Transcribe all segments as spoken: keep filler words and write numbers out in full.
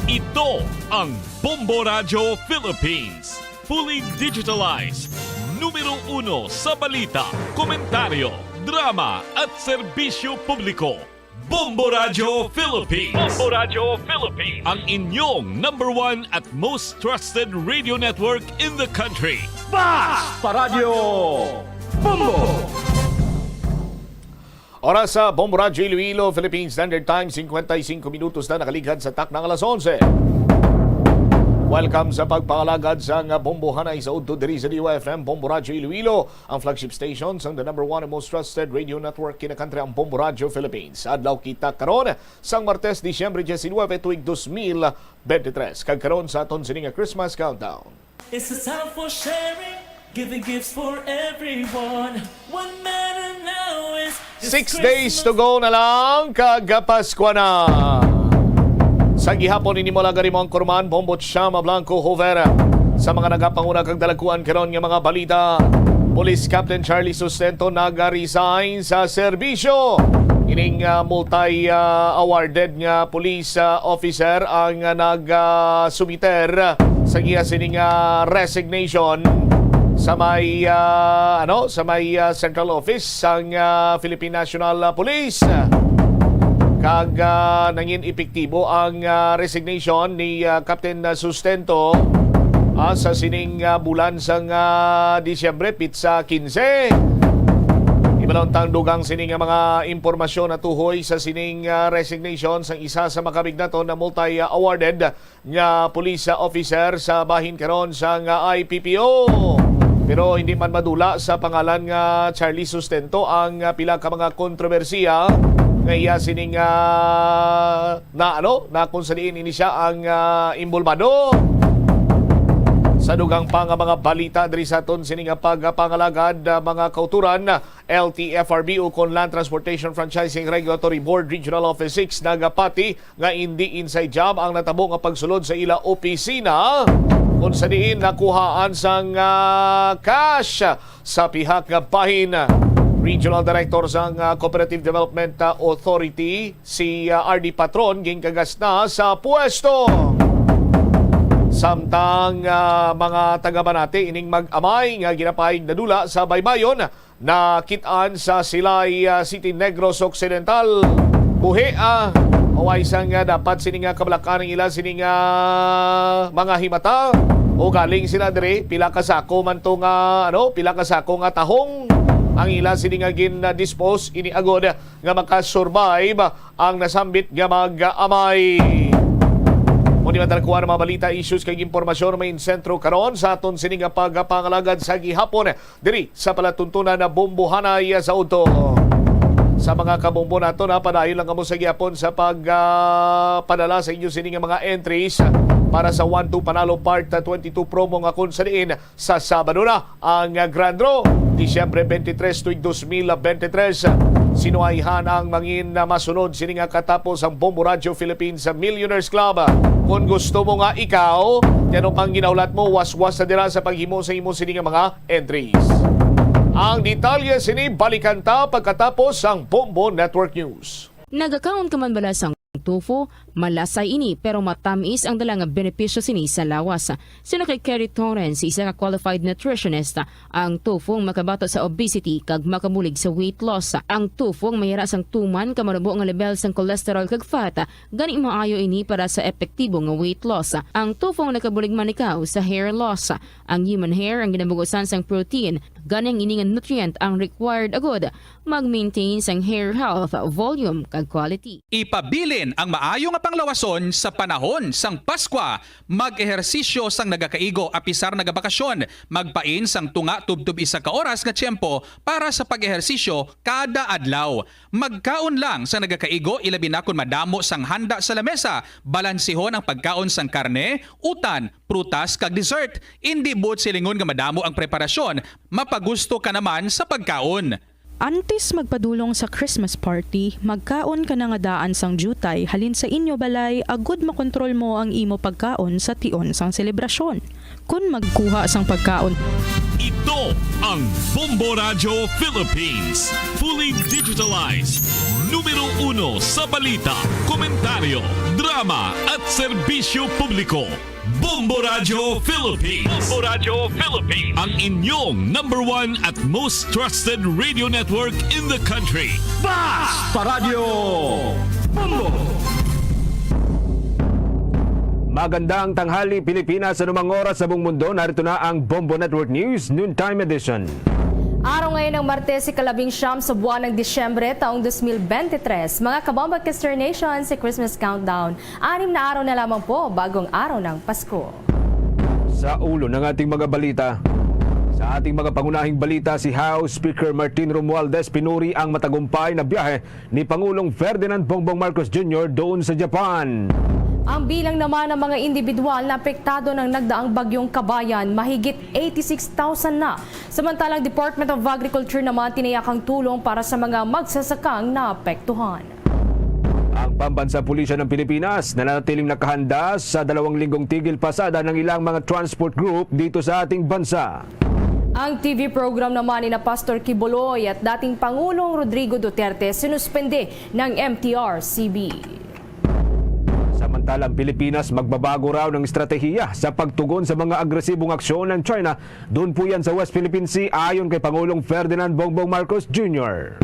Ito ang Bombo Radyo Philippines. Fully digitalized. Numero uno sa balita, komentaryo, drama at serbisyo publiko. Bombo Radyo Philippines. Bombo Radyo Philippines. Ang inyong number one at most trusted radio network in the country. Bas Paradyo Bombo! Oras sa Bombo Radyo Iloilo, Philippine Standard Time, cincuenta y cinco minutos na nakaligad sa takna nga alas onse. Welcome sa pagpangalagad sang Bombo Hanay sa udto diri sa D Y F M, Bombo Radyo Iloilo, ang flagship station sang the number one and most trusted radio network kinakantri, ang Bombo Radyo Philippines. Adlaw kita karon sang Martes, Disyembre diecinuebe, tuig dos mil bente tres. Kag karon sa aton sini nga Christmas countdown. It's a time for sharing, giving gifts for everyone. What matter now is this Six days to Christmas. Go na lang, kag Paskwa na. Sa gihapon, ini mo lang gani mo ang kurman, Bombo Chama Blanco Hover. Sa mga nagapanguna kag dalagkuan karon nga mga balita, Police Captain Charlie Sustento nag-resign sa serbisyo. Ining, ah, multi, ah, awarded nga police, ah, officer ang, ah, nag, ah, sumiter sa iya sining, ah, resignation sa may, ah, ano, sa may, ah, central office sang, ah, Philippine National, ah, Police. Kag, ah, nangin epektibo ang, ah, resignation ni, ah, Captain, ah, Sustento, ah, sa sining, ah, bulan sang, ah, Disyembre, pitsa quince. Ibalon tang dugang sini nga mga impormasyon natuhoy sa sining, ah, resignation sang isa sa makabignaton na multi-awarded nga police officer sa bahin karon sang, ah, I P P O. Pero hindi man madula sa pangalan nga Charlie Sustento ang, ah, pila ka mga kontrobersiya nga iya sining, ah, na, ano, na kung sa diin ini siya ang, ah, inbolbado. Sa dugang pa nga mga balita diri sa aton sini nga pagpangalagad, ah, mga kauturan, L T F R B ukon Land Transportation Franchising Regulatory Board Regional Office six nagapati nga indi inside job ang natabo nga pagsulod sa ila opisina, kung sa diin nakuhaan sang, ah, cash sa pihak nga bahin. Regional Director sang, ah, Cooperative Development, ah, Authority, si, ah, R D Patron, ginkagas na sa pwesto. Samtang, ah, mga taga-Banati ining mag-amay nga ginapahayag nadula sa baybayon, nakit-an sa Silay, ah, City, Negros Occidental. Buhi, ah, o ay sang, ah, dapat sini nga kabalakan ang ila sini nga mga himata. O galing sila diri, pila ka sako man to nga, ano, pila ka sako nga tahong ang ila sini nga gin-dispose ini agod nga makasurvive ang nasambit nga mag-amay. Mao ni madalkuan ang mga balita, issues kag impormasyon may sentro karon sa aton sini nga pagpangalagad sa gihapon diri sa palatuntunan na Bombo Hanay sa udto. Sa mga kabombo nato, na padayon lang kamo sa gihapon sa pag, ah, padala sa inyo sini nga mga entries para sa One Two Panalo Part twenty-two promo nga kung sa diin sa Sabado na ang Grand Draw, Disyembre twenty-three, tuig dos mil bente tres. Sino ayhan ang mangin na masunod sini nga katapos ang Bombo Radyo Philippines Millionaires Club? Kung gusto mo nga ikaw, ano pang ginahulat mo, waswas na dira sa paghimo sa imo sini nga mga entries. Ang detalye sini, balikan ta pagkatapos ang Bombo Network News. Nagakaon ka man bala sang tofu? Malasay ini, pero matamis ang dala nga benepisyo sini sa lawas. Suno kay Kerry Torrens, isa ka qualified nutritionist, ang tofu ang makabato sa obesity kag makabulig sa weight loss. Ang tofu ang mayara sang tuman ka manubo nga level sang cholesterol kag fat, gani maayo ini para sa epektibo nga weight loss. Ang tofu ang nakabulig man ikaw sa hair loss. Ang human hair ang ginabugusan sang protein, gani ang ini nga nutrient ang required agud mag-maintain sang hair health, volume, kag quality. Ipabilin ang maayo nga panglawason sa panahon sang Paskwa. Mag-ehersisyo sang nagakaigo apisar nagabakasyon. Magpain sang tunga tubtob isa ka oras nga tiyempo para sa pag-ehersisyo kada adlaw. Magkaon lang sang nagakaigo, ilabi na kon madamo sang handa sa lamesa. Balansihon ang pagkaon sang karne, utan, prutas, kag dessert. Indi buot silingon nga madamo ang preparasyon, mapagusto ka naman sa pagkaon. Antes magpadulong sa Christmas party, magkaon ka na nga daan sang diutay halin sa inyo balay agud makontrol mo ang imo pagkaon sa tion sang selebrasyon. Kon magkuha sang pagkaon. Ito ang Bombo Radyo Philippines, fully digitalized. Numero uno sa balita, komentaryo, drama at serbisyo publiko. Bombo Radyo Philippines. Bombo Radyo Philippines. Ang inyong number one at most trusted radio network in the country. Basta Radyo Bombo! Magandang tanghali, Pilipinas, sa anumang oras sa buong mundo. Narito na ang Bombo Network News Noontime Edition. Araw ngayon ng Martes, ikalabing siyam sa buwan ng Disyembre, taong dos mil bente tres. Mga kabombo, Kester Nation, si Christmas Countdown. Anim na araw na lamang po, bagong araw ng Pasko. Sa ulo ng ating mga balita, sa ating mga pangunahing balita, si House Speaker Martin Romualdez pinuri ang matagumpay na biyahe ni Pangulong Ferdinand Bongbong Marcos Junior doon sa Japan. Ang bilang naman ng mga individual na apektado ng nagdaang bagyong Kabayan, mahigit eighty-six thousand na. Samantalang Department of Agriculture naman tiniyak ang tulong para sa mga magsasakang naapektuhan. Ang Pambansang Pulisya ng Pilipinas nananatiling nakahanda sa dalawang linggong tigil pasada ng ilang mga transport group dito sa ating bansa. Ang T V program naman ni na Pastor Quiboloy at dating Pangulong Rodrigo Duterte sinuspende ng M T R C B. Samantala, ang Pilipinas magbabago raw ng estratehiya sa pagtugon sa mga agresibong aksyon ng China doon po yan sa West Philippine Sea, ayon kay Pangulong Ferdinand Bongbong Marcos Junior.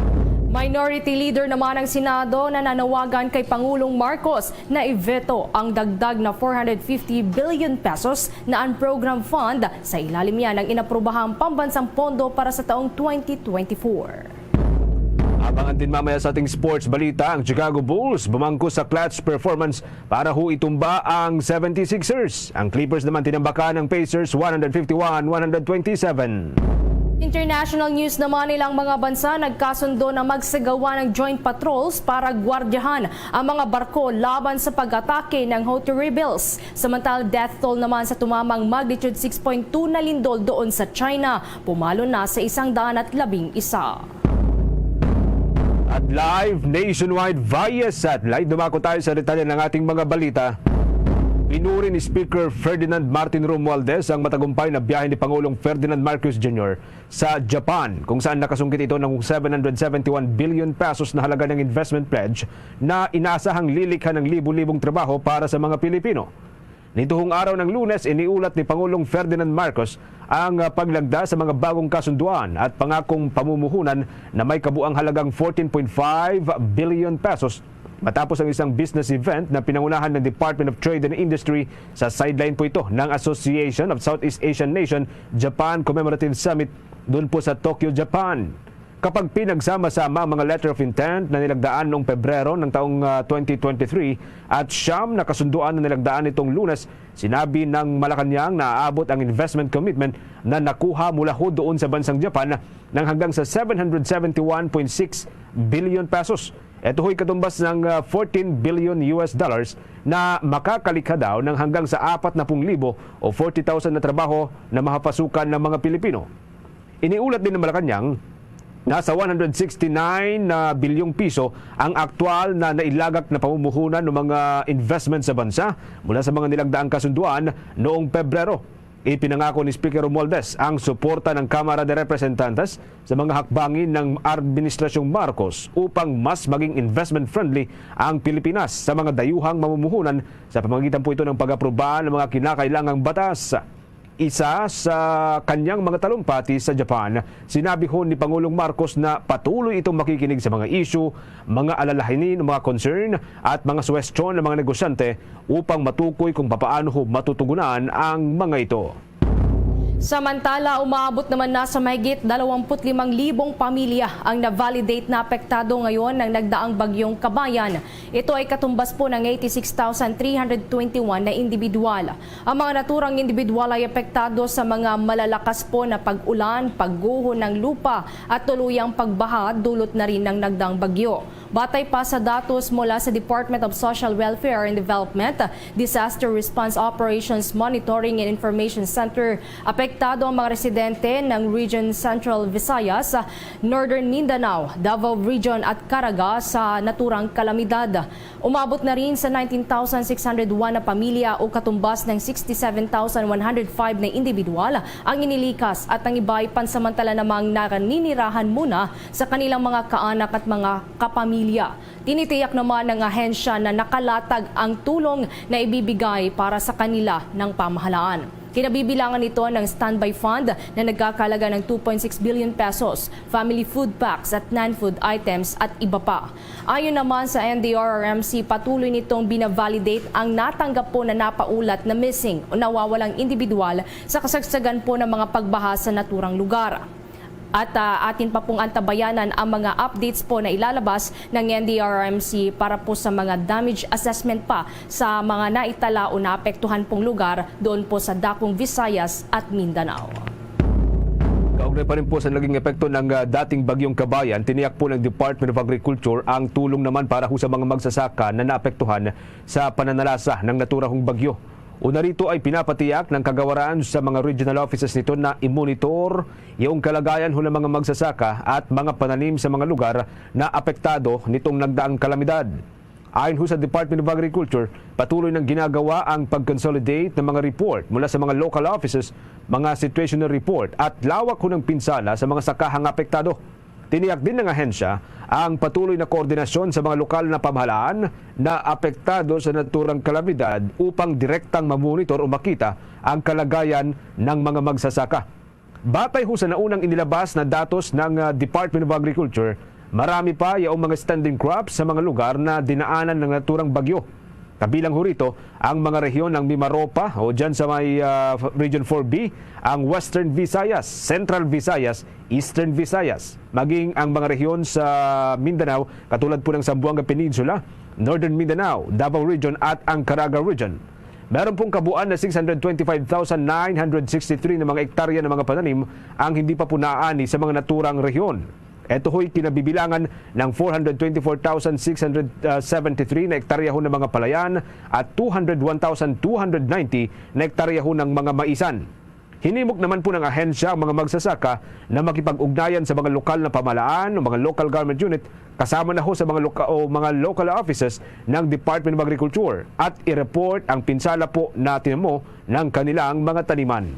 Minority Leader naman ang Senado na nanawagan kay Pangulong Marcos na i-veto ang dagdag na four hundred fifty billion pesos na unprogrammed fund sa ilalim niya ng inaprobahang pambansang pondo para sa taong twenty twenty-four. Abangan din mamaya sa ating sports balita ang Chicago Bulls bumangko sa clutch performance para ho itumba ang seventy-sixers. Ang Clippers naman tinambakan ang Pacers one hundred fifty-one, one hundred twenty-seven. International news naman, ilang mga bansa nagkasundo na magsagawa ng joint patrols para gwardyahan ang mga barko laban sa pag-atake ng Houthi rebels. Samantala, death toll naman sa tumamang magnitude six point two na lindol doon sa China, pumalo na sa isang daan at labing isa. At live nationwide via satellite, dumako tayo sa detalye ng ating mga balita. Pinuri ni Speaker Ferdinand Martin Romualdez ang matagumpay na biyahe ni Pangulong Ferdinand Marcos Junior sa Japan, kung saan nakasungkit ito ng seven hundred seventy-one billion pesos na halaga ng investment pledge na inasahang lilikha ng libu-libong trabaho para sa mga Pilipino. Nituhong araw ng Lunes, iniulat ni Pangulong Ferdinand Marcos ang, ah, paglagda sa mga bagong kasunduan at pangakong pamumuhunan na may kabuang halagang fourteen point five billion pesos matapos ang isang business event na pinangunahan ng Department of Trade and Industry. Sa sideline po ito ng Association of Southeast Asian Nation Japan Commemorative Summit doon po sa Tokyo, Japan. Kapag pinagsama-sama ang mga letter of intent na nilagdaan noong Pebrero ng taong, ah, twenty twenty-three at siyam na kasunduan na nilagdaan nitong Lunes, sinabi ng Malacañang na aabot ang investment commitment na nakuha mula ho doon sa bansang Japan ng hanggang sa seven hundred seventy-one point six billion pesos. Ito ho'y katumbas ng, ah, fourteen billion U S dollars na makakalikha daw ng hanggang sa apat na pung libo o forty thousand na trabaho na mahapasukan ng mga Pilipino. Iniulat din ng Malacañang, nasa one hundred sixty-nine na bilyong piso ang aktual na nailagak na pamumuhunan ng mga investment sa bansa mula sa mga nilagdaang kasunduan noong Pebrero. Ipinangako ni Speaker Romualdez ang suporta ng Kamara de Representantes sa mga hakbangin ng Administrasyong Marcos upang mas maging investment-friendly ang Pilipinas sa mga dayuhang mamumuhunan sa pamamagitan po ito ng pag-aproba ng mga kinakailangang batas. Isa sa kanyang mga talumpati sa Japan, sinabi ho ni Pangulong Marcos na patuloy itong makikinig sa mga isyu, mga alalahanin, mga concern at mga suwestyon ng mga negosyante upang matukoy kung papaano ho matutugunan ang mga ito. Samantala, umaabot naman na sa mahigit dalawampu't limang libong pamilya ang na-validate na apektado ngayon ng nagdaang bagyong Kabayan. Ito ay katumbas po ng eighty-six thousand three hundred twenty-one na individual. Ang mga naturang individual ay apektado sa mga malalakas po na pag-ulan, pagguho ng lupa at tuluyang pagbaha dulot na rin ng nagdaang bagyo. Batay pa sa datos mula sa Department of Social Welfare and Development, Disaster Response Operations Monitoring and Information Center, Apektado ang mga residente ng Region Central Visayas, Northern Mindanao, Davao Region at Caraga sa naturang kalamidad. Umabot na rin sa nineteen thousand six hundred one na pamilya o katumbas ng sixty-seven thousand one hundred five na individual ang inilikas at ang iba ay pansamantala namang naninirahan muna sa kanilang mga kaanak at mga kapamilya. Tinitiyak naman ng ahensya na nakalatag ang tulong na ibibigay para sa kanila ng pamahalaan. Kinabibilangan ito ng standby fund na nagkakalaga ng two point six billion pesos, family food packs at non-food items at iba pa. Ayon naman sa N D R R M C, patuloy nitong binavalidate ang natanggap po na napaulat na missing o nawawalang individual sa kasagsagan po ng mga pagbaha sa naturang lugar. At, ah, atin pa pong antabayanan ang mga updates po na ilalabas ng N D R R M C para po sa mga damage assessment pa sa mga naitala o naapektuhan pong lugar doon po sa Dakong Visayas at Mindanao. Kaugnay pa rin po sa naging epekto ng, ah, dating Bagyong Kabayan, tiniyak po ng Department of Agriculture ang tulong naman para ho sa mga magsasaka na naapektuhan sa pananalasa ng naturang bagyo. Una rito ay pinapatiyak ng kagawaran sa mga regional offices nito na i-monitor yung kalagayan ho ng mga magsasaka at mga pananim sa mga lugar na apektado nitong nagdaang kalamidad. Ayon ho sa Department of Agriculture, patuloy nang ginagawa ang pag-consolidate ng mga report mula sa mga local offices, mga situational report at lawak ho ng pinsala sa mga sakahang apektado. Tiniyak din ng ahensya ang patuloy na koordinasyon sa mga lokal na pamahalaan na apektado sa naturang kalamidad upang direktang mamonitor o makita ang kalagayan ng mga magsasaka. Batay ho sa naunang inilabas na datos ng, ah, Department of Agriculture, marami pa yaong mga standing crops sa mga lugar na dinaanan ng naturang bagyo. Kabilang ho rito ang mga rehiyon ng Mimaropa o dyan sa may, ah, Region four B, ang Western Visayas, Central Visayas, Eastern Visayas, maging ang mga rehiyon sa Mindanao katulad po ng Zamboanga Peninsula, Northern Mindanao, Davao Region at ang Caraga Region. Meron pong kabuuan na six hundred twenty-five thousand nine hundred sixty-three na mga ektarya ng mga pananim ang hindi pa po naani sa mga naturang rehiyon. Ito ho'y kinabibilangan ng four hundred twenty-four thousand six hundred seventy-three na ektarya ho ng mga palayan at two hundred one thousand two hundred ninety na ektarya ho ng mga maisan. Hinimok naman po ng ahensya ang mga magsasaka na makipag-ugnayan sa mga lokal na pamahalaan o mga local government unit kasama na ho sa mga loka-, o mga local offices ng Department of Agriculture at i-report ang pinsala po na tinamo ng kanilang mga taniman.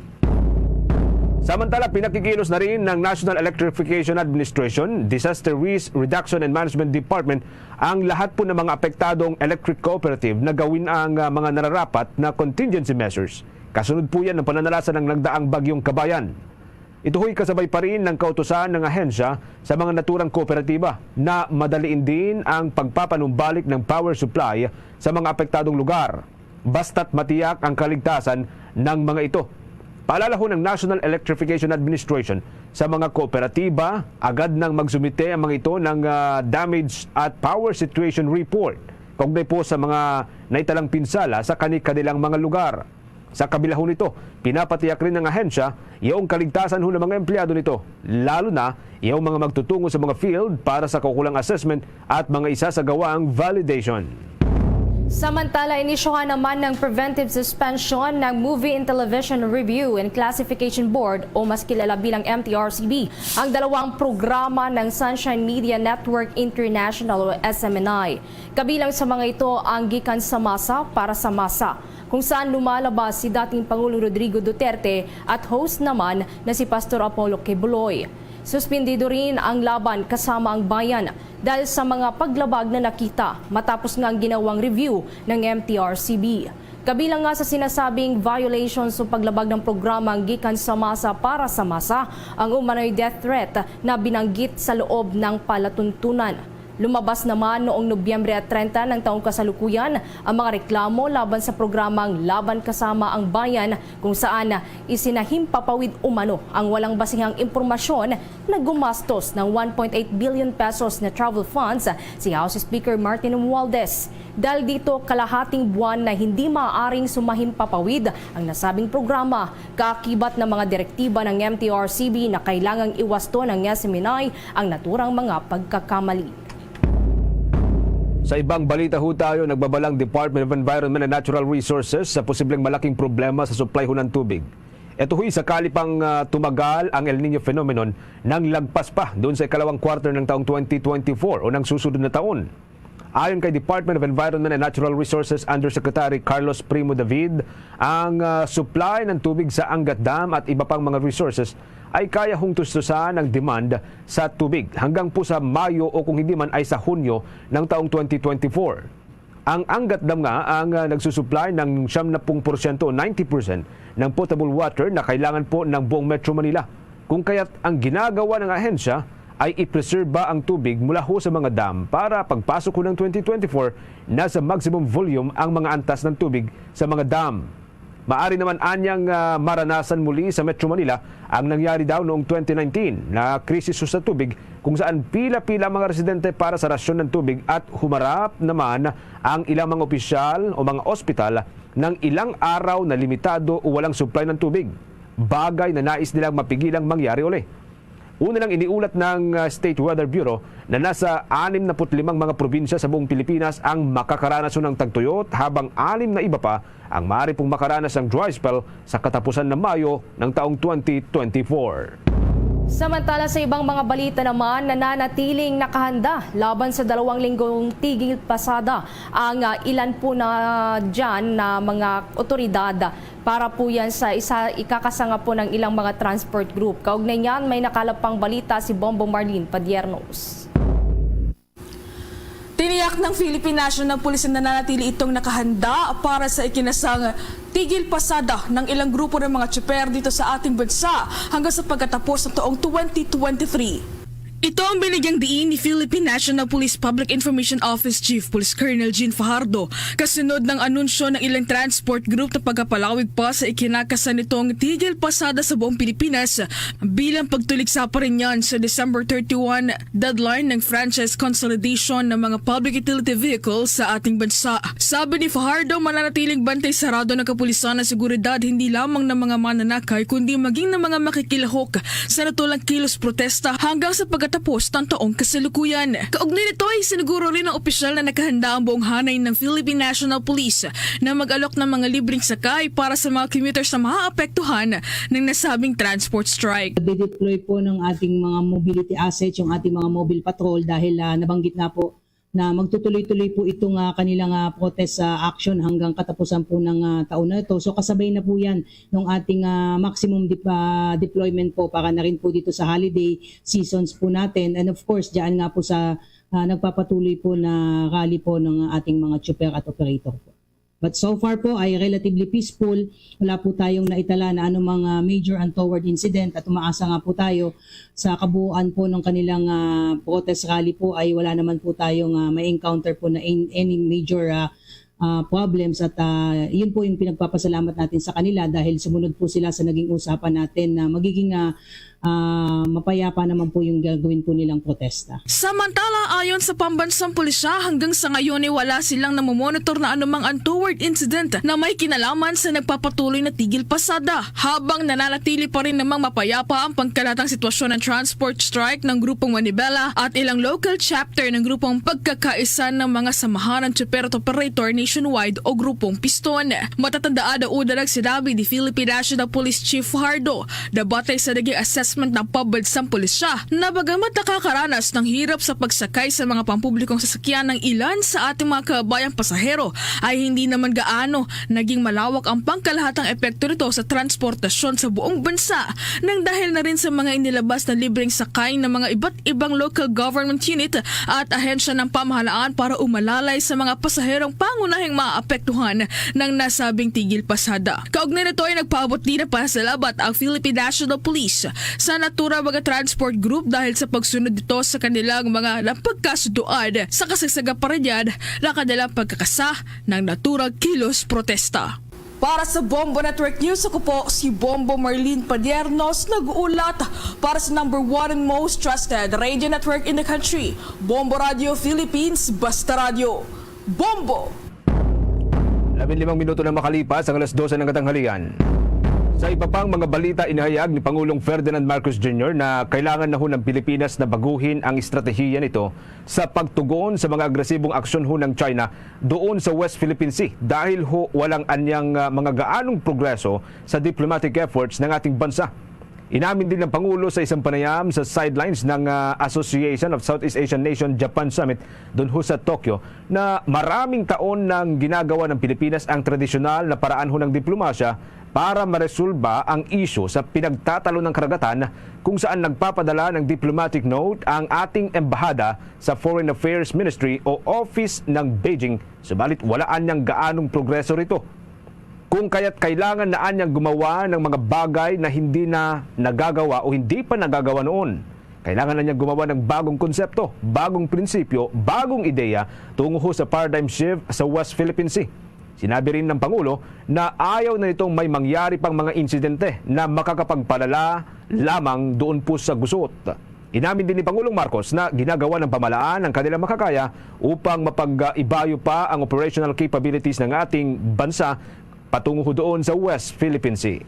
Samantala, pinakikilos na rin ng National Electrification Administration Disaster Risk Reduction and Management Department ang lahat po ng mga apektadong electric cooperative na gawin ang, ah, mga nararapat na contingency measures. Kasunod po yan ng pananalasa ng nagdaang Bagyong Kabayan. Ito ho'y kasabay pa rin ng kautusan ng ahensya sa mga naturang kooperatiba na madaliin din ang pagpapanumbalik ng power supply sa mga apektadong lugar, basta't matiyak ang kaligtasan ng mga ito. Paalala ho ng National Electrification Administration sa mga kooperatiba, agad nang magsumite ang mga ito ng, ah, damage at power situation report kaugnay po sa mga naitalang pinsala sa kani-kanilang mga lugar. Sa kabila ho nito, pinapatiyak rin ng ahensya yung kaligtasan ho ng mga empleyado nito, lalo na yung mga magtutungo sa mga field para sa kaukulang assessment at mga isasagawang validation. Samantala, inisyuhan naman ng preventive suspension ng Movie and Television Review and Classification Board o mas kilala bilang M T R C B ang dalawang programa ng Sunshine Media Network International o S M N I. Kabilang sa mga ito ang Gikan sa Masa para sa Masa, kung saan lumalabas si dating Pangulong Rodrigo Duterte at host naman na si Pastor Apollo Quiboloy. Suspendido rin ang Laban Kasama ang Bayan dahil sa mga paglabag na nakita matapos nga ang ginawang review ng M T R C B. Kabilang nga sa sinasabing violations o paglabag ng programa ang Gikan sa Masa para sa Masa ang umano'y death threat na binanggit sa loob ng palatuntunan. Lumabas naman noong Nobyembre treinta ng taong kasalukuyan ang mga reklamo laban sa programang Laban Kasama ang Bayan, kung saan isinahimpapawid umano ang walang basihang impormasyon na gumastos ng one point eight billion pesos na travel funds si House Speaker Martin Romualdez. Dahil dito, kalahating buwan na hindi maaaring sumahimpapawid ang nasabing programa, kaakibat ng mga direktiba ng M T R C B na kailangang iwasto ng S M N I ang naturang mga pagkakamali. Sa ibang balita ho tayo, nagbabalang Department of Environment and Natural Resources sa posibleng malaking problema sa supply ho ng tubig. Ito, huy, sakali pang, ah, tumagal ang El Niño phenomenon nang lagpas pa doon sa ikalawang quarter ng taong twenty twenty-four o nang susunod na taon. Ayon kay Department of Environment and Natural Resources Undersecretary Carlos Primo David, ang, ah, supply ng tubig sa Angat Dam at iba pang mga resources ay kaya hungtustusan ang demand sa tubig hanggang po sa Mayo o kung hindi man ay sa Hunyo ng taong twenty twenty-four. Ang Angat Dam nga ang, ah, nagsusupply ng siyam na pung porsyento o ninety percent ng potable water na kailangan po ng buong Metro Manila. Kung kaya't ang ginagawa ng ahensya ay i-preserba ang tubig mula ho sa mga dam para pagpasok ho ng twenty twenty-four, nasa maximum volume ang mga antas ng tubig sa mga dam. Maari naman anyang, ah, maranasan muli sa Metro Manila ang nangyari daw noong twenty nineteen na krisis sa tubig, kung saan pila-pila ang mga residente para sa rasyon ng tubig at humarap naman ang ilang mga opisyal o mga ospital ng ilang araw na limitado o walang supply ng tubig, bagay na nais nilang mapigilang mangyari uli. Una lang, iniulat ng, ah, State Weather Bureau na nasa anim na put limang mga probinsya sa buong Pilipinas ang makakaranas ng tagtuyot, habang anim na iba pa ang maaari pong makaranas ng dry spell sa katapusan ng Mayo ng taong twenty twenty-four. Samantala, sa ibang mga balita naman, nananatiling nakahanda laban sa dalawang linggong tigil pasada ang, ah, ilan po na dyan na mga otoridad para po yan sa isa, ikakasanga po ng ilang mga transport group. Kaugnay niyan, may nakalap pang balita si Bombo Marlene Padiernos. Tiniyak ng Philippine National Police na nananatili itong nakahanda para sa ikinasang tigil pasada ng ilang grupo ng mga tsuper dito sa ating bansa hanggang sa pagkatapos ng taong twenty twenty-three. Ito ang binigyang diin ni Philippine National Police Public Information Office Chief Police Colonel Jean Fajardo kasunod ng anunsyo ng ilang transport group na pagkapalawig pa sa ikinakasa nitong tigil pasada sa buong Pilipinas bilang pagtuligsa pa rin yan sa December thirty-one deadline ng franchise consolidation ng mga public utility vehicles sa ating bansa. Sabi ni Fajardo, mananatiling bantay sarado ng kapulisan ang seguridad hindi lamang ng mga mananakay kundi maging ng mga makikilahok sa natulang kilos protesta hanggang sa pagkatapos ng taong kasalukuyan. Kaugnay nito ay siniguro rin ng opisyal na nakahanda ang buong hanay ng Philippine National Police na mag-alok ng mga libreng sakay para sa mga commuters na maapektuhan ng nasabing transport strike. Dideploy po ng ating mga mobility assets, yung ating mga mobile patrol dahil, ah, nabanggit nga po na magtutuloy-tuloy po itong, ah, kanilang, ah, protest, ah, action hanggang katapusan po ng, ah, taon na ito. So kasabay na po yan ng ating, ah, maximum dep-, ah, deployment po para na rin po dito sa holiday seasons po natin. And of course, dyan nga po sa, ah, nagpapatuloy po na rally po ng ating mga tsuper at operator po. But so far po ay relatively peaceful. Wala po tayong naitala na anumang, ah, major untoward incident at umaasa nga po tayo sa kabuuan po ng kanilang, ah, protest rally po ay wala naman po tayong, ah, may encounter po na in-, any major, ah, ah, problems at, ah, yun po yung pinagpapasalamat natin sa kanila dahil sumunod po sila sa naging usapan natin na magiging, ah, ah, mapayapa naman po yung gagawin po nilang protesta. Samantala, ayon sa pambansang pulisya, hanggang sa ngayon ay wala silang namomonitor na anumang untoward incident na may kinalaman sa nagpapatuloy na tigil pasada, habang nananatili pa rin namang mapayapa ang pangkalatang sitwasyon ng transport strike ng Grupong Manibela at ilang local chapter ng Grupong Pagkakaisa ng mga Samahan ng Tsuper at Operator Nationwide o Grupong Piston. Matatandaan na una nang sinabi ni Philippine National Police Chief Fajardo na batay sa naging assessment ng pambansang pulisya na bagamat nakakaranas ng hirap sa pagsakay sa mga pampublikong sasakyan ng ilan sa ating mga kababayang pasahero, ay hindi naman gaano naging malawak ang pangkalahatang epekto nito sa transportasyon sa buong bansa, nang dahil na rin sa mga inilabas na libreng sakay ng mga iba't ibang local government unit at ahensya ng pamahalaan para umalalay sa mga pasaherong pangunahing maapektuhan ng nasabing tigil pasada. Kaugnay nito ay nagpaabot din ng pasalamat ang Philippine National Police sa naturang mga transport group dahil sa pagsunod nito sa kanilang mga napagkasunduan sa kasagsagan pa rin yan ng kanilang pagkakasa ng naturang kilos protesta. Para sa Bombo Network News, ako po si Bombo Marlene Padiernos, nag-uulat para sa number one and most trusted radio network in the country, Bombo Radio Philippines, Basta Radio. Bombo! Labing limang minuto na makalipas ang alas dose ng katanghalian. Sa iba pang mga balita, inihayag ni Pangulong Ferdinand Marcos Junior na kailangan na ho ng Pilipinas na baguhin ang estratehiya nito sa pagtugon sa mga agresibong aksyon ho ng China doon sa West Philippine Sea dahil ho walang anyang, ah, mga gaanong progreso sa diplomatic efforts ng ating bansa. Inamin din ng Pangulo sa isang panayam sa sidelines ng, ah, Association of Southeast Asian Nation Japan Summit doon ho sa Tokyo na maraming taon nang ginagawa ng Pilipinas ang tradisyonal na paraan ho ng diplomasya para maresolba ang isyu sa pinagtatalo ng karagatan, kung saan nagpapadala ng diplomatic note ang ating embahada sa Foreign Affairs Ministry o Office ng Beijing, subalit wala anyang gaanong progreso rito. Kung kaya't kailangan na anyang gumawa ng mga bagay na hindi na nagagawa o hindi pa nagagawa noon. Kailangan na niyang gumawa ng bagong konsepto, bagong prinsipyo, bagong ideya tungo ho sa paradigm shift sa West Philippine Sea. Sinabi rin ng Pangulo na ayaw na nitong may mangyari pang mga insidente na makakapagpalala lamang doon po sa gusot. Inamin din ni Pangulong Marcos na ginagawa ng pamahalaan ang kanilang makakaya upang mapag-ibayo pa ang operational capabilities ng ating bansa patungo doon sa West Philippine Sea.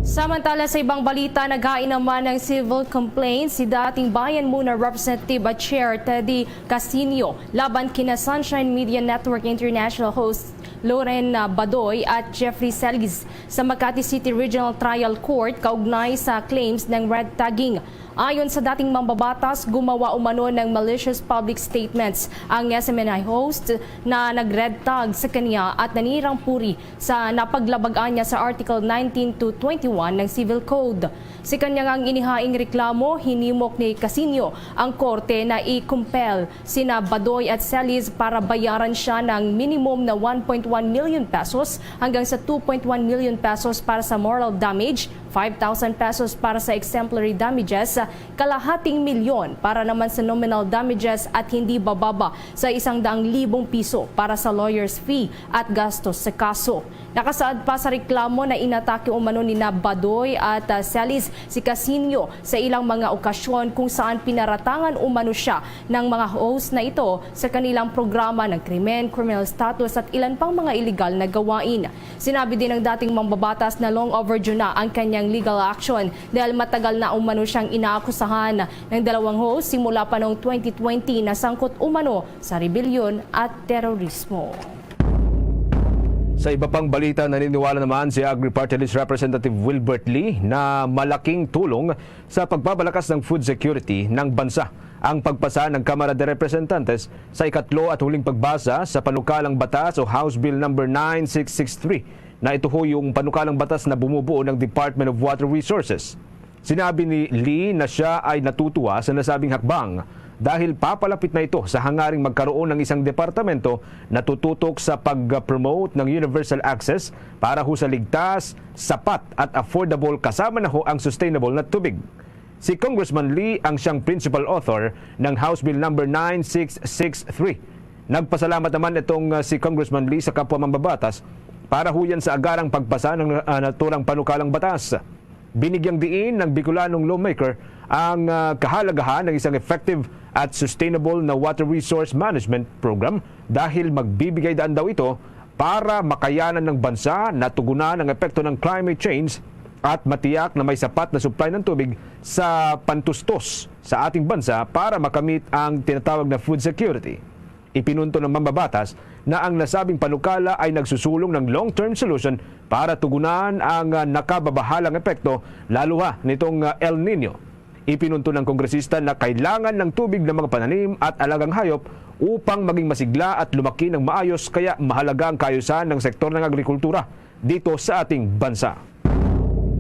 Samantala, sa ibang balita, naghain naman ng civil complaint si dating Bayan Muna Representative at Chair Teddy Casino laban kina Sunshine Media Network International host Loren, ah, Badoy at Jeffrey Celis sa Makati City Regional Trial Court kaugnay sa claims ng red tagging. Ayon sa dating mambabatas, gumawa umano ng malicious public statements ang S M N I host na nag-red tag sa kanya at nanirang puri sa napaglabag-an niya sa Article nineteen to twenty-one ng Civil Code. Si kanya nga ang inihaing reklamo, hinimok ni Casino ang korte na i-compel sina Badoy at Celis para bayaran siya ng minimum na one point one million pesos hanggang sa two point one million pesos para sa moral damage, five thousand pesos para sa exemplary damages, kalahating milyon para naman sa nominal damages at hindi bababa sa isang daang libong piso para sa lawyer's fee at gastos sa kaso. Nakasaad pa sa reklamo na inatake umano ni na Badoy at, ah, Celis si Casino sa ilang mga okasyon kung saan pinaratangan umano siya ng mga host na ito sa kanilang programa ng krimen, criminal status at ilan pang mga iligal na gawain. Sinabi din ng dating mambabatas na long overdue na ang kanyang legal action dahil matagal na umano siyang inaakusahan ng dalawang host simula pa noong twenty twenty na sangkot umano sa rebelyon at terorismo. Sa iba pang balita, naniniwala naman si Agri Party List Representative Wilbert Lee na malaking tulong sa pagpapalakas ng food security ng bansa ang pagpasa ng Kamara de Representantes sa ikatlo at huling pagbasa sa panukalang batas o House Bill number nine six six three, na ito ho yung panukalang batas na bumubuo ng Department of Water Resources. Sinabi ni Lee na siya ay natutuwa sa nasabing hakbang dahil papalapit na ito sa hangaring magkaroon ng isang departamento na tututok sa pag-promote ng universal access para ho sa ligtas, sapat at affordable, kasama na ho ang sustainable na tubig. Si Congressman Lee ang siyang principal author ng House Bill number nine six six three. Nagpasalamat naman itong, ah, si Congressman Lee sa kapwa mambabatas para ho yan sa agarang pagpasa ng, ah, naturang panukalang batas. Binigyang diin ng Bicolanong lawmaker ang, ah, kahalagahan ng isang effective at sustainable na water resource management program dahil magbibigay daan daw ito para makayanan ng bansa na tugunan ang epekto ng climate change at matiyak na may sapat na supply ng tubig sa pantustos sa ating bansa para makamit ang tinatawag na food security. Ipinunto ng mambabatas na ang nasabing panukala ay nagsusulong ng long-term solution para tugunan ang, ah, nakababahalang epekto, lalo ha nitong, ah, El Nino. Ipinunto ng kongresista na kailangan ng tubig ng mga pananim at alagang hayop upang maging masigla at lumaki ng maayos, kaya mahalaga ang kaayusan ng sektor ng agrikultura dito sa ating bansa.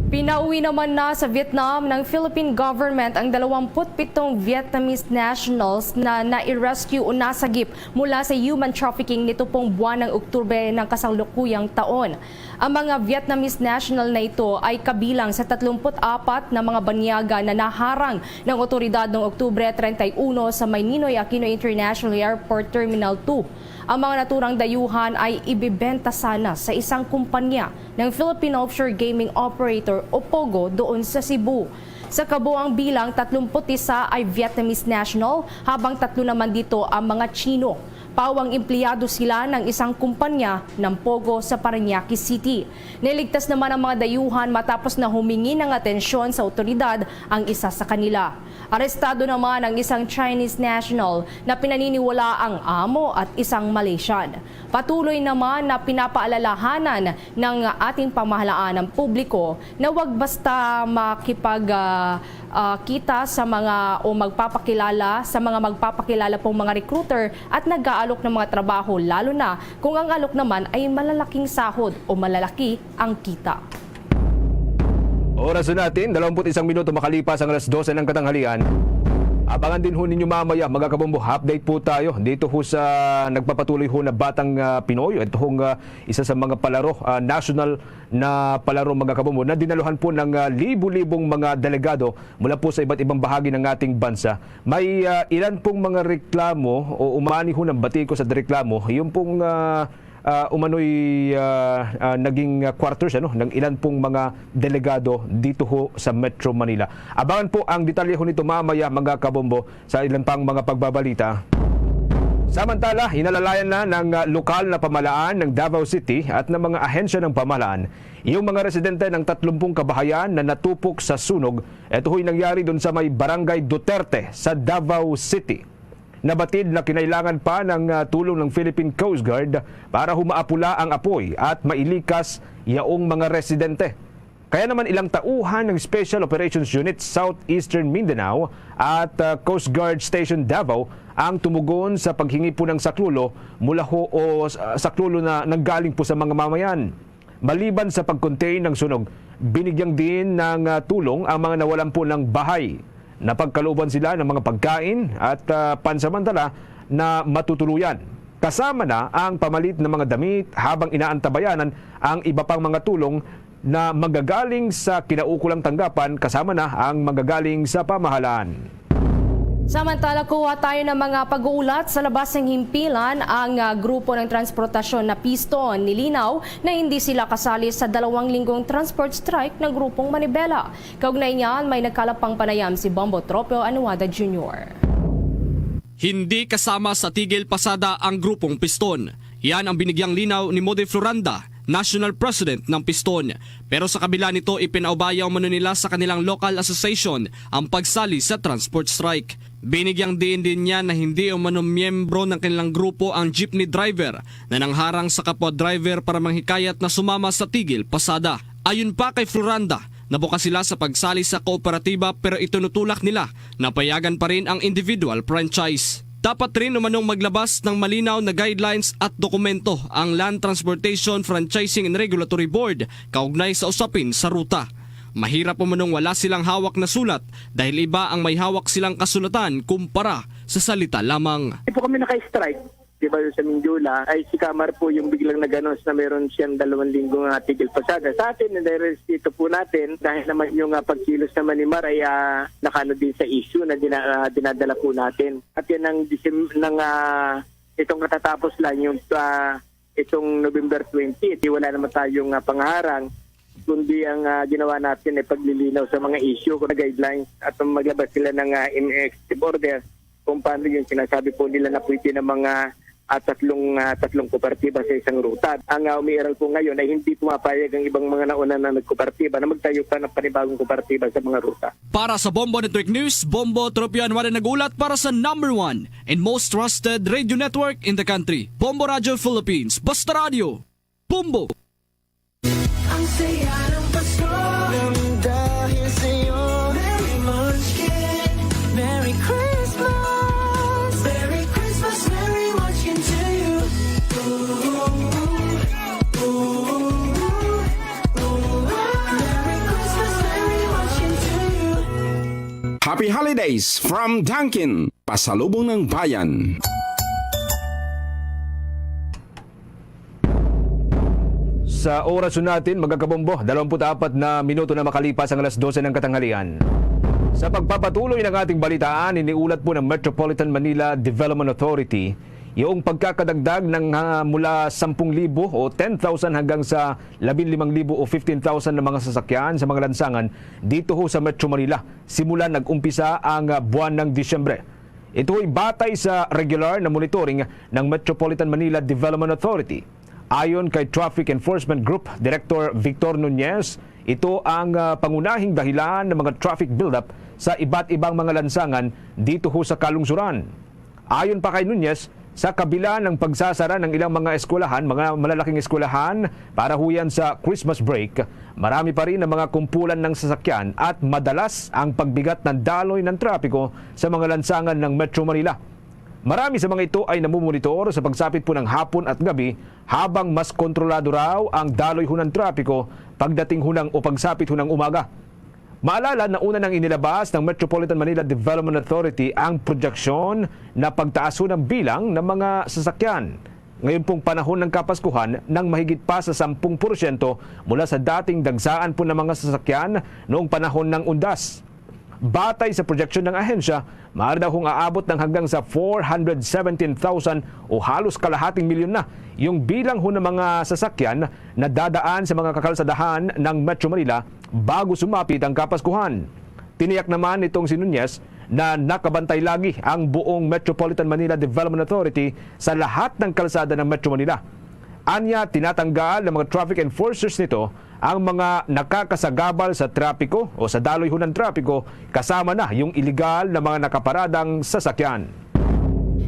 Pinauwi naman na sa Vietnam ng Philippine government ang dalawampu't pitong Vietnamese nationals na nai-rescue o nasagip mula sa human trafficking nito pong buwan ng Oktubre ng kasalukuyang taon. Ang mga Vietnamese national na ito ay kabilang sa tatlumpu't apat na mga banyaga na naharang ng otoridad noong Oktubre treinta y uno sa may Ninoy Aquino International Airport Terminal two. Ang mga naturang dayuhan ay ibibenta sana sa isang kumpanya ng Philippine Offshore Gaming Operator o POGO doon sa Cebu. Sa kabuang bilang, tatlumpu't isa ay Vietnamese national, habang tatlo naman dito ang mga Chino. Pawang empleyado sila ng isang kumpanya ng Pogo sa Parañaque City. Nailigtas naman ang mga dayuhan matapos na humingi ng atensyon sa awtoridad ang isa sa kanila. Arestado naman ang isang Chinese national na pinaniniwala ang amo at isang Malaysian. Patuloy naman na pinapaalalahanan ng ating pamahalaan ang publiko na wag basta makipag, ah, ah, kita sa mga o magpapakilala sa mga magpapakilala pong mga recruiter at nag-aalok ng mga trabaho, lalo na kung ang alok naman ay malalaking sahod o malalaki ang kita. Oras na natin, dalawampu't isang minuto makalipas ang alas dose ng katanghalian. Abangan din ho ninyo mamaya, mga kabombo, update po tayo dito ho sa nagpapatuloy ho na Batang, ah, Pinoy. Ito hong, ah, isa sa mga palaro, ah, national na palaro, mga kabombo, na dinaluhan po ng, ah, libu-libong mga delegado mula po sa iba't ibang bahagi ng ating bansa. May, ah, ilan pong mga reklamo o umani ho ng batikos at reklamo, yung pong, ah, ah, umano'y, ah, ah, naging, ah, quarters, ano, ng ilan pong mga delegado dito ho sa Metro Manila. Abangan po ang detalye ho nito mamaya, mga kabombo, sa ilan pang mga pagbabalita. Samantala, inalalayan na ng, ah, lokal na pamahalaan ng Davao City at ng mga ahensya ng pamahalaan yung mga residente ng tatlumpung kabahayan na natupok sa sunog. Ito ho'y nangyari dun sa may Barangay Duterte sa Davao City. Nabatid na kinailangan pa ng, ah, tulong ng Philippine Coast Guard para humaapula ang apoy at mailikas yaong mga residente. Kaya naman ilang tauhan ng Special Operations Unit Southeastern Mindanao at, ah, Coast Guard Station Davao ang tumugon sa paghingi po ng saklulo mula ho, o, ah, saklulo na nanggaling po sa mga mamayan. Maliban sa pag-contain ng sunog, binigyang din ng, ah, tulong ang mga nawalan po ng bahay. Napagkalooban sila ng mga pagkain at, ah, pansamantala na matutuluyan. Kasama na ang pamalit ng mga damit habang inaantabayanan ang iba pang mga tulong na magagaling sa kinaukulang tanggapan, kasama na ang magagaling sa pamahalaan. Samantala, kuha tayo ng mga pag-uulat sa labas ng himpilan. Ang, ah, grupo ng transportasyon na Piston nilinaw na hindi sila kasali sa dalawang linggong transport strike ng grupong Manibela. Kaugnay niyan, may nagkalap pang panayam si Bombo Tropeo Anuada Junior. Hindi kasama sa Tigil Pasada ang grupong Piston. Yan ang binigyang linaw ni Modi Floranda, National President ng Piston. Pero sa kabila nito, ipinaubaya umano nila sa kanilang local association ang pagsali sa transport strike. Binigyang diin din niya na hindi umano miyembro ng kanilang grupo ang jeepney driver na nangharang sa kapwa driver para manghikayat na sumama sa Tigil Pasada. Ayon pa kay Floranda, nabukas sila sa pagsali sa kooperatiba, pero itinutulak nila na payagan pa rin ang individual franchise. Dapat rin umanong maglabas ng malinaw na guidelines at dokumento ang Land Transportation Franchising and Regulatory Board kaugnay sa usapin sa ruta. Mahirap umanong wala silang hawak na sulat dahil iba ang may hawak silang kasulatan kumpara sa salita lamang. Hindi po kami naka-strike. Di ba, sa Mindula, ay si Kamar po yung biglang nag-announce na meron siyang dalawang linggo nga tigil pasada. Sa atin, nirerespeto po natin dahil naman yung, ah, pagkilos naman ni Mar ay, ah, nakano din sa issue na dina-, ah, dinadala po natin. At yan ang Decem-, ng, ah, itong katatapos lang, yung, ah, itong November twenty, di wala naman tayong, ah, pangaharang, kundi ang, ah, ginawa natin ay paglilinaw sa mga issue, kung guidelines, at maglabas sila ng, ah, M X order kung paano yung sinasabi po nila na pwede na mga, ah, tatlong, ah, tatlong kooperatiba sa isang ruta. Ang, ah, umiiral po ngayon ay hindi pumapayag ang ibang mga nauna na nagkooperatiba na magtayo pa ng panibagong kooperatiba sa mga ruta. Para sa Bombo Network News, Bombo Tropian, wala nag-ulat para sa number one and most trusted radio network in the country, Bombo Radio Philippines. Basta Radio, Bombo! Ang saya ng Pasko. Nang dahil sa'yo. Merry Munchkin. Merry Christmas. Merry Christmas, Merry Munchkin to you. Ooh, ooh, ooh, ooh. Merry Christmas, Merry Munchkin to you. Happy Holidays from Dunkin', Pasalubong ng Bayan. Sa oras natin, mga kabombo, dalawampu't apat na minuto na makalipas ang alas dose ng katanghalian. Sa pagpapatuloy ng ating balitaan, iniulat po ng Metropolitan Manila Development Authority yung pagkakadagdag ng, ah, mula sampung libo o ten thousand hanggang sa labing limang libo o fifteen thousand na mga sasakyan sa mga lansangan dito ho sa Metro Manila simula nag-umpisa ang, ah, buwan ng Disyembre. Ito ay batay sa regular na monitoring ng Metropolitan Manila Development Authority. Ayon kay Traffic Enforcement Group Director Victor Nunez, ito ang, ah, pangunahing dahilan ng mga traffic buildup sa iba't ibang mga lansangan dito ho sa kalungsuran. Ayon pa kay Nunez, sa kabila ng pagsasara ng ilang mga eskwelahan, mga malalaking eskwelahan, para ho yan sa Christmas break, marami pa rin ang mga kumpulan ng sasakyan at madalas ang pagbigat ng daloy ng trapiko sa mga lansangan ng Metro Manila. Marami sa mga ito ay namumonitor sa pagsapit po ng hapon at gabi, habang mas kontrolado raw ang daloy ho ng trapiko pagdating ho ng o pagsapit ho ng umaga. Maalala, nauna nang inilabas ng Metropolitan Manila Development Authority ang proyeksyon na pagtaas ho ng bilang ng mga sasakyan ngayon pong panahon ng Kapaskuhan ng mahigit pa sa sampung porsyento mula sa dating dagsaan po ng mga sasakyan noong panahon ng undas. Batay sa proyeksyon ng ahensya, maaari daw hong aabot ng hanggang sa four hundred seventeen thousand o halos kalahating milyon na yung bilang ho ng mga sasakyan na dadaan sa mga kakalsadahan ng Metro Manila bago sumapit ang Kapaskuhan. Tiniyak naman nitong si Nunez na nakabantay lagi ang buong Metropolitan Manila Development Authority sa lahat ng kalsada ng Metro Manila. Anya, tinatanggal ng mga traffic enforcers nito ang mga nakakasagabal sa trapiko o sa daloy ho ng trapiko, kasama na yung iligal na mga nakaparadang sasakyan.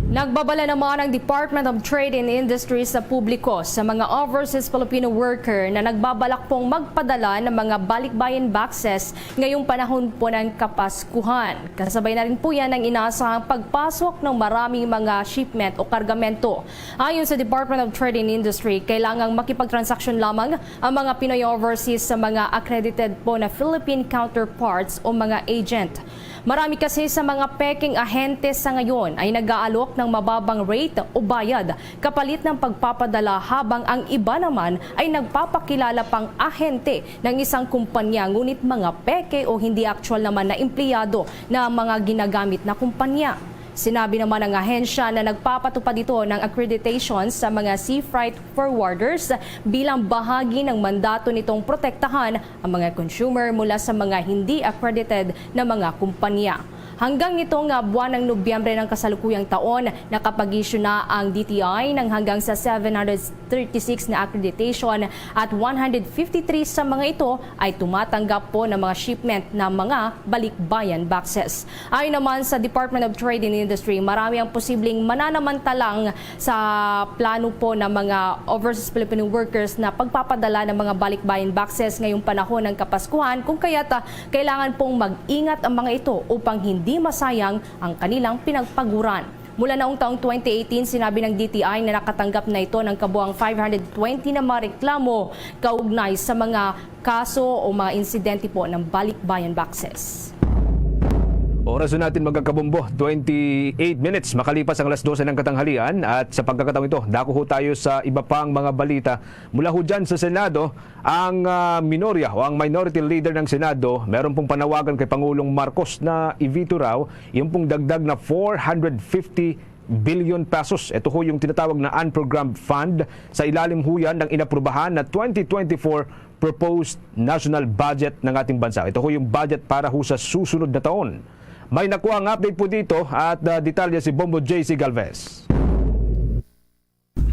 Nagbabala naman ang Department of Trade and Industry sa publiko sa mga overseas Filipino worker na nagbabalak pong magpadala ng mga balikbayan boxes ngayong panahon po ng Kapaskuhan. Kasabay na rin po yan ang inaasahang pagpasok ng maraming mga shipment o kargamento. Ayon sa Department of Trade and Industry, kailangang makipagtransaksyon lamang ang mga Pinoy overseas sa mga accredited po na Philippine counterparts o mga agent. Marami kasi sa mga pekeng ahente sa ngayon ay nag-aalok ng mababang rate o bayad kapalit ng pagpapadala, habang ang iba naman ay nagpapakilala pang ahente ng isang kumpanya ngunit mga peke o hindi aktual naman na empleyado na mga ginagamit na kumpanya. Sinabi naman ng ahensya na nagpapatupad ito ng accreditation sa mga sea freight forwarders bilang bahagi ng mandato nitong protektahan ang mga consumer mula sa mga hindi accredited na mga kumpanya. Hanggang nito nga buwan ng Nobyembre ng kasalukuyang taon, nakapag-issue na ang D T I ng hanggang sa seven hundred thirty-six na accreditation at one hundred fifty-three sa mga ito ay tumatanggap po ng mga shipment na mga balikbayan boxes. Ayon naman sa Department of Trade and Industry, marami ang posibleng mananamantalang sa plano po ng mga overseas Filipino workers na pagpapadala ng mga balikbayan boxes ngayong panahon ng Kapaskuhan, kung kaya't, ah, kailangan pong mag-ingat ang mga ito upang hindi masayang ang kanilang pinagpaguran. Mula noong taong twenty eighteen, sinabi ng D T I na nakatanggap na ito ng kabuang five hundred twenty na mga reklamo kaugnay sa mga kaso o mga insidente po ng balikbayan boxes. Oras na natin, mga kabombo, twenty-eight minutes makalipas ang alas dose ng katanghalian, at sa pagkakataong ito, dako ho tayo sa iba pang mga balita mula ho dyan sa Senado. Ang, ah, minorya o ang minority leader ng Senado, meron pong panawagan kay Pangulong Marcos na i-veto raw yung pong dagdag na four hundred fifty billion pesos. Ito ho yung tinatawag na unprogrammed fund sa ilalim ho yan ng inaprubahan na twenty twenty-four proposed national budget ng ating bansa. Ito ho yung budget para ho sa susunod na taon. May nakuha ang update po dito at, ah, detalye si Bombo J C Galvez.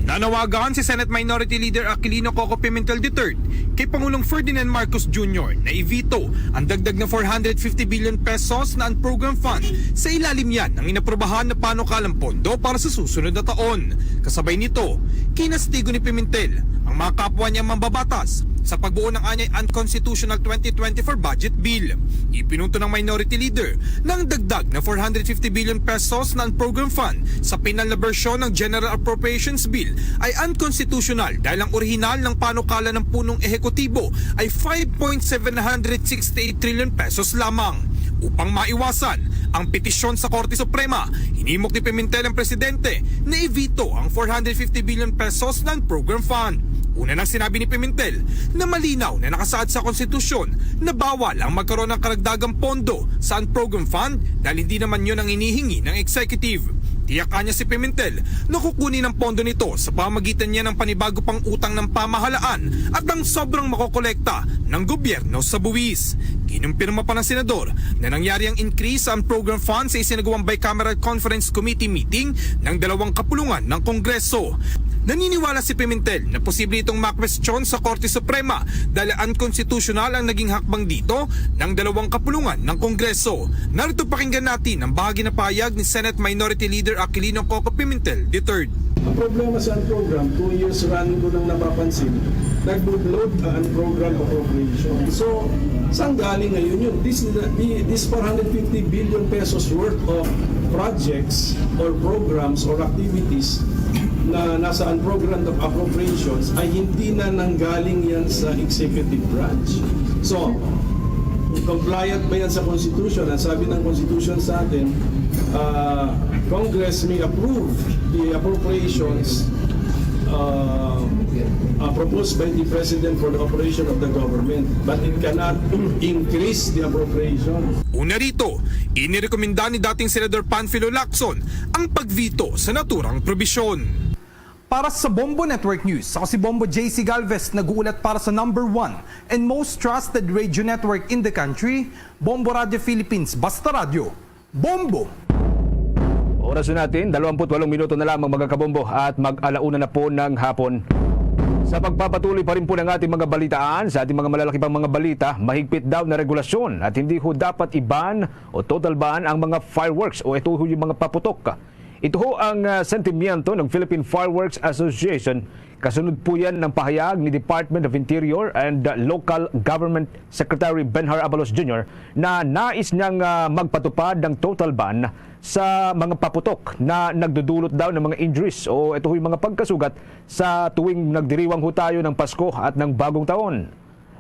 Nanawagan si Senate Minority Leader Aquilino Coco Pimentel the third kay Pangulong Ferdinand Marcos Junior na i-veto ang dagdag na four hundred fifty billion pesos na unprogrammed fund sa ilalim yan ng inaprubahan na panukalang pondo para sa susunod na taon. Kasabay nito, kinastigo ni Pimentel ang mga kapwa niya mambabatas sa pagbuo ng anyay unconstitutional twenty twenty-four budget bill. Ipinunto ng Minority Leader na ang dagdag na four hundred fifty billion pesos na unprogrammed fund sa pinal na bersyon ng General Appropriations Bill ay unconstitutional dahil ang orihinal ng panukala ng punong ehekutibo ay five point seven hundred sixty-eight trillion pesos lamang. Upang maiwasan ang petisyon sa Korte Suprema, hinimok ni Pimentel ang presidente na i-veto ang four hundred fifty billion pesos na unprogrammed fund. Una nang sinabi ni Pimentel na malinaw na nakasaad sa konstitusyon na bawal ang magkaroon ng karagdagang pondo sa unprogrammed fund dahil hindi naman yun ang hinihingi ng executive. Tiyak, anya, si Pimentel na kukunin ang pondo nito sa pamagitan niya ng panibago pang utang ng pamahalaan at ang sobrang makokolekta ng gobyerno sa buwis. Kinumpirma pa ng senador na nangyari ang increase sa unprogrammed funds sa isinagawang bicameral conference committee meeting ng dalawang kapulungan ng Kongreso. Naniniwala si Pimentel na posible itong makwestiyon sa Korte Suprema dahil unconstitutional ang naging hakbang dito ng dalawang kapulungan ng Kongreso. Narito, pakinggan natin ang bahagi na pahayag ni Senate Minority Leader Aquilino Coco Pimentel the third. Ang problema sa unprogram, two years running ko nang napapansin, nag-bloat ang unprogram appropriation. So, saan galing ngayon yun? This, is the, the, this four hundred fifty billion pesos worth of projects or programs or activities na nasa unprogrammed appropriations ay hindi na nanggaling yan sa executive branch. So, compliant ba yan sa Constitution? Ang sabi ng Constitution sa atin, uh, Congress may approve the appropriations uh, uh, proposed by the President for the operation of the government, but it cannot increase the appropriation. Una rito, inirekomenda ni dating Senador Panfilo Lacson ang pag-veto sa naturang probisyon. Para sa Bombo Network News, ako si Bombo J C Galvez, nag-uulat para sa number one and most trusted radio network in the country, Bombo Radio Philippines, Basta Radyo, Bombo! Oras na natin, dalawampu't walong minuto na lamang, mga kabombo, at mag-alauna na po ng hapon. Sa pagpapatuloy pa rin po ng ating mga balitaan, sa ating mga malalaki pang mga balita, mahigpit daw na regulasyon at hindi ho dapat i-ban o total ban ang mga fireworks o ito ho yung mga paputok. Ito ho ang, ah, sentimiento ng Philippine Fireworks Association. Kasunod po yan ng pahayag ni Department of Interior and, ah, Local Government Secretary Benhur Abalos Junior na nais niyang, ah, magpatupad ng total ban sa mga paputok na nagdudulot daw ng mga injuries o ito ho yung mga pagkasugat sa tuwing nagdiriwang ho tayo ng Pasko at ng Bagong Taon.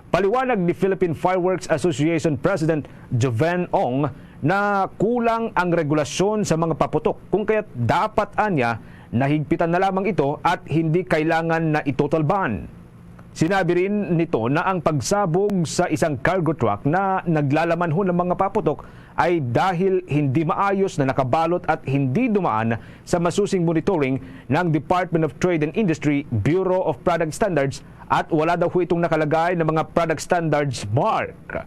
Paliwanag ni Philippine Fireworks Association President Joven Ong na kulang ang regulasyon sa mga paputok, kung kaya't dapat, anya, nahigpitan na lamang ito at hindi kailangan na i-total ban. Sinabi rin nito na ang pagsabog sa isang cargo truck na naglalaman ho ng mga paputok ay dahil hindi maayos na nakabalot at hindi dumaan sa masusing monitoring ng Department of Trade and Industry Bureau of Product Standards at wala daw ho itong nakalagay na mga product standards mark.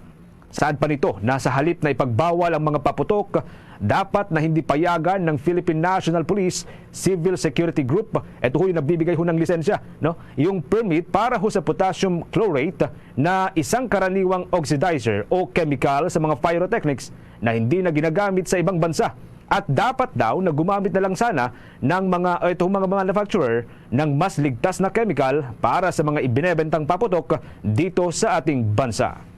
Saad pa nito na sa halip na ipagbawal ang mga paputok, dapat na hindi payagan ng Philippine National Police Civil Security Group, ito ho yung nagbibigay ho ng lisensya, no? Yung permit para ho sa potassium chlorate na isang karaniwang oxidizer o chemical sa mga pyrotechnics na hindi na ginagamit sa ibang bansa. At dapat daw na gumamit na lang sana ng mga, itong mga manufacturer ng mas ligtas na chemical para sa mga ibinebentang paputok dito sa ating bansa.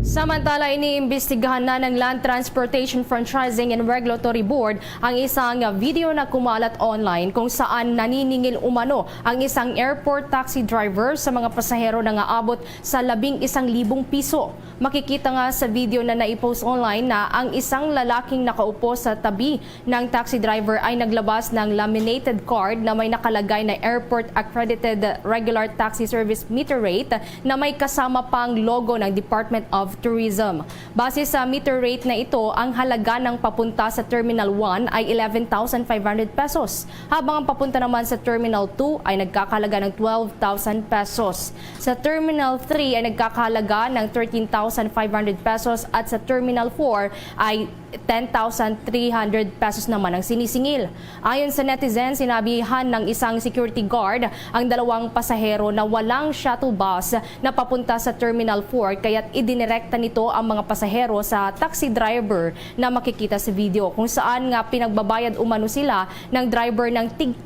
Samantala, iniimbestigahan na ng Land Transportation Franchising and Regulatory Board ang isang video na kumalat online kung saan naniningil umano ang isang airport taxi driver sa mga pasahero na nga abot sa labing isang libong piso. Makikita nga sa video na naipost online na ang isang lalaking nakaupo sa tabi ng taxi driver ay naglabas ng laminated card na may nakalagay na airport accredited regular taxi service meter rate na may kasama pang logo ng Department of Tourism. Base sa meter rate na ito, ang halaga ng papunta sa Terminal one ay eleven thousand five hundred pesos, habang ang papunta naman sa Terminal two ay nagkakahalaga ng twelve thousand pesos. Sa Terminal three ay nagkakahalaga ng thirteen thousand five hundred pesos at sa Terminal four ay ten thousand three hundred pesos naman ang sinisingil. Ayon sa netizen, sinabihan ng isang security guard ang dalawang pasahero na walang shuttle bus na papunta sa Terminal four, kaya't idinirekta nito ang mga pasahero sa taxi driver na makikita sa video, kung saan nga pinagbabayad umano sila ng driver ng tig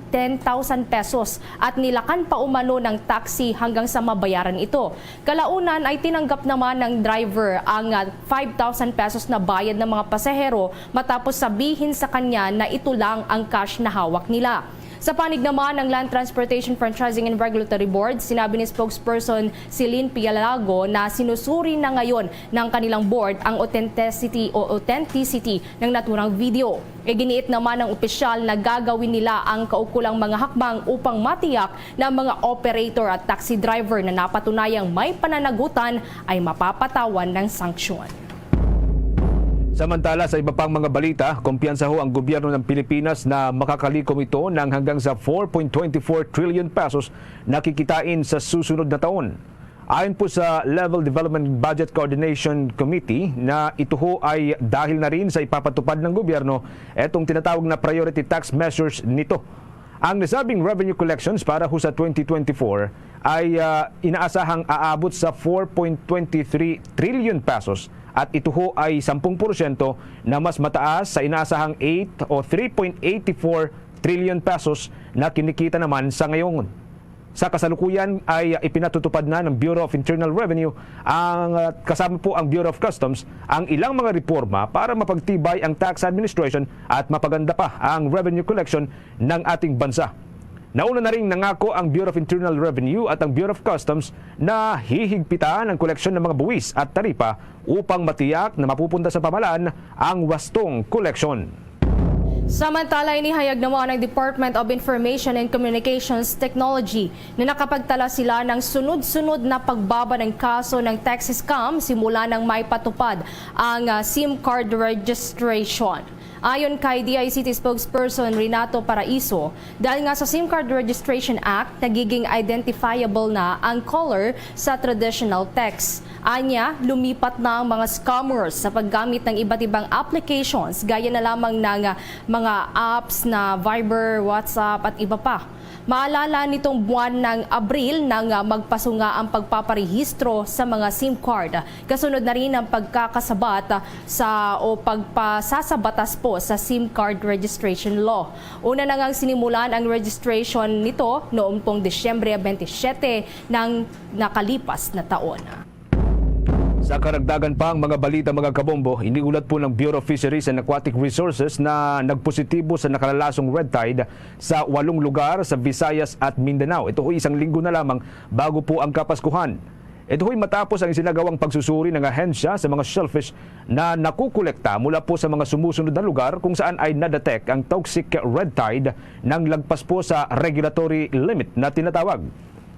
ten thousand pesos at nilakan pa umano ng taxi hanggang sa mabayaran ito. Kalaunan ay tinanggap naman ng driver ang, ah, five thousand pesos na bayad ng mga pasahero matapos sabihin sa kanya na ito lang ang cash na hawak nila. Sa panig naman ng Land Transportation Franchising and Regulatory Board, sinabi ni spokesperson Celine Pialago na sinusuri na ngayon ng kanilang board ang authenticity o authenticity ng naturang video. Iginiit naman ng opisyal na gagawin nila ang kaukulang mga hakbang upang matiyak na ang mga operator at taxi driver na napatunayang may pananagutan ay mapapatawan ng sanksyon. Samantala, sa iba pang mga balita, kumpiyansa ho ang gobyerno ng Pilipinas na makakalikom ito ng hanggang sa four point twenty four trillion pesos na kikitain sa susunod na taon. Ayon po sa Level Development Budget Coordination Committee na ito ho ay dahil na rin sa ipapatupad ng gobyerno etong tinatawag na priority tax measures nito. Ang nasabing revenue collections para ho sa twenty twenty-four ay, ah, inaasahang aabot sa four point twenty three trillion pesos at ito ho ay sampung porsyento na mas mataas sa inaasahang eight o three point eighty four trillion pesos na kinikita naman sa ngayon. Sa kasalukuyan ay ipinatutupad na ng Bureau of Internal Revenue ang, ah, kasama po ang Bureau of Customs ang ilang mga reforma para mapagtibay ang tax administration at mapaganda pa ang revenue collection ng ating bansa. Nauna na ring nangako ang Bureau of Internal Revenue at ang Bureau of Customs na hihigpitan ang koleksyon ng mga buwis at taripa upang matiyak na mapupunta sa pamahalaan ang wastong koleksyon. Samantala, inihayag naman ng Department of Information and Communications Technology na nakapagtala sila ng sunod-sunod na pagbaba ng kaso ng tax scam simula nang maipatupad ang, ah, SIM card registration. Ayon kay D I C T spokesperson Renato Paraiso, dahil nga sa SIM Card Registration Act, nagiging identifiable na ang caller sa traditional text. Anya, lumipat na ang mga scammers sa paggamit ng iba't ibang applications gaya na lamang ng, ah, mga apps na Viber, WhatsApp at iba pa. Maalala, nitong buwan ng Abril nang, ah, magpasunga ang pagpaparehistro sa mga SIM card. Kasunod na rin ang pagkakasabat, ah, sa o pagpasasabatas po sa SIM card registration law. Una na ngang sinimulan ang registration nito noong pong Disyembre twenty-seven ng nakalipas na taon. Sa karagdagan pang mga balita, mga kabombo, iniulat po ng Bureau of Fisheries and Aquatic Resources na nagpositibo sa nakalalasong red tide sa walong lugar sa Visayas at Mindanao. Ito ho isang linggo na lamang bago po ang Kapaskuhan. Ito ho'y matapos ang isinagawang pagsusuri ng ahensya sa mga shellfish na nakukolekta mula po sa mga sumusunod na lugar kung saan ay na-detect ang toxic red tide nang lagpas po sa regulatory limit na tinatawag.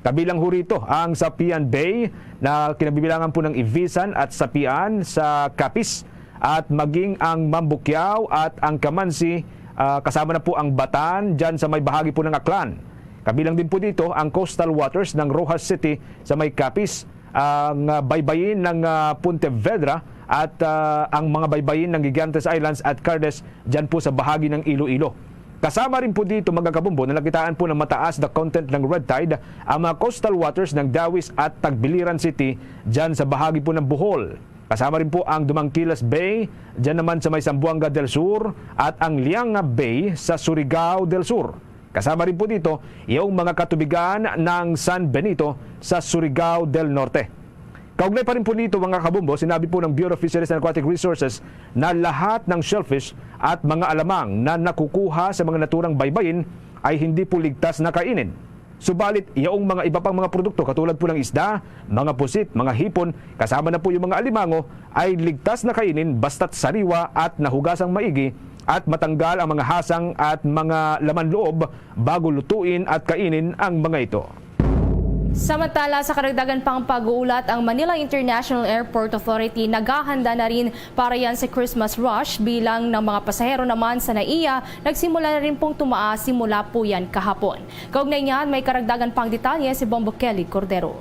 Kabilang ho rito ang Sapian Bay na kinabibilangan po ng Ivisan at Sapian sa Capiz at maging ang Mambukyao at ang Kamansi, ah, kasama na po ang Batan dyan sa may bahagi po ng Aklan. Kabilang din po dito ang coastal waters ng Roxas City sa may Capiz, ang, ah, baybayin ng, ah, Pontevedra at, ah, ang mga baybayin ng Gigantes Islands at Cardes dyan po sa bahagi ng Iloilo. Kasama rin po dito, mga kabombo, na nakitaan po ng mataas na content ng red tide ang mga coastal waters ng Dawis at Tagbiliran City dyan sa bahagi po ng Bohol. Kasama rin po ang Dumangkilas Bay, dyan naman sa may Zamboanga del Sur, at ang Lianga Bay sa Surigao del Sur. Kasama rin po dito yung mga katubigan ng San Benito sa Surigao del Norte. Kaugnay pa rin po nito, mga kabombo, sinabi po ng Bureau of Fisheries and Aquatic Resources na lahat ng shellfish at mga alamang na nakukuha sa mga naturang baybayin ay hindi po ligtas na kainin. Subalit, yaong mga iba pang mga produkto katulad po ng isda, mga pusit, mga hipon, kasama na po yung mga alimango, ay ligtas na kainin basta't sariwa at nahugasang maigi at matanggal ang mga hasang at mga laman loob bago lutuin at kainin ang mga ito. Samantala, sa karagdagan pang pag-uulat, ang Manila International Airport Authority naghahanda na rin para yan sa Christmas rush, bilang ng mga pasahero naman sa NAIA nagsimula na rin pong tumaas simula po yan kahapon. Kaugnay niyan, may karagdagan pang detalye si Bombo Kelly Cordero.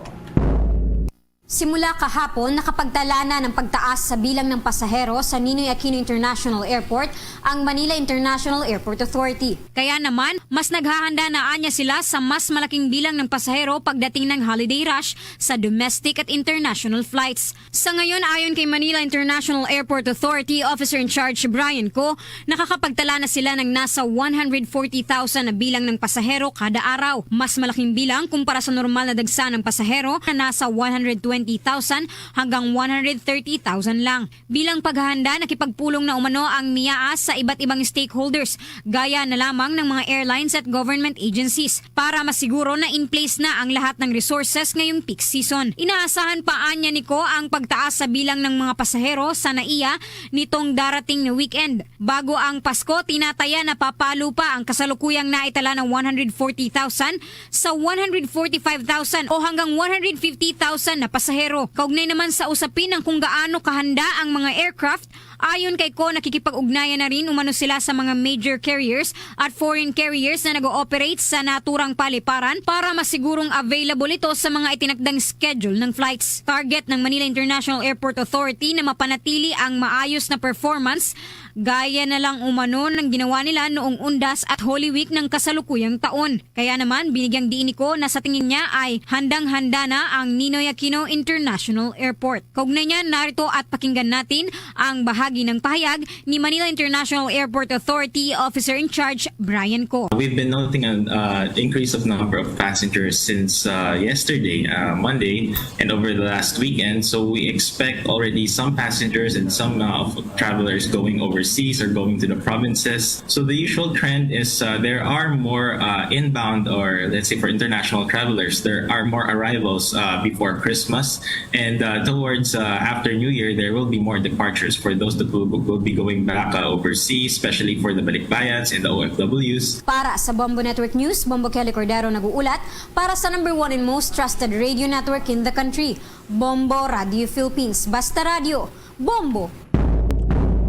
Simula kahapon, nakapagtala na ng pagtaas sa bilang ng pasahero sa Ninoy Aquino International Airport ang Manila International Airport Authority. Kaya naman, mas naghahanda na anya sila sa mas malaking bilang ng pasahero pagdating ng holiday rush sa domestic at international flights. Sa ngayon, ayon kay Manila International Airport Authority Officer in Charge Brian Ko, nakakapagtala na sila ng nasa one hundred forty thousand na bilang ng pasahero kada araw. Mas malaking bilang kumpara sa normal na dagsa ng pasahero na nasa one hundred twenty thousand hanggang one hundred thirty thousand lang. Bilang paghahanda, nakipagpulong na umano ang NIAA sa iba't ibang stakeholders, gaya na lamang ng mga airlines at government agencies, para masiguro na in place na ang lahat ng resources ngayong peak season. Inaasahan pa anya ni Ko ang pagtaas sa bilang ng mga pasahero sa NAIA nitong darating na weekend. Bago ang Pasko, tinataya na papalo pa ang kasalukuyang naitala na one hundred forty thousand sa one hundred forty-five thousand o hanggang one hundred fifty thousand na pasahero. pasahero. Kaugnay naman sa usapin ang kung gaano kahanda ang mga aircraft, ayon kay Ko, nakikipag-ugnayan na rin umano sila sa mga major carriers at foreign carriers na nag-ooperate sa naturang paliparan para masigurong available ito sa mga itinakdang schedule ng flights. Target ng Manila International Airport Authority na mapanatili ang maayos na performance gaya na lang umano ng ginawa nila noong Undas at Holy Week ng kasalukuyang taon. Kaya naman, binigyang diin ni Ko na sa tingin niya ay handang-handa na ang Ninoy Aquino International Airport. Kaugnay niyan, narito at pakinggan natin ang bahagi ng pahayag ni Manila International Airport Authority Officer in Charge Brian Ko. We've been noting an uh, increase of number of passengers since uh, yesterday, uh, Monday, and over the last weekend. So we expect already some passengers and some uh, travelers going overseas or going to the provinces. So the usual trend is uh, there are more uh, inbound, or let's say for international travelers, there are more arrivals uh, before Christmas. And uh, towards uh, after New Year, there will be more departures for those that will, will be going back uh, overseas, especially for the balikbayans and the O F Ws. Para sa Bombo Network News, Bombo Kelly Cordero nag-uulat para sa number one and most trusted radio network in the country, Bombo Radio Philippines. Basta Radio, Bombo!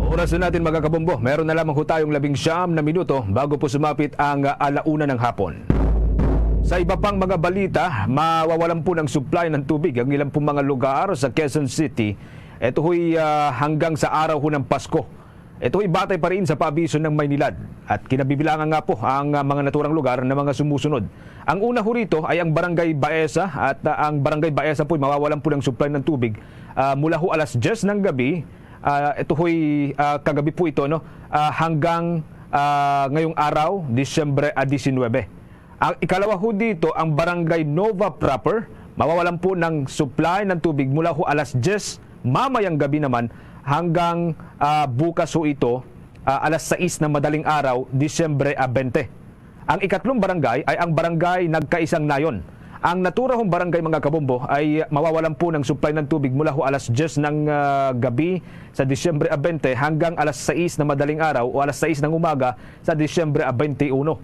Oras na natin, mga kabombo. Meron na lamang ho tayong labing siyam na minuto bago po sumapit ang, ah, alauna ng hapon. Sa iba pang mga balita, mawawalan po ng supply ng tubig ang ilang pong mga lugar sa Quezon City. Ito ho'y, ah, hanggang sa araw ho ng Pasko. Ito ho'y batay pa rin sa paabiso ng Maynilad. At kinabibilangan nga po ang, ah, mga naturang lugar na mga sumusunod. Ang una ho rito ay ang Barangay Baeza, at, ah, ang Barangay Baeza po'y mawawalan po ng supply ng tubig, ah, mula ho alas diyes ng gabi. Ah, ito ho'y, ah, kagabi po ito, no? Ah, hanggang, ah, ngayong araw, Disyembre, ah, disinwebe. Ang ikalawa ho dito, ang Barangay Nova proper, mawawalan po ng supply ng tubig mula ho alas diyes mamayang gabi naman hanggang, ah, bukas ho ito, ah, alas sais ng madaling araw, Disyembre, ah, bente. Ang ikatlong barangay ay ang Barangay Nagkaisang Nayon. Ang naturang barangay, mga kabombo, ay mawawalan po ng supply ng tubig mula ho alas diyes ng, ah, gabi sa Disyembre, ah, bente hanggang alas sais na madaling araw o alas sais ng umaga sa Disyembre, ah, bente uno.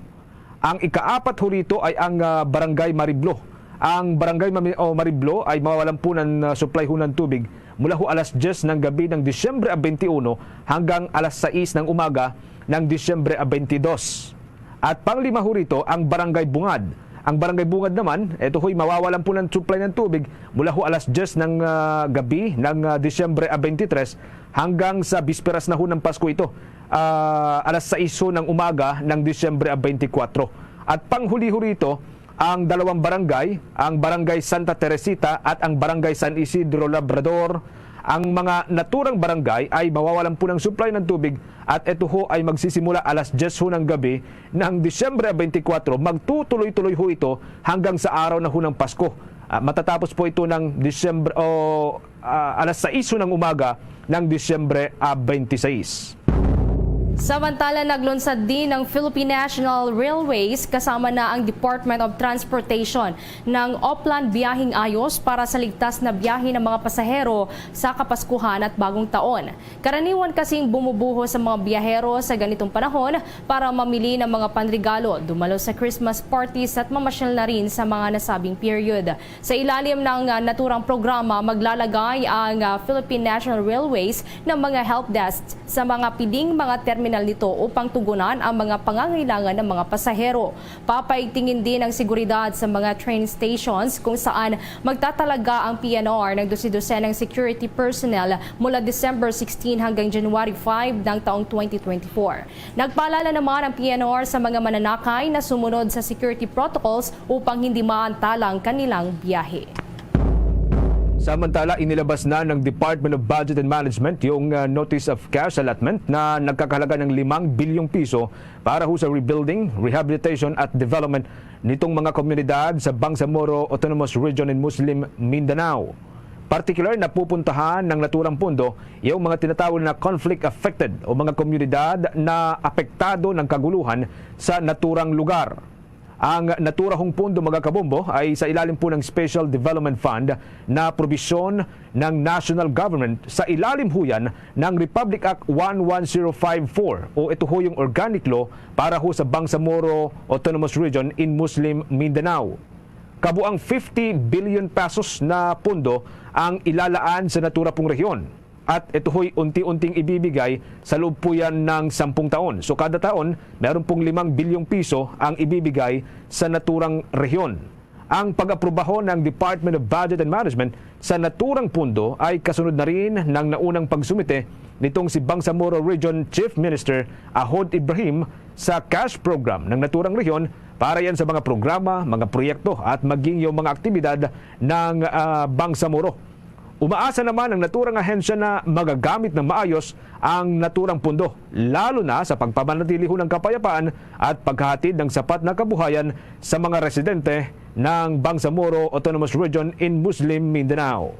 Ang ikaapat ho rito ay ang, ah, Barangay Mariblo. Ang Barangay Mami-, o Mariblo ay mawawalan po ng, ah, supply ho ng tubig mula ho alas diyes ng gabi ng Disyembre, ah, bente uno hanggang alas sais ng umaga ng Disyembre, ah, bente dos. At panglima ho rito, ang Barangay Bungad. Ang Barangay Bungad naman, ito ho'y mawawalan po ng supply ng tubig mula ho alas diyes ng, ah, gabi ng, ah, Disyembre, ah, bente tres hanggang sa bisperas na ho ng Pasko ito, ah, alas sais ho ng umaga ng Disyembre, ah, bente kwatro. At panghuli ho rito, ang dalawang barangay, ang Barangay Santa Teresita at ang Barangay San Isidro Labrador, ang mga naturang barangay ay mawawalan po ng supply ng tubig at ito ho ay magsisimula alas diyes ho ng gabi ng Disyembre bente kwatro. Magtutuloy-tuloy ho ito hanggang sa araw na ho ng Pasko. Ah, matatapos po ito ng Disyembre o, ah, alas sais ho ng umaga ng Disyembre, ah, bente sais. Samantala, naglunsad din ang Philippine National Railways kasama na ang Department of Transportation ng Oplan Biyaheng Ayos para sa ligtas na biyahe ng mga pasahero sa Kapaskuhan at Bagong Taon. Karaniwan kasing bumubuhos ang mga biyahero sa ganitong panahon para mamili ng mga panregalo, dumalo sa Christmas parties at mamasyal na rin sa mga nasabing period. Sa ilalim ng, ah, naturang programa, maglalagay ang, ah, Philippine National Railways ng mga help desks sa mga piling mga terminal nito upang tugunan ang mga pangangailangan ng mga pasahero. Papaigtingin din ang seguridad sa mga train stations kung saan magtatalaga ang P N R ng dose-dosenang security personnel mula December sixteen hanggang January five ng taong twenty twenty-four. Nagpaalala naman ang P N R sa mga mananakay na sumunod sa security protocols upang hindi maantala ang kanilang biyahe. Samantala, inilabas na ng Department of Budget and Management yung, ah, Notice of Cash Allotment na nagkakahalaga ng limang bilyong piso para ho sa rebuilding, rehabilitation at development nitong mga komunidad sa Bangsamoro Autonomous Region in Muslim Mindanao. Partikular na pupuntahan ng naturang pondo yung mga tinatawag na conflict affected o mga komunidad na apektado ng kaguluhan sa naturang lugar. Ang naturahong pondo, mga kabombo, ay sa ilalim po ng Special Development Fund na probisyon ng national government sa ilalim ho yan ng Republic Act one one zero five four, o ito ho yung organic law para ho sa Bangsamoro Autonomous Region in Muslim Mindanao. Kabuang fifty billion pesos na pondo ang ilalaan sa natura pong rehiyon. At ito ho'y unti-unting ibibigay sa loob po yan ng sampung taon. So kada taon, meron pong limang bilyong piso ang ibibigay sa naturang rehiyon. Ang pag-aprobaho ng Department of Budget and Management sa naturang pondo ay kasunod na rin ng naunang pagsumite nitong si Bangsamoro Region Chief Minister Ahod Ibrahim sa cash program ng naturang rehiyon para yan sa mga programa, mga proyekto at maging yung mga aktibidad ng ah, Bangsamoro. Umaasa naman ang naturang ahensya na magagamit ng maayos ang naturang pondo, lalo na sa pagpapanatili ho ng kapayapaan at paghahatid ng sapat na kabuhayan sa mga residente ng Bangsamoro Autonomous Region in Muslim Mindanao.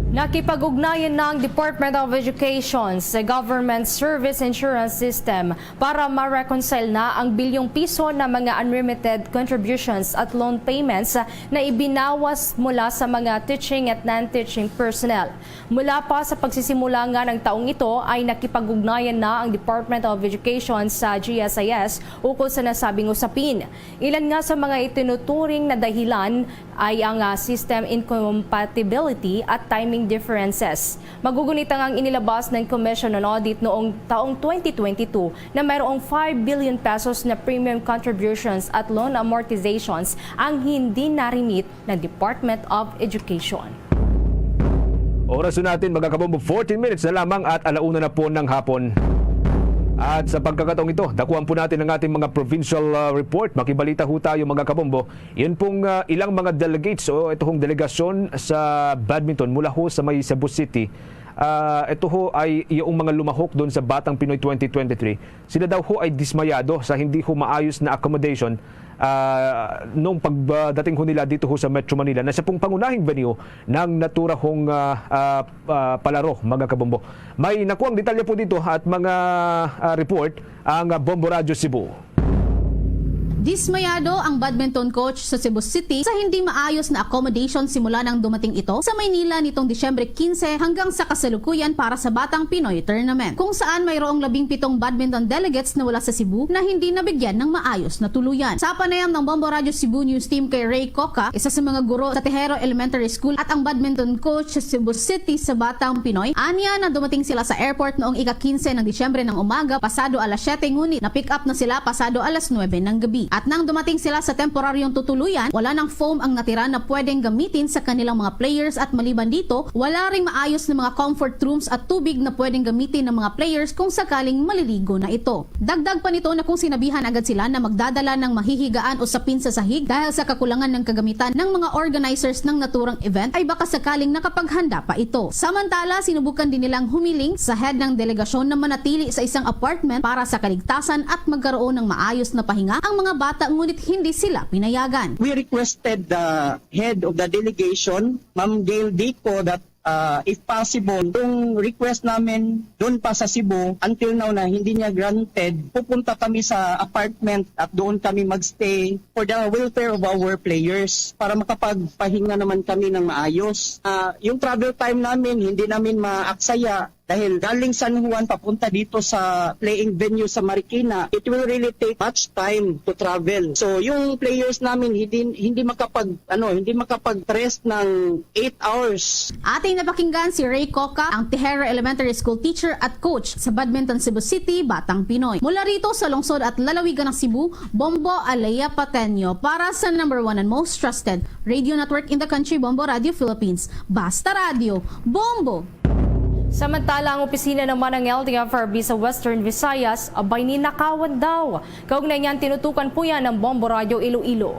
Nakipag-ugnayan na ang Department of Education sa Government Service Insurance System para ma-reconcile na ang bilyong piso na mga unremitted contributions at loan payments na ibinawas mula sa mga teaching at non-teaching personnel. Mula pa sa pagsisimula nga ng taong ito ay nakipag-ugnayan na ang Department of Education sa G S I S ukol sa nasabing usapin. Ilan nga sa mga itinuturing na dahilan ay ang ah, system incompatibility at timing differences. Magugunit ang inilabas ng Commission on Audit noong taong twenty twenty-two na mayroong five billion pesos na premium contributions at loan amortizations ang hindi na-remit ng Department of Education. Oras na natin, mga kabombo, fourteen minutes na lamang at alauna na po ng hapon. At sa pagkakataong ito, dakuan po natin ang ating mga provincial ah, report. Makibalita ho tayo, mga kabombo. Yun pong ah, ilang mga delegates o ito hong delegasyon sa badminton mula ho sa may Cebu City. Ah, ito ho ay yung mga lumahok doon sa Batang Pinoy twenty twenty-three. Sila daw ho ay dismayado sa hindi ho maayos na accommodation ah, nung pagdating ho nila dito ho sa Metro Manila na siya pong pangunahing venue ng natura hong ah, ah, ah, palaro, mga kabombo. May nakuang detalye po dito at mga ah, report ang ah, Bombo Radyo Cebu. Dismayado ang badminton coach sa Cebu City sa hindi maayos na accommodation simula nang dumating ito sa Maynila nitong Disyembre quince hanggang sa kasalukuyan para sa Batang Pinoy Tournament, kung saan mayroong labing pitong badminton delegates na wala sa Cebu na hindi nabigyan ng maayos na tuluyan. Sa panayam ng Bombo Radyo Cebu News Team kay Ray Coca, isa sa mga guro sa Tejero Elementary School at ang badminton coach sa Cebu City sa Batang Pinoy, anya na dumating sila sa airport noong ika-quince ng Disyembre ng umaga pasado alas siyete, ngunit na-pick up na sila pasado alas nuebe ng gabi. At nang dumating sila sa temporaryong tutuluyan, wala nang foam ang natira na pwedeng gamitin sa kanilang mga players at maliban dito, wala ring maayos na mga comfort rooms at tubig na pwedeng gamitin ng mga players kung sakaling maliligo na ito. Dagdag pa nito na kung sinabihan agad sila na magdadala ng mahihigaan o sapin sa sahig dahil sa kakulangan ng kagamitan ng mga organizers ng naturang event, ay baka sakaling nakapaghanda pa ito. Samantala, sinubukan din nilang humiling sa head ng delegasyon na manatili sa isang apartment para sa kaligtasan at magkaroon ng maayos na pahinga ang mga bata, ngunit hindi sila pinayagan. We requested the head of the delegation, Ma'am Gail Dico, that uh, if possible, yung request namin doon pa sa Cebu, until now na hindi niya granted, pupunta kami sa apartment at doon kami magstay for the welfare of our players para makapagpahinga naman kami ng maayos. Uh, yung travel time namin, hindi namin maaksaya dahil galing San Juan papunta dito sa playing venue sa Marikina, it will really take much time to travel. So yung players namin hindi hindi makapag ano, hindi makapag-rest ng eight hours. Ating napakinggan si Ray Coca, ang Tejero Elementary School teacher at coach sa Badminton Cebu City, Batang Pinoy. Mula rito sa lungsod at lalawigan ng Cebu, Bombo Alea Pateño para sa number one and most trusted radio network in the country, Bombo Radio Philippines. Basta Radio, Bombo! Samantala, ang opisina naman ng L T F R B sa Western Visayas, abay, ninakawan daw. Kaugnay niyan, tinutukan po yan ng Bombo Radyo Iloilo.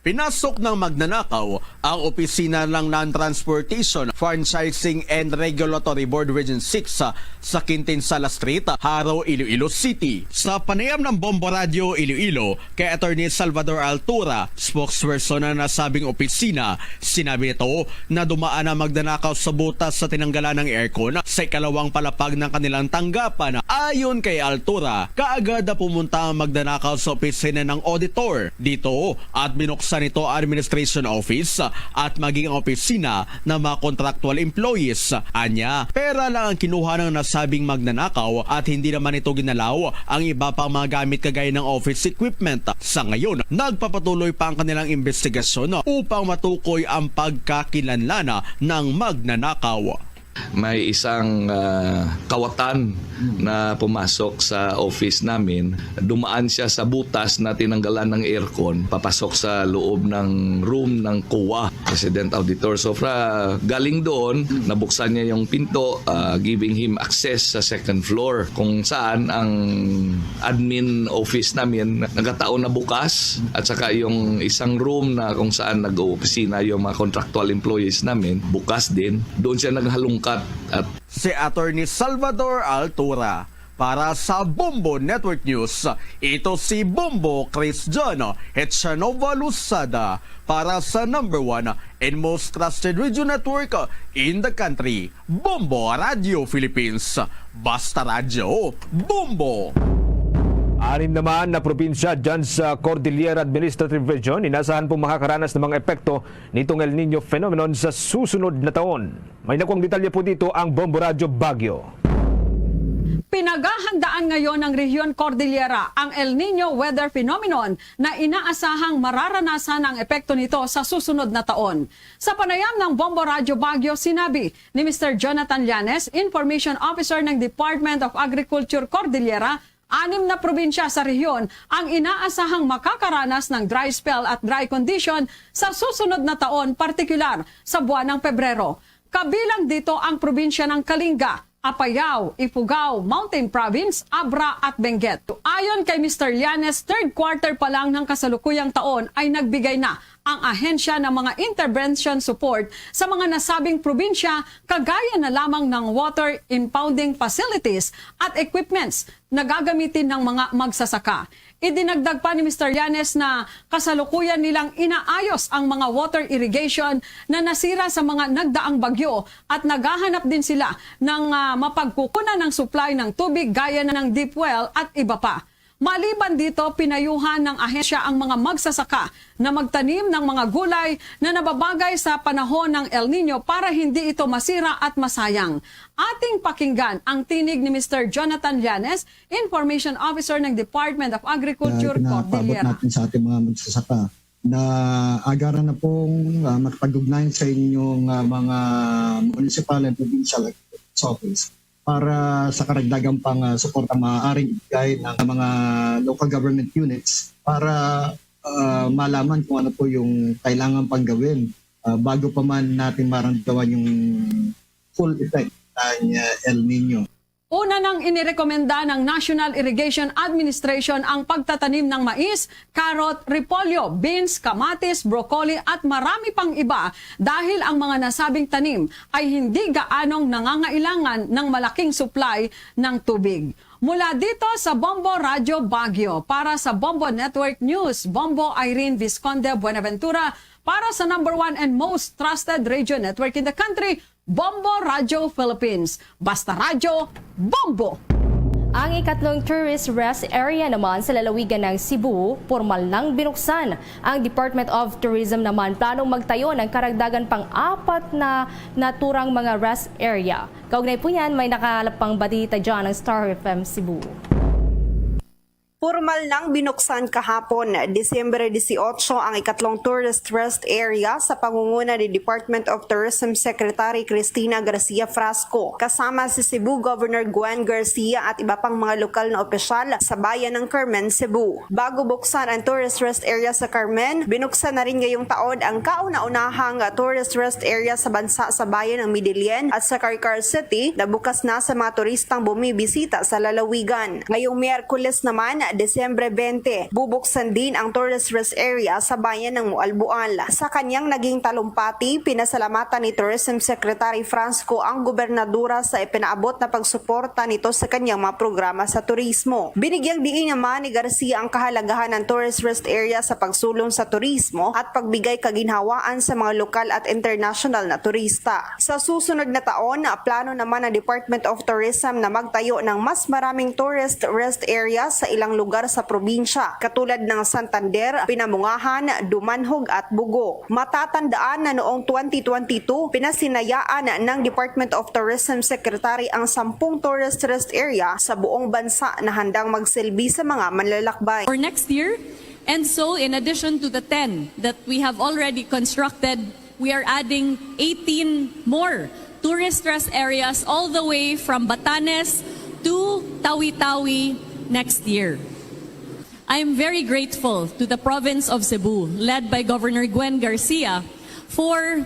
Pinasok ng magnanakaw ang opisina ng Land Transportation, Franchising and Regulatory Board Region six sa, sa Quintin Sala Street, Jaro, Iloilo City. Sa panayam ng Bombo Radyo Iloilo kay Attorney Salvador Altura, spokesperson ng nasabing opisina, sinabi nito na dumaan ang magnanakaw sa butas sa tinanggalan ng aircon sa ikalawang palapag ng kanilang tanggapan. Ayon kay Altura, kaagad na pumunta ang magnanakaw sa opisina ng auditor dito at binuksan nito ang administration office at maging ang opisina ng mga contractual employees. Anya, pera lang ang kinuha ng nasabing magnanakaw at hindi naman ito ginalaw ang iba pang mga gamit kagaya ng office equipment. Sa ngayon, nagpapatuloy pa ang kanilang investigasyon upang matukoy ang pagkakilanlan ng magnanakaw. May isang, ah, kawatan na pumasok sa office namin. Dumaan siya sa butas na tinanggalan ng aircon, papasok sa loob ng room ng COA, Resident Auditor. So, fra-, galing doon, nabuksan niya yung pinto, ah, giving him access sa second floor, kung saan ang admin office namin nagataon na bukas, at saka yung isang room na kung saan nag-oopisina yung mga contractual employees namin, bukas din. Doon siya naghalungkat at Si Attorney Salvador Altura para sa Bombo Network News. Ito si Bombo Cristiano Echanova Losada para sa number one and most trusted radio network in the country, Bombo Radio Philippines. Basta Radyo, Bombo! Anim naman na probinsya dyan sa Cordillera Administrative Region inasahan pong makakaranas ng mga epekto nitong El Niño phenomenon sa susunod na taon. May nakuang detalye po dito ang Bombo Radyo Baguio. Pinaghahandaan ngayon ng Rehiyon Cordillera ang El Niño weather phenomenon na inaasahang mararanasan ang epekto nito sa susunod na taon. Sa panayam ng Bombo Radyo Baguio, sinabi ni Mister Jonathan Llanes, Information Officer ng Department of Agriculture Cordillera, anim na probinsya sa rehiyon ang inaasahang makakaranas ng dry spell at dry condition sa susunod na taon, partikular sa buwan ng Pebrero. Kabilang dito ang probinsya ng Kalinga, Apayao, Ifugao, Mountain Province, Abra at Benguet. Ayon kay Mister Llanes, third quarter pa lang ng kasalukuyang taon ay nagbigay na ang ahensya ng mga intervention support sa mga nasabing probinsya, kagaya na lamang ng water impounding facilities at equipments na gagamitin ng mga magsasaka. Idinagdag pa ni Mister Llanes na kasalukuyan nilang inaayos ang mga water irrigation na nasira sa mga nagdaang bagyo at naghahanap din sila ng, ah, mapagkukunan ng supply ng tubig gaya na ng deep well at iba pa. Maliban dito, pinayuhan ng ahensya ang mga magsasaka na magtanim ng mga gulay na nababagay sa panahon ng El Niño para hindi ito masira at masayang. Ating pakinggan ang tinig ni Mister Jonathan Llanes, Information Officer ng Department of Agriculture, na pinapaabot Cordillera. Natin sa ating mga magsasaka na agaran na pong, ah, makipag-ugnayan sa inyong, ah, mga municipal and provincial office para sa karagdagan pang, ah, suporta maaaring ibigay ng mga local government units para, ah, malaman kung ano po yung kailangan pang gawin, ah, bago pa man natin maramdaman yung full effect ng, ah, El Niño. Una nang inirekomenda ng National Irrigation Administration ang pagtatanim ng mais, carrot, repolyo, beans, kamatis, broccoli at marami pang iba dahil ang mga nasabing tanim ay hindi gaanong nangangailangan ng malaking supply ng tubig. Mula dito sa Bombo Radyo Baguio, para sa Bombo Network News, Bombo Irene Visconde Buenaventura, para sa number one and most trusted radio network in the country, Bombo Radyo Philippines. Basta Radyo, Bombo! Ang ikatlong tourist rest area naman sa lalawigan ng Cebu, pormal nang binuksan. Ang Department of Tourism naman planong magtayo ng karagdagan pang apat na naturang mga rest area. Kaugnay po niyan, may nakalapang balita dyan ng Star F M Cebu. Pormal nang binuksan kahapon, Disyembre dieciocho, ang ikatlong tourist rest area sa pangunguna ni Department of Tourism Secretary Cristina Garcia Frasco, kasama si Cebu Governor Gwen Garcia at iba pang mga lokal na opisyal sa bayan ng Carmen, Cebu. Bago buksan ang tourist rest area sa Carmen, binuksan na rin ngayong taon ang kauna-unahang tourist rest area sa bansa sa bayan ng Medellin at sa Carcar City, na bukas na sa mga turistang bumibisita sa lalawigan. Ngayong Miyerkules naman, Disyembre twenty, bubuksan din ang tourist rest area sa bayan ng Mualboal. Sa kanyang naging talumpati, pinasalamatan ni Tourism Secretary Frasco ang gobernadora sa ipinaabot na pagsuporta nito sa kanyang mga programa sa turismo. Binigyang diin naman ni Garcia ang kahalagahan ng tourist rest area sa pagsulong sa turismo at pagbigay kaginhawaan sa mga lokal at international na turista. Sa susunod na taon, plano naman ng Department of Tourism na magtayo ng mas maraming tourist rest area sa ilang lugar sa probinsya, katulad ng Santander, Pinamungahan, Dumanjug at Bogo. Matatandaan na noong twenty twenty-two, pinasinayaan ng Department of Tourism Secretary ang sampung tourist rest area sa buong bansa na handang magsilbi sa mga manlalakbay. For next year. And so, in addition to the ten that we have already constructed, we are adding eighteen more tourist rest areas all the way from Batanes to Tawi-Tawi next year. I am very grateful to the province of Cebu, led by Governor Gwen Garcia, for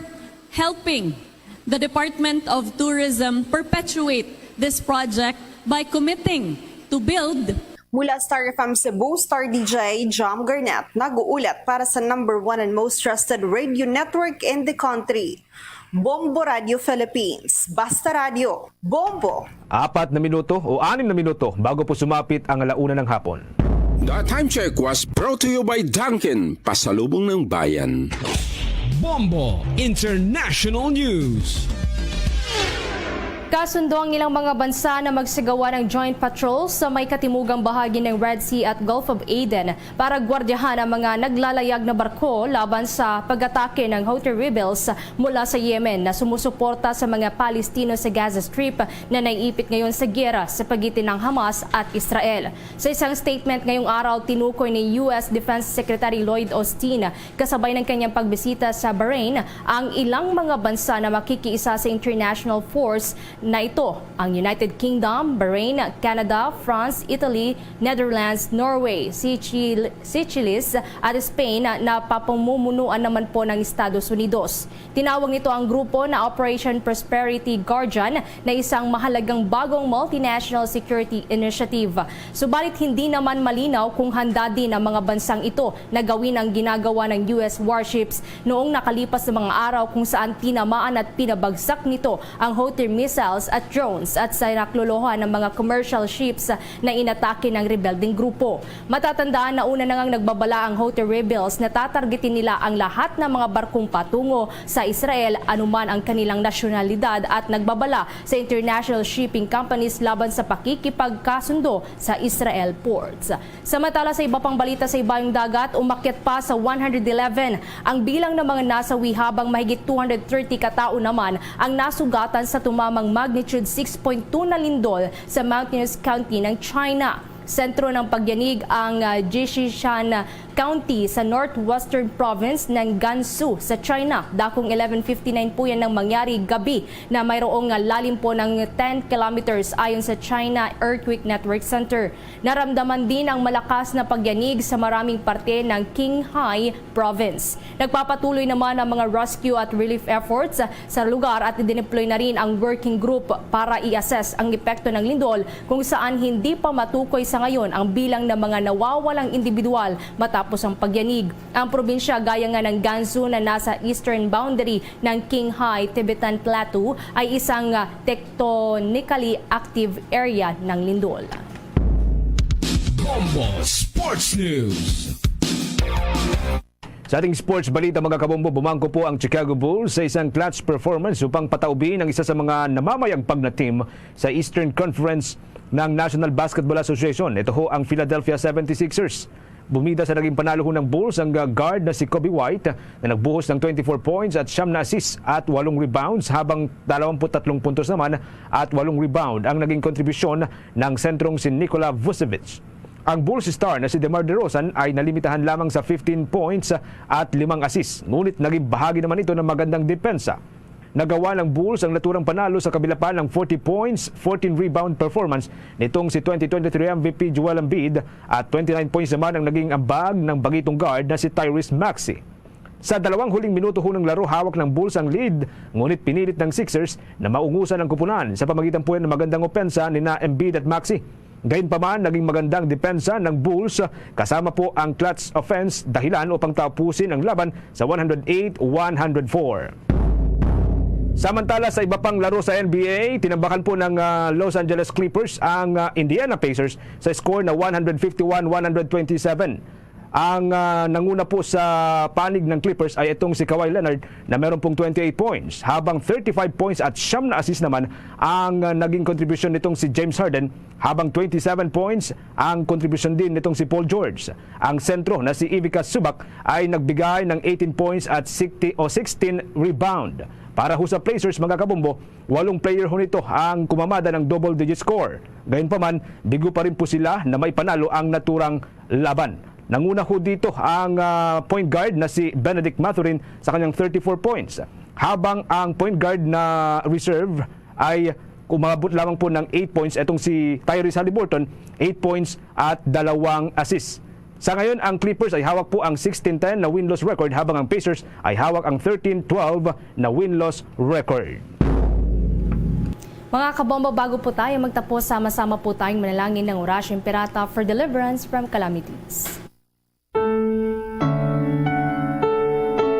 helping the Department of Tourism perpetuate this project by committing to build Mula Star F M Cebu, Star D J Jam Garnett, nag-uulat para sa number one and most trusted radio network in the country, Bombo Radio Philippines. Basta Radio, Bombo! Apat na minuto o anim na minuto bago po sumapit ang alauna ng hapon. The Time Check was brought to you by Dunkin, Pasalubong ng Bayan. Bombo International News. Kasundo ang ilang mga bansa na magsagawa ng joint patrol sa may katimugang bahagi ng Red Sea at Gulf of Aden para gwardiyahan ang mga naglalayag na barko laban sa pag-atake ng Houthi rebels mula sa Yemen na sumusuporta sa mga Palestino sa Gaza Strip na naiipit ngayon sa giyera sa pagitan ng Hamas at Israel. Sa isang statement ngayong araw, tinukoy ni U S Defense Secretary Lloyd Austin, kasabay ng kanyang pagbisita sa Bahrain, ang ilang mga bansa na makikiisa sa international force na ito, ang United Kingdom, Bahrain, Canada, France, Italy, Netherlands, Norway, Seychelles, Seychelles at Spain na papamumunuan naman po ng Estados Unidos. Tinawag nito ang grupo na Operation Prosperity Guardian na isang mahalagang bagong multinational security initiative. Subalit hindi naman malinaw kung handa din ang mga bansang ito na gawin ang ginagawa ng U S warships noong nakalipas na mga araw, kung saan tinamaan at pinabagsak nito ang Houthi missiles at drones at sinaklolohan ng mga commercial ships na inatake ng rebeldeng grupo. Matatandaan na una na ngang nagbabala ang Houthi rebels na tatargetin nila ang lahat ng mga barkong patungo sa Israel, anuman ang kanilang nasyonalidad, at nagbabala sa international shipping companies laban sa pakikipagkasundo sa Israel ports. Samantala, sa iba pang balita sa ibayong dagat, umakyat pa sa one hundred eleven ang bilang ng mga nasawi, habang mahigit two hundred thirty ka tawo naman ang nasugatan sa tumamang magnitude six point two na lindol sa Mountainous County ng China. Sentro ng pagyanig ang, ah, Jinshan County sa northwestern province ng Gansu sa China. Dakong eleven fifty-nine po yan nang mangyari gabi na mayroong, ah, lalim po ng ten kilometers, ayon sa China Earthquake Network Center. Naramdaman din ang malakas na pagyanig sa maraming parte ng Qinghai Province. Nagpapatuloy naman ang mga rescue at relief efforts sa lugar at idineploy na rin ang working group para i-assess ang epekto ng lindol, kung saan hindi pa matukoy sa ngayon ang bilang ng mga nawawalang individual matapos ang pagyanig. Ang probinsya gaya nga ng Gansu na nasa eastern boundary ng Qinghai Tibetan Plateau ay isang, ah, tectonically active area ng lindol. Bombo Sports News. Sa ating sports balita, mga kabombo, bumangko po ang Chicago Bulls sa isang clutch performance upang pataubin ang isa sa mga namamayagpag na team sa Eastern Conference ng National Basketball Association. Ito ho ang Philadelphia seventy-sixers. Bumida sa naging panalo ho ng Bulls ang, uh, guard na si Coby White, na nagbuhos ng twenty-four points at siyam na assists at walong rebounds, habang dalawampu't tatlong puntos naman at walong rebound ang naging kontribusyon ng sentrong si Nikola Vucevic. Ang Bulls star na si DeMar DeRozan ay nalimitahan lamang sa fifteen points at limang assists, ngunit naging bahagi naman ito ng magandang depensa. Nagawa ng Bulls ang naturang panalo sa kabila pa ng forty points, fourteen rebound performance nitong si twenty twenty-three M V P Joel Embiid, at twenty-nine points naman ang naging ambag ng bagitong guard na si Tyrese Maxey. Sa dalawang huling minuto ho ng laro, hawak ng Bulls ang lead, ngunit pinilit ng Sixers na maungusan ang kupunan sa pamagitan po ng magandang opensa ni na Embiid at Maxey. Gayunpaman, naging magandang depensa ng Bulls kasama po ang clutch offense, dahilan upang tapusin ang laban sa one hundred eight one hundred four. Samantala, sa iba pang laro sa N B A, tinambakan po ng, ah, Los Angeles Clippers ang, ah, Indiana Pacers sa score na one hundred fifty-one one hundred twenty-seven. Ang, ah, nanguna po sa panig ng Clippers ay itong si Kawhi Leonard na meron pong twenty-eight points, habang thirty-five points at siyam na assist naman ang, ah, naging kontribusyon nitong si James Harden, habang twenty-seven points ang kontribusyon din nitong si Paul George. Ang sentro na si Ivica Zubac ay nagbigay ng eighteen points at sixty o sixteen rebound. Para ho sa Pacers, mga kabombo, walong player ho nito ang kumamada ng double-digit score. Gayunpaman, bigo pa rin po sila na maipanalo ang naturang laban. Nanguna ho dito ang, ah, point guard na si Bennedict Mathurin sa kanyang thirty-four points, habang ang point guard na reserve ay umabot lamang po ng eight points. Itong si Tyrese Haliburton, eight points at dalawang assist. Sa ngayon, ang Clippers ay hawak po ang sixteen ten na win-loss record, habang ang Pacers ay hawak ang thirteen twelve na win-loss record. Mga kabombo, bago po tayo magtapos, sama-sama po tayong manalangin ng Oratio Imperata for deliverance from calamities.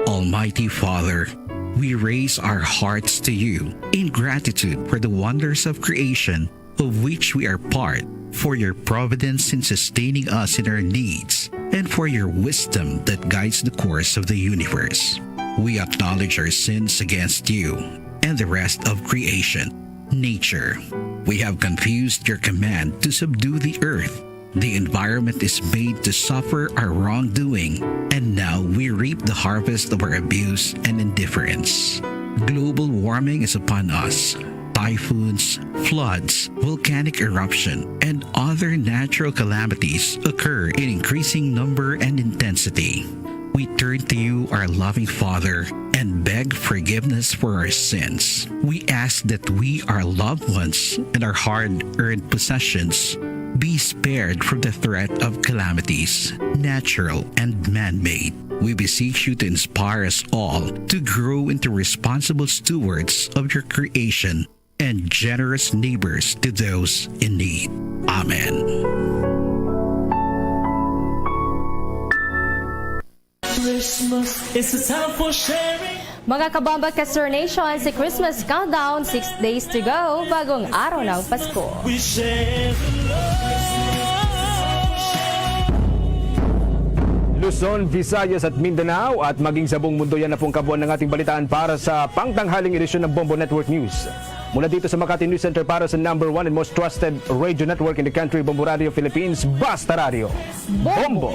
Almighty Father, we raise our hearts to you in gratitude for the wonders of creation, of which we are part, for your providence in sustaining us in our needs, and for your wisdom that guides the course of the universe. We acknowledge our sins against you and the rest of creation, nature. We have confused your command to subdue the earth. The environment is made to suffer our wrongdoing, and now we reap the harvest of our abuse and indifference. Global warming is upon us. Typhoons, floods, volcanic eruption, and other natural calamities occur in increasing number and intensity. We turn to you, our loving Father, and beg forgiveness for our sins. We ask that we, our loved ones, and our hard-earned possessions be spared from the threat of calamities, natural and man-made. We beseech you to inspire us all to grow into responsible stewards of your creation and generous neighbors to those in need. Amen. Christmas is a time for sharing. Mga kabombo, Kastro Nation, si Christmas Countdown, six days to go, bagong araw ng Pasko. We share the love. Luzon, Visayas at Mindanao at maging sa buong mundo, yan na po ang kabuuan ng ating balitaan para sa pangtanghaling edisyon ng Bombo Network News. Mula dito sa Makati News Center para sa number one and most trusted radio network in the country, Bombo Radio Philippines, Basta Radio. Bombo!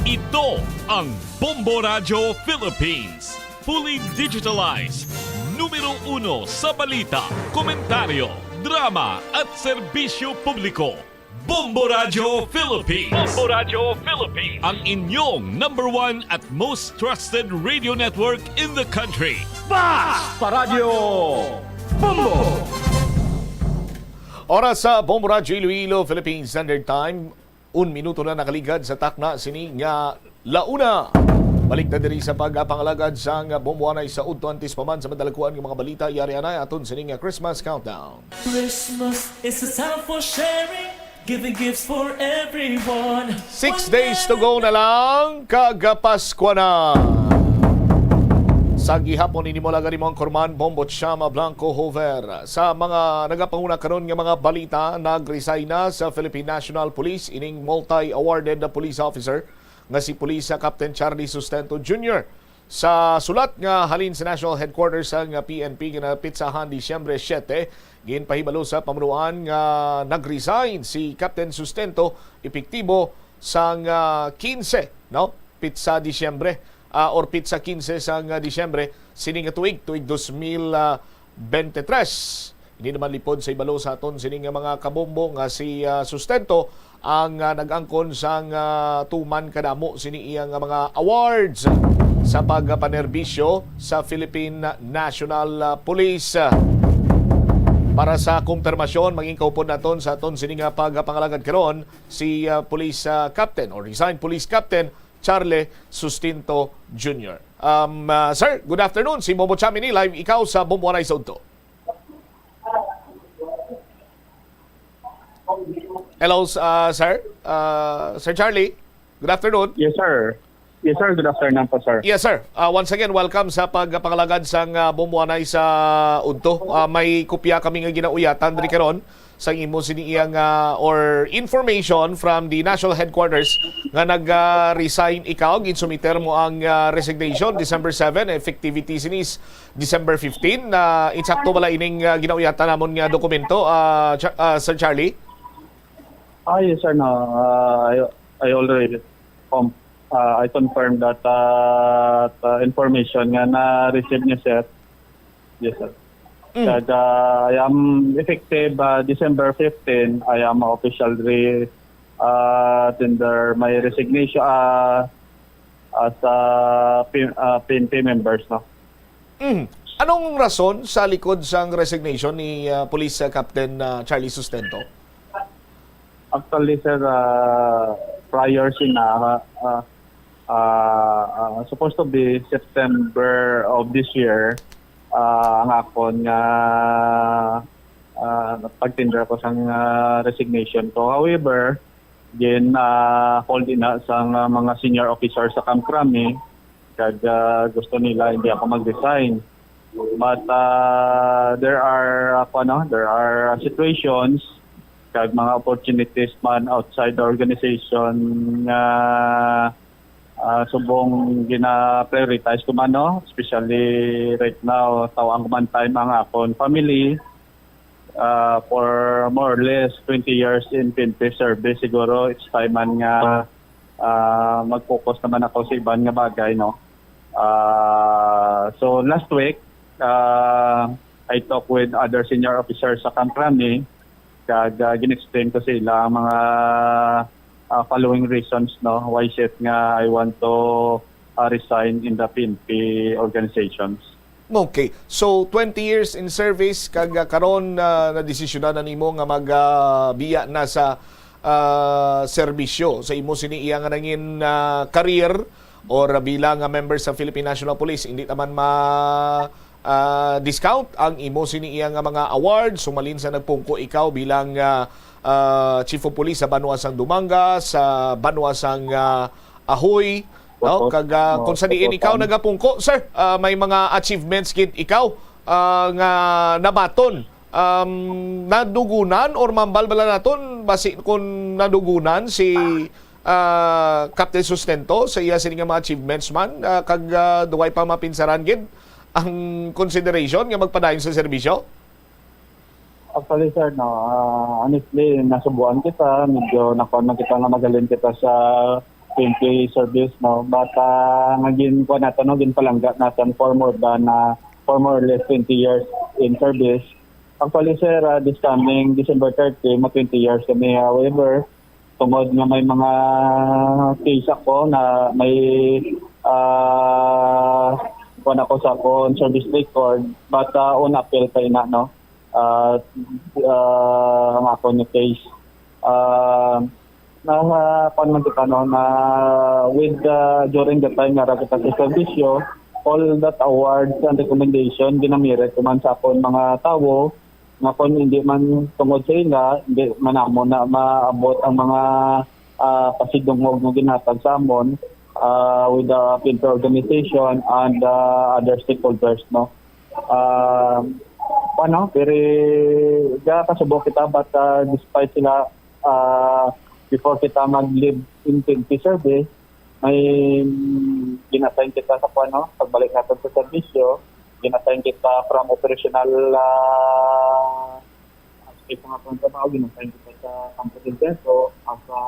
Ito ang Bombo Radio Philippines. Fully digitalized. Numero uno sa balita, komentaryo, drama at serbisyo publiko. Bombo Radio Philippines. Bombo Radio Philippines. Ang inyong number one at most trusted radio network in the country. Basta Radio Bombo! Oras sa Bombo Radio Iloilo, Philippine Standard Time. Un minuto na nakaligad sa takna sini nga launa. Balik na diri sa pagpangalagad sang Bombo Anay sa udto. Antes pa man sa madalakuan nga mga balita, yari anay aton sini nga Christmas countdown. Christmas is a time for sharing, giving gifts for everyone. Six days to go na lang, kag Paskwa na. Sa gihapon, ini mo lang gani mo ang kurman, Bombo Chama Blanco Hover. Sa mga nagapanguna karon nga mga balita, nag-resign na sa Philippine National Police ining multi-awarded na police officer nga si Police Captain Charlie Sustento Junior. Sa sulat nga halin sa National Headquarters sang P N P nga napitsahan Disyembre siete, ginpahibalo sa pamunuan nga nag-resign si Captain Sustento epektibo sang, ah, quince, no? Pitsa Disyembre, ah, or pitsa quince sang, ah, Disyembre sini nga tuig, tuig dos mil, ah, veintitrés. Ini naman lipod sa ibalo sa aton sini nga mga kabombo nga si, ah, Sustento ang, ah, nag-angkon sang, ah, tuman kadamo sini iya nga mga awards sa pagpanerbisyo sa Philippine National, ah, Police. Para sa kumpirmasyon, maging kaupod naton sa aton sini nga pagpangalagad karon si, ah, Police, ah, Captain or resigned Police Captain Charlie Sustento Junior. Um, ah, sir, good afternoon. Si Bombo Cham ini, live ikaw sa Bombo Anay sa Udto. Hello, s-, ah, sir. Ah, Sir Charlie, good afternoon. Yes, sir. Yes, sir. Good afternoon po, sir. Yes, sir. Ah, once again, welcome sa pagpangalagad sang, ah, Bombo Anay sa Udto. Ah, may kopya kami nga ginauyatan diri karon sa imo sini iya nga, or information from the national headquarters nga nag-resign ikaw, ginsumiter mo ang ah, resignation December seven, effectivity sini is December fifteen. Ah, insakto bala ining ah, ginauyatan namon nga dokumento, ah, Cha- ah, Sir Charlie? Ah, yes, sir. No. Uh, I, I already com- uh, I confirm that uh, the information nga na-receive niya, sir. Yes, sir. Mm. That uh, I am effective uh, December fifteen. I am officially uh, tender my resignation uh, as a P- uh, P N P members, no. Mm. Anong rason sa likod sang resignation ni ah, Police ah, Captain ah, Charlie Sustento? Actually, sir, uh, prior sina uh, uh, uh, supposed to be September of this year, uh, ang akon nga uh, pag-tender ko sang uh, resignation ko. However, gin uh, hold ina sang uh, mga senior officer sa Kamkrami, kag uh, gusto nila hindi ako mag-resign. But uh, there are uh, ano, there are uh, situations kag mga opportunities man outside the organization nga uh, subong gina-prioritize ko man, no? Especially right now, tawang ko man time ang akon family uh, for more or less twenty years in P N P service. Siguro it's time man nga uh, mag-focus naman ako sa iban nga bagay, no? Uh, so last week, uh, I talked with other senior officers sa Kamkrami, kag uh, gin-explain ko sa ila ang mga uh, following reasons, no, why is it nga I want to uh, resign in the P N P organizations. Okay. So, twenty years in service, kag ah, karon na nadesisyonan na nimo nga magbiya na sa ah, serbisyo sa imo sini iya nga nangin ah, career or bilang nga member sa Philippine National Police, hindi naman ma ah, discount ang imo sini iya nga mga awards, sumalin sa nagpungko ikaw bilang ah, ah, Chief of Police sa Banwa sang Dumangas, sa Banwa sang ah, Ahoy, no? Opo. Kag ah, kung sa diin Opo, ikaw sir. nagapungko, sir, ah, may mga achievements gid ikaw ah, nga nabaton. Um, nadugunan or mambal bala naton basi kung nadugunan si ah, Captain Sustento sa iya sini nga mga achievements man, ah, kag ah, duway pa mapinsaran gid ang consideration nga magpadayon sa serbisyo? Actually, sir, no, ah, honestly, nasubuan kita, medyo nakuha na kita nga magaling kita sa P N P service, no. But uh, nga gin kuha nato, no, ginpalangga naton for more than uh, for more or less twenty years in service. Actually, sir, uh, this coming December thirty, mo twenty years kami. However, tungod nga may mga case ako na may uh, kuha ako sa akong service record, but uh, on appeal pa ina, no. Uh, uh, ang ako ni case. Uh, na uh, kuan man kita, no, na with uh, during the time nga ra kita sa serbisyo, all that awards and recommendation ginamirit ko man sa akon mga tawo nga kung hindi man tungod sa ila, hindi man namo na maabot ang mga uh, pasidungog nga ginhatag sa amon uh, with the Pinto organization and uh, other stakeholders, no. Uh, ano, pero ga kasubok kita, but uh, despite sila uh, before kita mag-leave in P N P service, may gin-assign kita sa kuan, no, pagbalik natin sa serbisyo, gin-assign kita from operational uh, aspect nga akong trabaho, gin-assign kita sa Campo del Centro as a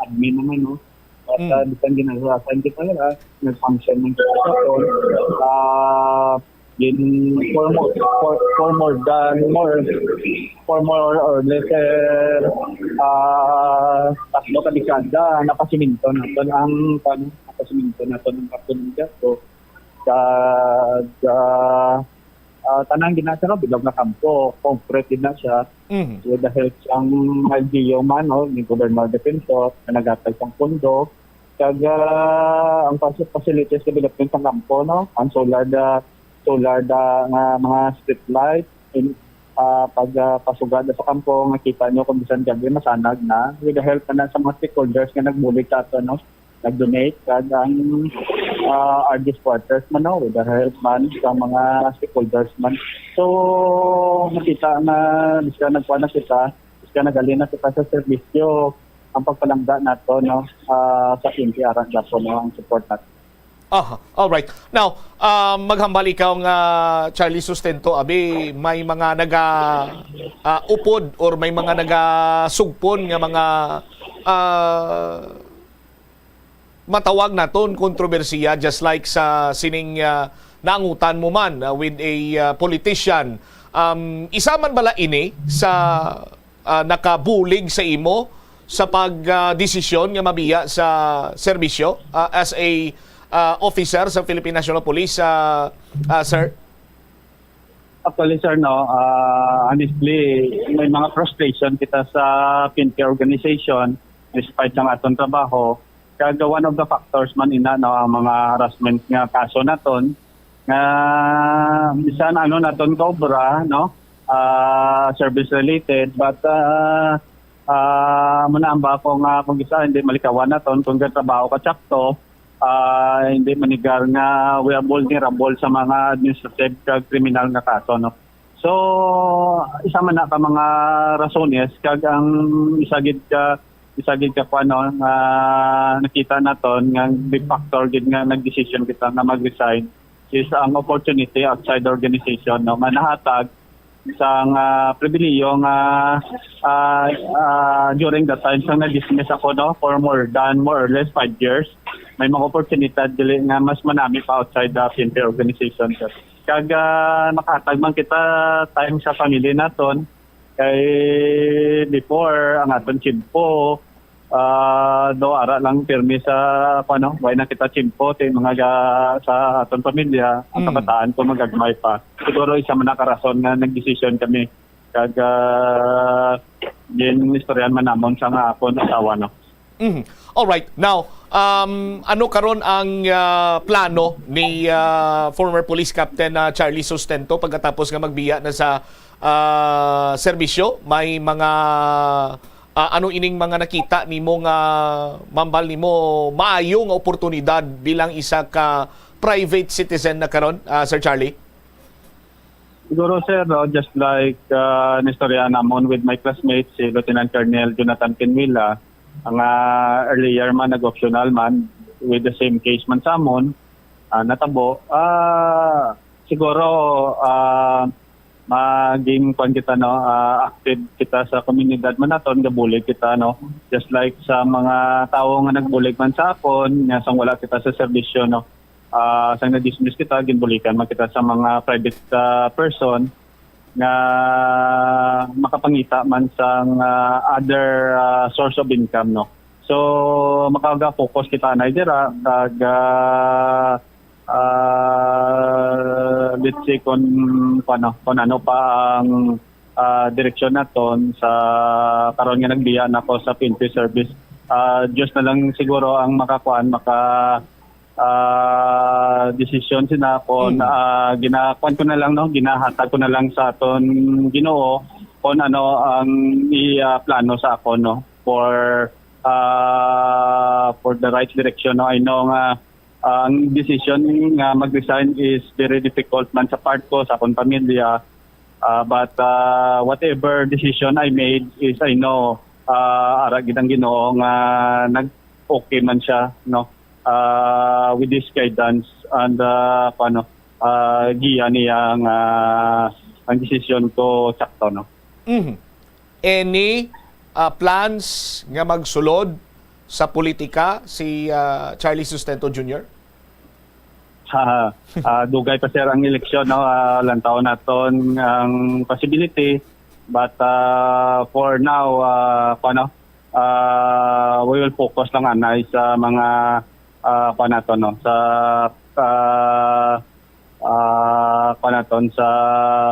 admin naman, no. At Mm. uh, bisan gin-assign kita nila, nag-function man kita sa akon. Uh, gin for more, for, for more than more for more or less uh, tatlo ka dekada, napasiminto naton ang kan napasiminto naton ang Campo del Centro. Sa, sa uh, tanang ginasa, no, bilog nga kampo, concrete gid na siya. Mhm. With the help sang L G U man, no, ni Governor Defensor, na naghatag sang pondo. Kag ah, ang faci- facilities development sa kampo, no, ang solar da, solar da nga mga street light, in, ah, pag ah, pasugad sa kampo, nga kita nyo kung bisan gabi masanag na, with the help na sa mga stakeholders nga nagbulig sa ato, no, nag-donate, kag ang ah, R D S quarters man, no, with the help man sa mga stakeholders man. So, nakita na, bisan nagkuha na kita, kaya nagalina kita sa serbisyo, ang pagpalangga nato, no, ah, sa N P R ang Japo, no, ang support nato. Aha, all right. Now, ah, maghambal ikaw nga, Charlie Sustento, abi, may mga naga, ah, upod or may mga nagasugpon nga mga, ah, matawag naton kontrobersiya, just like sa sining, ah, naangutan mo man, ah, with a, ah, politician. Um, isa man bala ini sa, ah, nakabulig sa imo sa pag, ah, desisyon nga mabiya sa serbisyo, ah, as a, ah, officer sa Philippine National Police, ah, ah, sir? Actually, sir, no, ah, honestly, may mga frustration kita sa P N P organization despite sa aton trabaho. Kag one of the factors man ina, no, ang mga harassment nga kaso naton nga bisan ano naton kaobra, no, ah, service related, but, ah, ah, muna ang ba ako nga kung isa hindi malikawan naton kung trabaho ka tsakto, ah, hindi manigar nga we are vulnerable sa mga administrative kag kriminal nga kaso, no. So, isa man na ka mga rasones kag ang isa gid ka, isa gid ka kuan, no, nga nakita naton nga big factor gid nga nagdesisyon kita nga mag-resign is ang opportunity outside the organization, no, nga nahatag sang, ah, pribilehiyo nga, ah, ah, during the time sang na-dismiss ako, no, for more than, more or less five years, may mga oportunidad dili nga mas manami pa outside the P N P organization, sir. Kag, ah, makahatag man kita time sa family naton. Kay before, ang aton tiyempo, ah, do ara lang pirmi sa, kuwan, no? Way na kita tiyempo, ti mga ga-, sa aton pamilya, ang Mm. kabataan ko magagmay pa. Siguro isa man na ka rason nga nagdesisyon kami. Kag, ah, gin-istoryahan man namon sa nga akon asawa, no? Mhm. All right. Now, um, ano karon ang, ah, plano ni, ah, former Police Captain, ah, Charlie Sustento pagkatapos nga magbiya na sa, ah, serbisyo? May mga, ah, ano ining mga nakita nimo nga mambal nimo maayo nga oportunidad bilang isa ka private citizen na karon, ah, Sir Charlie? Siguro, sir, no, just like, ah, nistorya namon with my classmate, si Lieutenant Colonel Jonathan Pinwila, nga earlier man nag-optional man with the same case man sa amon, ah, natabo. Ah, siguro, ah, maging kwan kita, no, ah, active kita sa komunidad man naton, gabulig kita, no. Just like sa mga tawo nga nagbulig man sa akon, nga sang wala kita sa serbisyo, no. Ah, sang na-dismiss kita, ginbulikan man kita sa mga private, ah, person nga makapangita man sang, ah, other, ah, source of income, no. So, makaga-focus kita anay dira, kag, ah, ah, let's say, kung, kung ano, kung ano pa ang, ah, direksyon naton sa karon nga nagbiya na ko sa P N P service. Ah, Diyos na lang siguro ang makakuan, maka, ah, desisyon sina kung, Mm. ah, ginakuan ko na lang, no, ginahatag ko na lang sa aton Ginoo kung ano ang i, ah, plano sa akon, no, for, ah, for the right direction, no. I know nga, ah, ang decision nga mag-resign is very difficult man sa part ko, sa akon pamilya. Ah, but, ah, whatever decision I made is I know, ah, ara gid ang Ginoo nga nag-okay man siya, no? Ah, with His guidance and, ah, kuwan, no, ah, giya niya nga ang desisyon ko sakto, no? Mhm. Any, ah, plans nga magsulod sa politika si, ah, Charlie Sustento Junior? Ah, ah, dugay pa, sir, ang eleksyon, no? Ah, lantawon naton ang possibility. But, ah, for now, ah, kuwan, no? Ah, we will focus lang anay sa mga, ah, kuwan naton, no? Sa, ah, ah, kuwan naton, sa,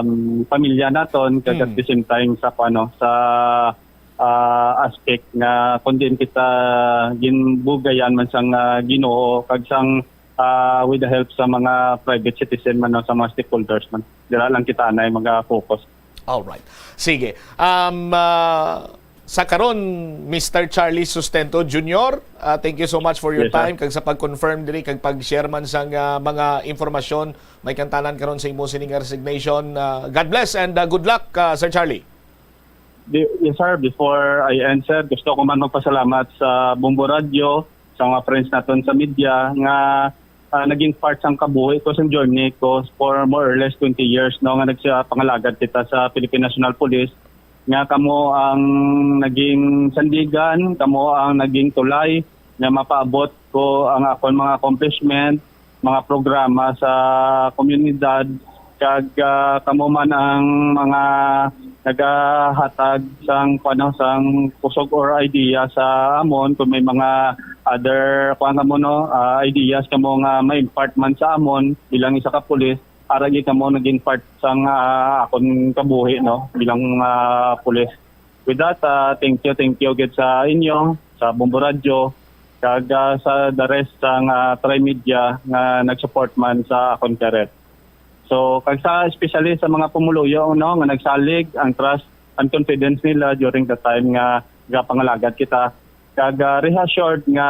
um, pamilya naton, kag at Mm. the same time sa, kuwan, no? Sa, ah, aspect nga kung diin kita ginbugayan man sang, ah, Ginoo, kag sang, ah, with the help sa mga private citizen man, no, sa mga stakeholders man. Dira lang kita anay mag-focus. All right. Sige. Um, ah, sa karon, Mister Charlie Sustento Junior, ah, thank you so much for your Yes, sir. Time, kag sa pag-confirm diri, kag pag-share man sang, ah, mga impormasyon, may kantanan karon sa imo sining resignation. Ah, God bless and, ah, good luck, ah, Sir Charlie. Di- yes, sir. Before I end, sir, gusto ko man magpasalamat sa Bombo Radyo, sa mga friends naton sa media nga, ah, naging part sang kabuhi ko, sang journey ko for more or less twenty years, no, nga nagpangalagad kita sa Philippine National Police, nga kamo ang naging sandigan, kamo ang naging tulay nga mapaabot ko ang akon mga accomplishment, mga programa sa komunidad, kag, ah, kamo man ang mga nagahatag sang, kuwan, sang kusog or idea sa amon, kung may mga other, kuwan, kamo, no, ah, ideas kamo nga ma-impart man sa amon bilang isa ka pulis, ara gid kamo naging part sang, ah, akon kabuhi, no, bilang, ah, pulis. With that, ah, thank you, thank you gid sa inyo, sa Bombo Radyo, kag, ah, sa the rest sang, ah, Tri Media nga nag-support man sa akon career. So, kag sa, especially sa mga pumuluyo, no, nga nagsalig ang trust and confidence nila during the time nga gapangalagad kita. Kag, ah, rest assured nga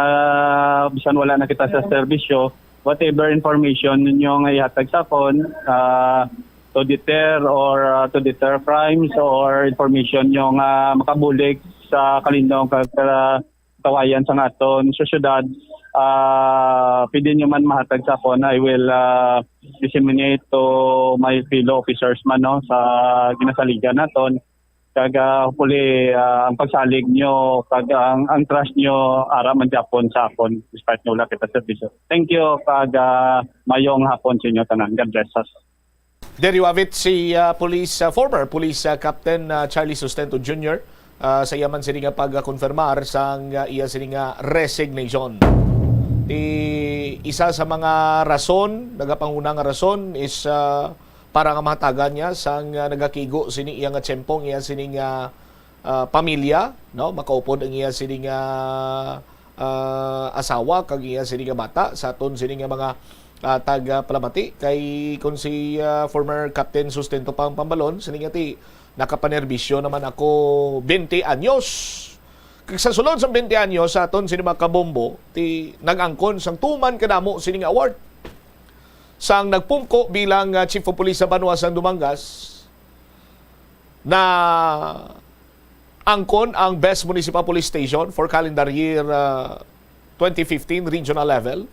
bisan wala na kita sa serbisyo, whatever information ninyo nga ihatag sa akon, ah, to deter or, ah, to deter crimes or information nyo nga makabulig sa kalinaw kag, ah, kawayan sa aton sosyedad, ah, pwede nyo man mahatag sa akon. I will, ah, disseminate to my fellow officers man, no, sa ginasaligan naton. Kag, ah, hopefully, ah, ang pagsalig nyo kag ang, ang trust nyo ara man gyapon sa akon despite nga wala kita serbisyo. Thank you kag, ah, mayong hapon sa inyo tanan. God bless us. There you have it, si, ah, Police, ah, former Police, ah, Captain, ah, Charlie Sustento Junior, ah, sa iya man sini nga pagkonfirmar sang, ah, iya sini nga resignation. Ti isa sa mga rason, nagapanguna nga rason is, ah, para nga mahatagan niya sang, ah, nagakigo sini iya nga tiyempo, iya sini nga, ah, pamilya, no? Makaupod ang iya sini nga, ah, asawa kag iya sini nga bata sa aton sini nga mga, ah, tagapalamati. Kay kung si, ah, former Captain Sustento pa ang pambalon, sini nga ti, nakapanerbisyo naman ako twenty anyos. Kag sa sulod sa twenty anyos sa aton sini mga kabombo, ti nag-angkon sang tuman kadamo sini nga award. Sang nagpungko bilang, ah, Chief of Police sa banwa sang Dumangas, na angkon ang Best Municipal Police Station for calendar year, ah, twenty fifteen regional level.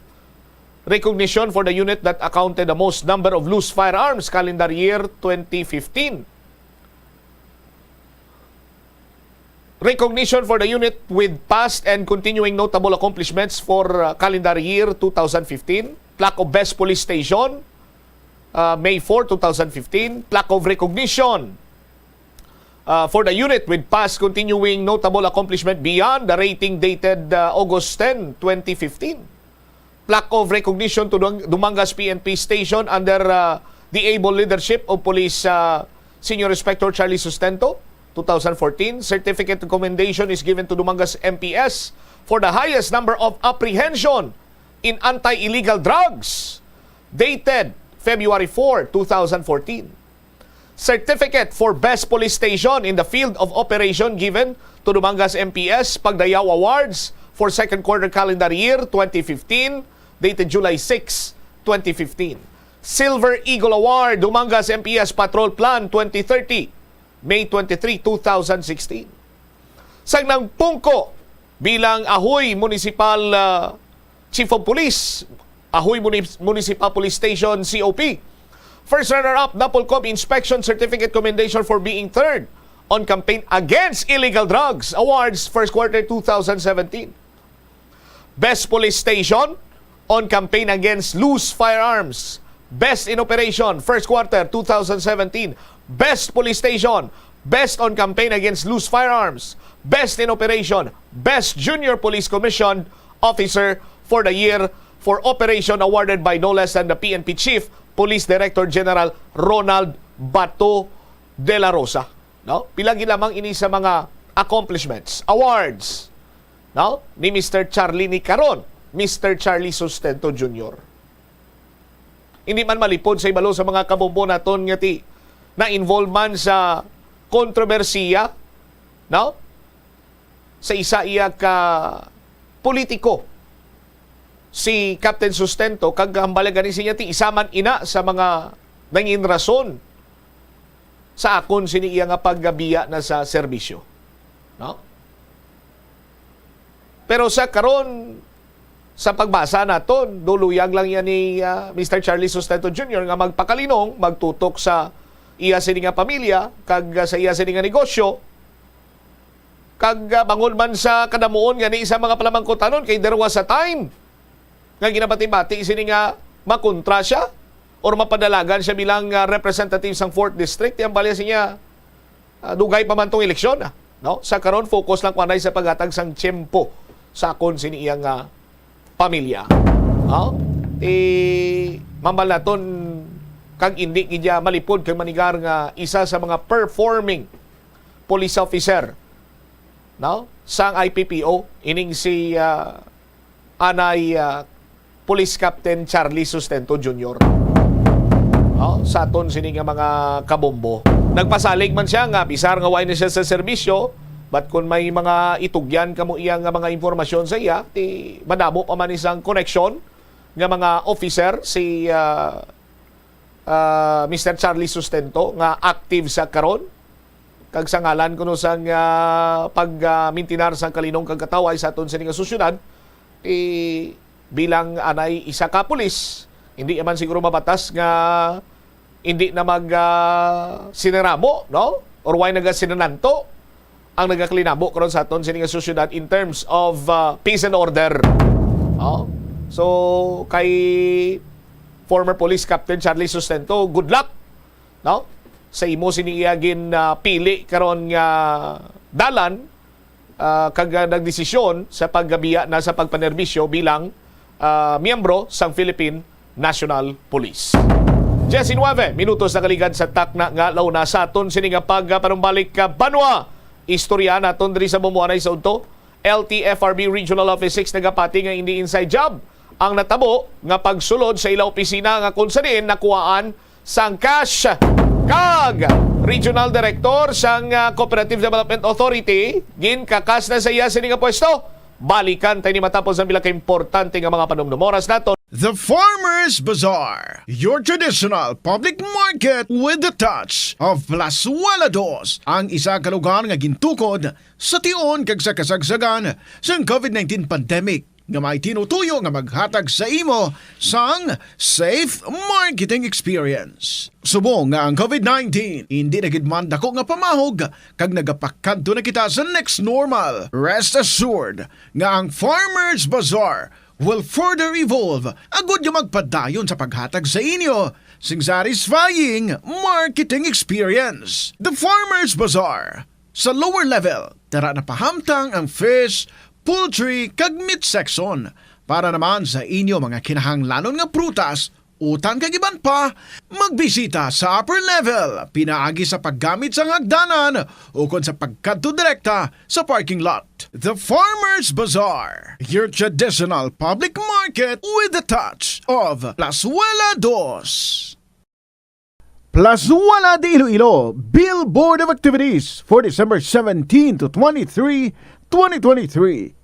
Recognition for the unit that accounted the most number of loose firearms calendar year twenty fifteen. Recognition for the unit with past and continuing notable accomplishments for, uh, calendar year two thousand fifteen. Plaque of Best Police Station, uh, May four, two thousand fifteen. Plaque of Recognition, uh, for the unit with past continuing notable accomplishment beyond the rating dated, uh, August ten, twenty fifteen. Plaque of Recognition to Dum- Dumangas P N P Station under, uh, the able leadership of Police, uh, Senior Inspector Charlie Sustento, two thousand fourteen. Certificate of Commendation is given to Dumangas M P S for the highest number of apprehension in anti-illegal drugs, dated February four, two thousand fourteen. Certificate for Best Police Station in the Field of Operation given to Dumangas M P S Pagdayaw Awards for second quarter calendar year twenty fifteen, dated July six, twenty fifteen. Silver Eagle Award, Dumangas M P S Patrol Plan twenty thirty, May twenty-three, two thousand sixteen. Sang nagpungko bilang Ahoy Municipal, ah, Chief of Police, Ahoy Muni- Municipal Police Station, C O P. First runner-up, Napolcom Inspection Certificate Commendation for being third on campaign against illegal drugs awards first quarter two thousand seventeen. Best Police Station on campaign against loose firearms. Best in Operation, first quarter two thousand seventeen. Best Police Station, best on campaign against loose firearms. Best in Operation, Best Junior Police Commission Officer for the Year for Operation awarded by no less than the P N P Chief, Police Director General Ronald Bato de la Rosa. No? Pila gid lamang ini sa mga accomplishments, awards, no? Ni Mister Charlie ni karon, Mister Charlie Sustento Junior. Hindi man malipod sa ibalo sa mga kabombo naton nga ti na-involve man sa kontrobersiya, no? Sa isa iya ka politiko, si Captain Sustento, kag hambal gani siya ti isa man ina sa mga nangin rason sa akon sini iya nga pagbiya na sa serbisyo. No? Pero sa karon, sa pagbasa naton, duluyag lang yan ni, ah, Mister Charlie Sustento Junior nga magpakalinong, magtutok sa iya sini nga pamilya, kag, ah, sa iya sini nga negosyo, kag, ah, bangod man sa kadamuon nga ni sa mga palamangkutanon, kay there was a time nga ginabati-bati sini nga makontra siya or mapadalagan siya bilang, ah, representative sang fourth District. Ang balya siya, ah, dugay pa man tong eleksyon, ah, no? Sa karon, focus lang kuanay sa paghatag sang tiyempo sa akon sini iya nga pamilya. No? Ti, mambal naton kag indi gid malipod kag manigar nga isa sa mga performing police officer, no? Sang I P P O, ining si, ah, anay, ah, Police Captain Charlie Sustento Junior. No? Sa aton sini nga mga kabombo. Nagpasalig man siya nga bisar nga way na siya sa serbisyo, but kung may mga itugyan kamo iya nga mga impormasyon sa iya, ti madamo pa man isang koneksyon nga mga officer si, ah, ah, Mister Charlie Sustento nga active sa karon, kag sa ngalan kuno sang, ah, pag, ah, mintinar sang kalinong kag kataway sa aton sini nga sosyedad, eh, bilang anay isa ka pulis, hindi naman siguro mabatas nga hindi na mag, ah, siniramo, no? Or why nagasinananto ang nagakalinabo karon sa aton sini nga sosyedad in terms of, ah, peace and order. Oh. So, kay former Police Captain Charlie Sustento, good luck, no? Sa imo sini iya gin, ah, pili karon nga dalan, ah, kag, ah, nagdesisyon sa paggabiya na sa pagpanerbisyo bilang, ah, miyembro sang Philippine National Police. Diyes y nuebe minutos nakaligad sa takna nga launa sa aton sini nga pagpanumbalik ka banwa. Istorya naton diri sa bumuanay sa udto. L T F R B Regional Office six nagapati nga hindi inside job ang natabo nga pagsulod sa ila opisina nga kung sa diin nakuhaan sang cash. Kag Regional Director sang, ah, Cooperative Development Authority, ginkakas na sa iya sini nga pwesto. Balikan ta ini matapos ang pila ka importante nga mga panumdum. Oras naton. The Farmers Bazaar, your traditional public market with the touch of Plazuela Dos, ang isa ka lugar nga gintukod sa tion kag sa kasagsagan sang covid nineteen pandemic nga may tinutuyo nga maghatag sa imo sang safe marketing experience. Subong nga ang covid nineteen indi na gid man dako nga pamahog kag nagapakadto na kita sa next normal, rest assured nga ang Farmers Bazaar will further evolve agud nga magpadayon sa paghatag sa inyo sing satisfying marketing experience. The Farmers Bazaar, sa lower level, tara na pahamtang ang fish, poultry, kag meat section. Para naman sa inyo mga kinahanglanon nga prutas, utan kag iban pa, magbisita sa upper level pinaagi sa paggamit sang hagdanan ukon sa pagkadto direkta sa parking lot. The Farmers Bazaar, your traditional public market with the touch of Plazuela Dos. Plazuela de Iloilo, Billboard of Activities for December seventeen to twenty-three, twenty twenty-three.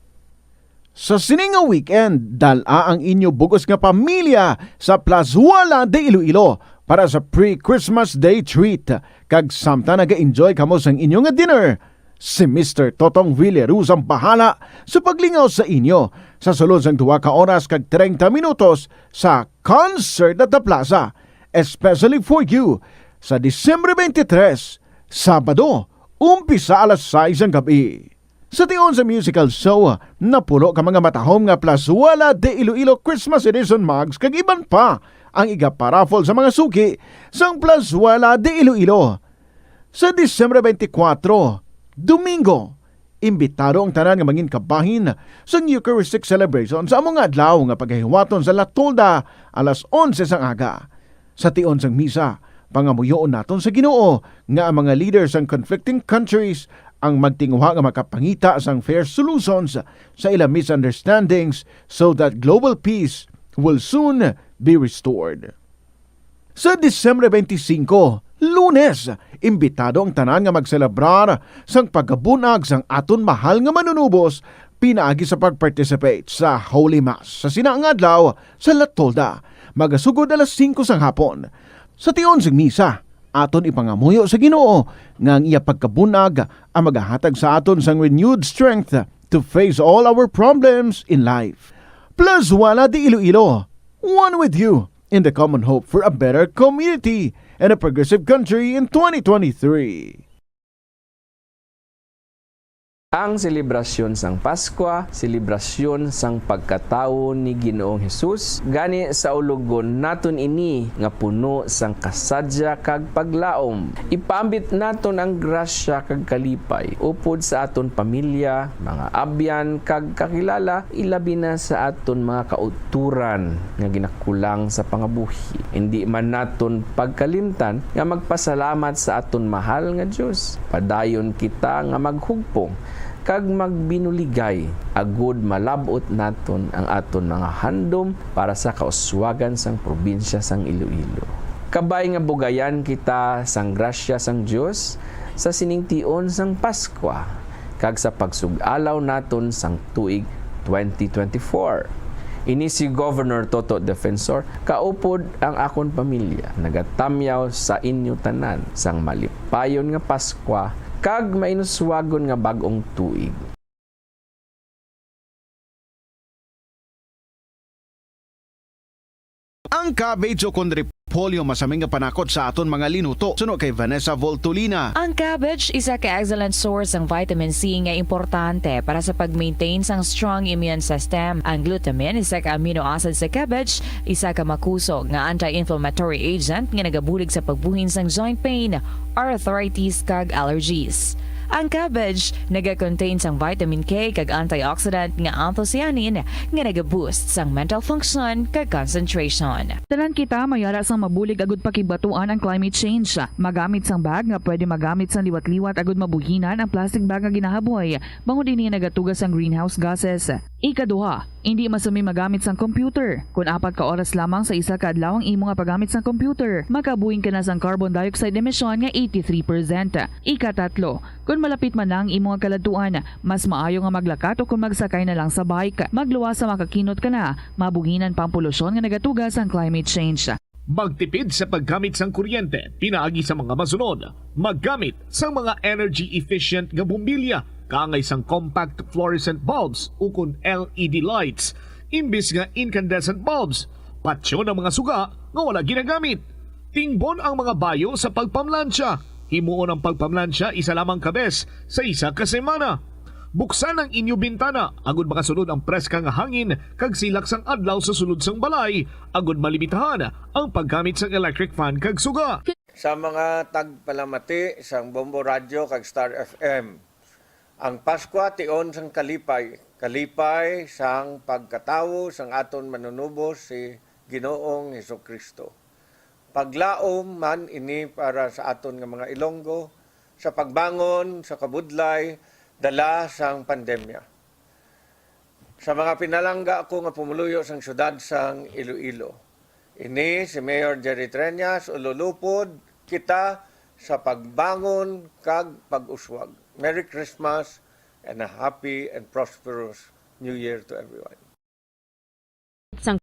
Sa sini nga weekend, dal-a ang inyo bug-os nga pamilya sa Plazuela de Iloilo para sa pre-Christmas Day treat, kag samtang naga-enjoy kamo sang inyo nga dinner, si Mister Totong Villaruz ang bahala sa paglingaw sa inyo sa sulod sang duha ka oras kag treinta minutos sa Concert at the Plaza, especially for you, sa Disyembre twenty-three, Sabado, umpisa alas sais sang gab-i. Sa tion sa musical show, napuno ka mga matahom nga Plazuela de Iloilo Christmas Edition mugs kag iban pa ang igaparaffle sa mga suki sang Plazuela de Iloilo. Sa Disyembre twenty-four, Domingo, imbitado ang tanan nga mangin kabahin sang Eucharistic celebration sa amo nga adlaw nga pagahiwaton sa La Tolda alas onse sang aga. Sa tion sang misa, pangamuyoon naton sa Ginoo nga ang mga leaders sang conflicting countries ang magtinguha nga makapangita sang fair solutions sa ila misunderstandings so that global peace will soon be restored. Sa Disyembre twenty-five, Lunes, imbitado ang tanan nga magselebrar sang pagkabunag sang aton mahal nga Manunubos pinaagi sa pag-participate sa Holy Mass sa sina nga adlaw sa La Tolda, magasugod alas singko sang hapon. Sa tion sang misa, aton ipangamuyo sa Ginoo nga ang iya pagkabunag ang magahatag sa aton sang renewed strength to face all our problems in life. Plus, wala di Iloilo, one with you in the common hope for a better community and a progressive country in twenty twenty-three. Ang selebrasyon sang Paskwa, selebrasyon sang pagkatawo ni Ginoong Hesus, gani saulogon naton ini nga puno sang kasadya kag paglaom. Ipaambit naton ang grasya kag kalipay upod sa aton pamilya, mga abyan, kag kakilala, ilabi na sa aton mga kauturan nga ginakulang sa pangabuhi. Indi man naton pagkalimtan nga magpasalamat sa aton mahal nga Dios. Padayon kita nga maghugpong kag magbinuligay, agud malab-ot naton ang aton mga handom para sa kauswagan sang probinsya sang Iloilo. Kabay nga bugayan kita sang grasya sang Dios sa sining tion sang Paskwa kag sa pagsug-alaw naton sang tuig twenty twenty-four. Ini si Governor Toto Defensor, kaupod ang akon pamilya, nagatamyaw sa inyo tanan sang malipayon nga Paskwa kag mainuswagon nga bag-ong tuig. Ang cabbage o kon repolyo masami nga panakot sa aton mga linuto, suno kay Vanessa Voltolina. Ang cabbage isa ka excellent source sang vitamin C nga importante para sa pag-maintain sang strong immune system. Ang glutamine, isa ka amino acid sa cabbage, isa ka makusog nga anti-inflammatory agent nga nagabulig sa pagbuhin sang joint pain, arthritis, kag allergies. Ang cabbage naga-contain sang vitamin K kag antioxidant nga anthocyanin nga naga-boost sang mental function kag concentration. Tanan kita may ara sang mabulig agud pakigbatuan ang climate change. Magamit sang bag nga pwede magamit sang liwat-liwat agud mabuhinan ang plastic bag nga ginahaboy, bangod ini nagatuga sang greenhouse gases. Ikaduha, indi masami magamit sang computer. Kon apat ka oras lamang sa isa ka adlaw ang imo nga paggamit sang computer, makabuhin ka na sang carbon dioxide emission nga eighty-three percent. Ikatatlo, kon malapit man lang ang imo nga kaladtuan, mas maayo nga maglakat o kon magsakay na lang sa bike. Magluwas sa makakinot ka na, mabuhinan pa ang polusyon nga nagatuga sang climate change. Magtipid sa paggamit sang kuryente pinaagi sa mga masunod: maggamit sang mga energy-efficient nga bombilya kaangay sang compact fluorescent bulbs ukon L E D lights imbis nga incandescent bulbs, patyon ang mga suga nga wala ginagamit, tingbon ang mga bayo sa pagpamlansya, himuon ang pagpamlansya isa lamang ka bes sa isa ka semana, buksan ang inyo bintana agud makasulod ang preska nga hangin kag silak sang adlaw sa sulod sang balay, agud malimitahan ang paggamit sang electric fan kag suga. Sa mga tagpalamati sang Bombo Radyo kag Star F M, ang Paskwa tion sang kalipay, kalipay sang pagkatawo sang aton Manunubos, si Ginoong Jesu-Cristo. Paglaom man ini para sa aton nga mga Ilonggo sa pagbangon sa kabudlay dala sang pandemya. Sa mga pinalangga ko nga pumuluyo sang siyudad sang Iloilo, ini si Mayor Jerry Treñas, ululupod kita sa pagbangon kag pag-uswag. Merry Christmas and a happy and prosperous New Year to everyone. Sang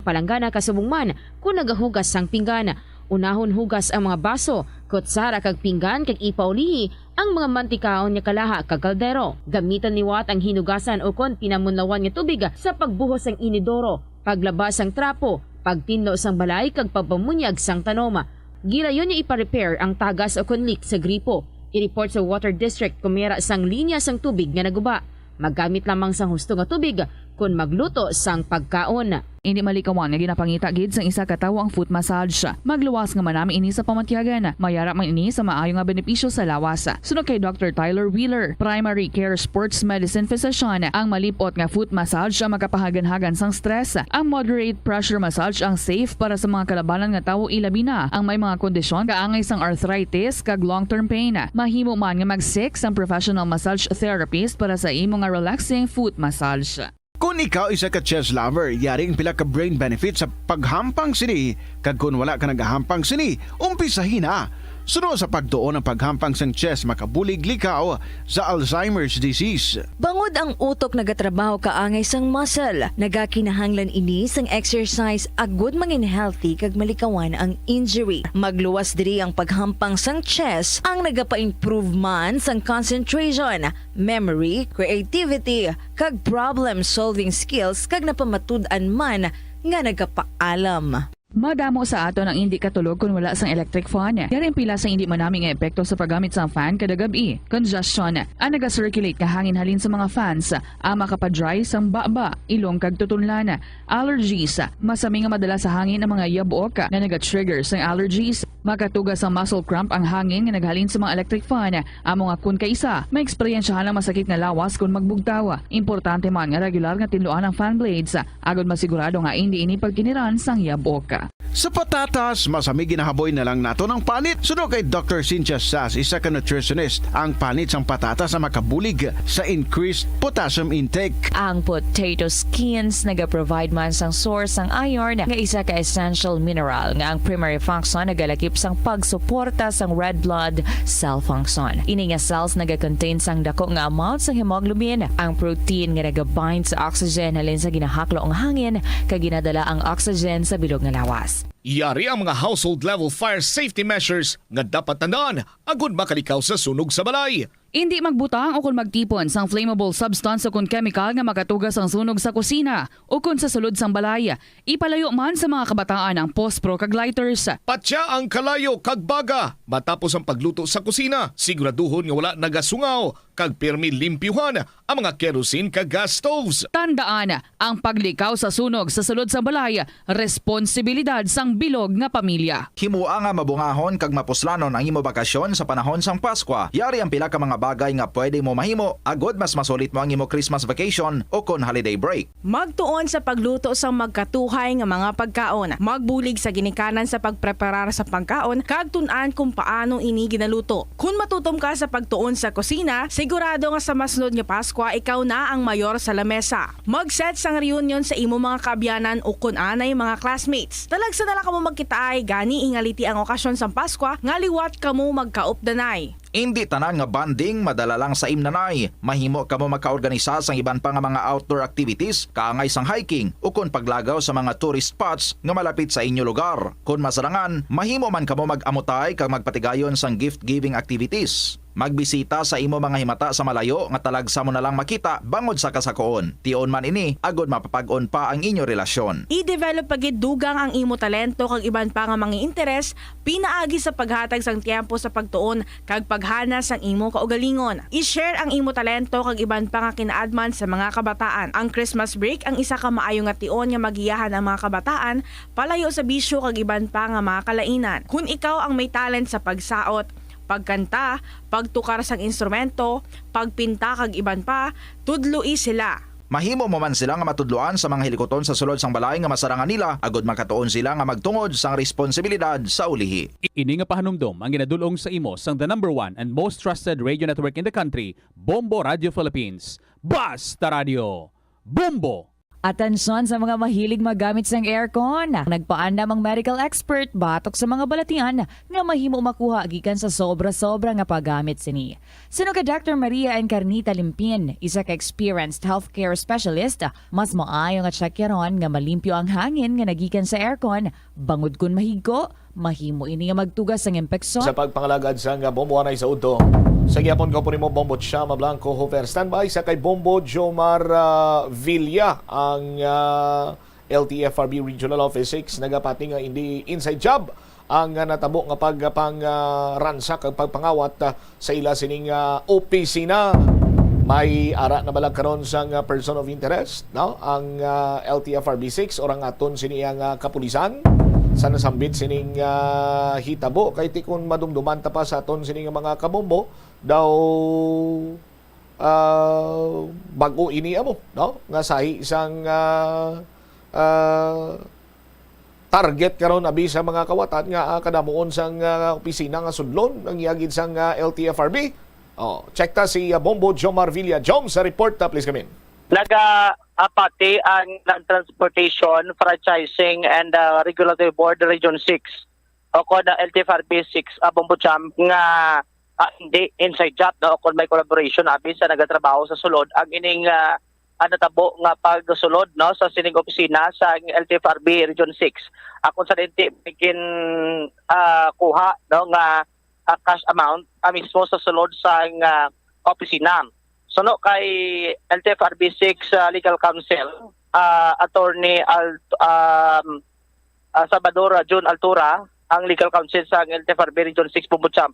palanggana kasubong man kon nagahugas sang pinggan. Unahon hugas ang mga baso, kutsara kag pinggan kag ipaulihi ang mga mantikaon nga kalaha kag kaldero. Gamitan liwat ang hinugasan ukon pinamunlawan nga tubig sa pagbuhos sang inidoro, paglaba sang trapo, pagtinlo sang balay kag pagpamunyag sang tanom. Gilayon nga ipa-repair ang tagas ukon leak sa gripo. I-report sa Water District kon may ara sang linya sang tubig nga naguba. Maggamit lamang sang husto nga tubig kon magluto sang pagkaon. Indi malikawan nga ginapangita gid sang isa ka tawo ang foot massage. Magluwas nga manami ini sa pamatyagan. May ara man ini sa maayo nga benepisyo sa lawas. Suno kay Doctor Tyler Wheeler, primary care sports medicine physician, ang malip-ot nga foot massage ang makapahaganhagan sang stress. Ang moderate pressure massage ang safe para sa mga kalabanan nga tawo, ilabi na ang may mga kondisyon kaangay sang arthritis kag long-term pain. Mahimo man nga mag-seek sang professional massage therapist para sa imo nga relaxing foot massage. Kon ikaw isa ka chess lover, yari ang pila ka brain benefits sa paghampang sini, kag kon wala ka nagahampang sini, umpisahi na. Suno sa pagtuon, ang paghampang sang chest makabulig likaw sa Alzheimer's disease. Bangod ang utok nagatrabaho kaangay sang muscle, nagakinahanglan ini sang exercise agud mangin healthy kag malikawan ang injury. Magluwas diri ang paghampang sang chest, ang nagapa-improve man sang concentration, memory, creativity, kag problem-solving skills, kag napamatud-an man nga nagapaalam. Madamo sa aton ang indi katulog kon wala sang electric fan. Yari ang pila sang indi manami nga epekto sa paggamit sang fan kada gab-i. Congestion, ang naga-circulate nga hangin halin sa mga fans, ang makapa-dry sang baba, ilong kag tutunlan. Allergies, masami nga madala sa hangin ang mga yabuok nga naga-trigger sang allergies. Makatuga sang muscle cramp ang hangin nga naghalin sa mga electric fan. Amo nga kon kaisa, maeksperiensyahan ang masakit nga lawas kon magbugtaw. Importante man nga regular nga tinluan ang fan blades, agod masigurado nga indi ini pagkiniran sang yabok. Sa patatas, masami ginahaboy na lang naton ang panit. Suno kay Doctor Cynthia Sass, isa ka nutritionist, ang panit sang patatas ang makabulig sa increased potassium intake. Ang potato skins nagaprovide man sang source sang iron, nga isa ka essential mineral nga ang primary function nagalakip sang pagsuporta sang red blood cell function. Ini nga cells nagakontain sang dako nga amount sang hemoglobin, ang protein nga nagabind sa oxygen halin sa ginahaklo nga hangin kag ginadala ang oxygen sa bilog nga lawas. Yari ang mga household level fire safety measures nga dapat tandaan agud makalikaw sa sunog sa balay. Indi magbutang o kon magtipon sang flammable substance o kon chemical nga makatuga sang sunog sa kusina o kon sa sulod sang balay. Ipalayo man sa mga kabataan ang pospro kag lighters. Patya ang kalayo kag baga matapos ang pagluto sa kusina. Siguraduhon nga wala nagasungaw kag pirmi limpyuhan ang mga kerosene kag gas stoves. Tandaan, ang paglikaw sa sunog sa sulod sang balay, responsibilidad sang bilog nga pamilya. Himoa nga mabungahon kag mapuslanon ang imo bakasyon sa panahon sang Paskwa. Yari ang pila ka mga bagay nga pwede mo mahimo agod mas masulit mo ang imo Christmas vacation o kon holiday break. Magtuon sa pagluto sang magkatuhay nga mga pagkaon. Magbulig sa ginikanan sa pagpreparar sa pagkaon kag tun-an kung paano ini ginaluto. Kon matutom ka sa pagtuon sa kusina, sigurado nga sa masunod nga Paskwa ikaw na ang mayor sa lamesa. Mag-set sang reunion sa imo mga kaabyanan o kon anay mga classmates. Talagsa na lang kamo magkitaay, gani ingaliti ang okasyon sang Paskwa nga liwat kamo magkaupdanay. Indi tanan nga bonding madala lang sa imnanay. Mahimo kamo makaorganisa sang iban pa nga mga outdoor activities, kaangay sang hiking ukon paglagaw sa mga tourist spots nga malapit sa inyo lugar. Kon masarangan, mahimo man kamo mag-amutay kag magpatigayon sang gift-giving activities. Magbisita sa imo mga himata sa malayo nga talagsa mo na lang makita bangod sa kasakoon. Tion man ini agod mapapag-on pa ang inyo relasyon. I-develop pa gid dugang ang imo talento kag iban pa nga mga interes pinaagi sa paghatag sang tiyempo sa pagtuon kag paghana sang imo kaugalingon. I-share ang imo talento kag iban pa nga kinaadman sa mga kabataan. Ang Christmas break ang isa ka maayo nga tion nga magiyahan ang mga kabataan palayo sa bisyo kag iban pa nga mga kalainan. Kon ikaw ang may talent sa pagsaot, pagkanta, pagtukar sang instrumento, pagpinta kag iban pa, tudloi sila. Mahimo mo man sila nga matudloan sa mga hilikuton sa sulod sang balay nga masarangan nila, agod makatuon sila nga magtungod sang responsibilidad sa ulihi. Ini nga pahanumdom ang ginadul-ong sa imo sang the number one and most trusted radio network in the country, Bombo Radio Philippines. Basta Radio, Bombo! Atensyon sa mga mahilig magamit sang aircon. Nagpaandam ang medical expert batok sa mga balatian nga mahimo makuha gikan sa sobra-sobra nga paggamit sini. Suno kay Doctor Maria Encarnita Limpin, isa ka experienced healthcare specialist, mas maayo nga tsakyaron nga malimpyo ang hangin nga nagikan sa aircon, bangod kon mahigko, mahimo ini nga magtuga sang impeksyon. Sa pagpangalagad sang, ah, Bombo anay sa udto, sa gihapon, gwapo nimo, Bombo Chama Blanco Hofer. Standby sa kay Bombo Jomar, ah, Villa, ang, ah, L T F R B Regional Office six nagapati nga hindi inside job ang, ah, natabo nga pagpang, ah, ransak kag pagpangawat, ah, sa ila sining, ah, opisina. May ara na bala karon sang, ah, person of interest, no? Ang, ah, L T F R B six or ang aton sini ang, ah, kapulisan sa nasambit sining, ah, hitabo, kay ti kun madumduman ta pa sa aton sini nga mga kabombo, daw, ah, bag-o ini amo, no? Nga sahi sang, ah, ah, target karon abi sa mga kawatan nga, ah, kadamuon sang, ah, opisina nga sudlon ang iya gid sang, ah, L T F R B. Oh, check ta si, ah, Bombo Jomar Villa. Jom, sa report ta, please come in. Naga-apati ang Land Transportation, Franchising and, ah, Regulatory Board Region six. o kon, ah, L T F R B six, ah, Bombo Champ nga, ah, hindi inside job, no, o kon may collaboration abi sa nagatrabaho sa sulod ang ining, ah, ah, natabo nga pagsulod, no, sa sining opisina sa L T F R B Region six. Ako sa denti may gin, ah, kuha, no, nga, ah, cash amount, ah, mismo sa sulod sa, ah, opisina. Suno kay L T F R B six, ah, Legal Counsel, ah, Attorney Al-, um, ah, Salvador, ah, June Altura, ang legal counsel sa L T F R B Region six Bombo Champ,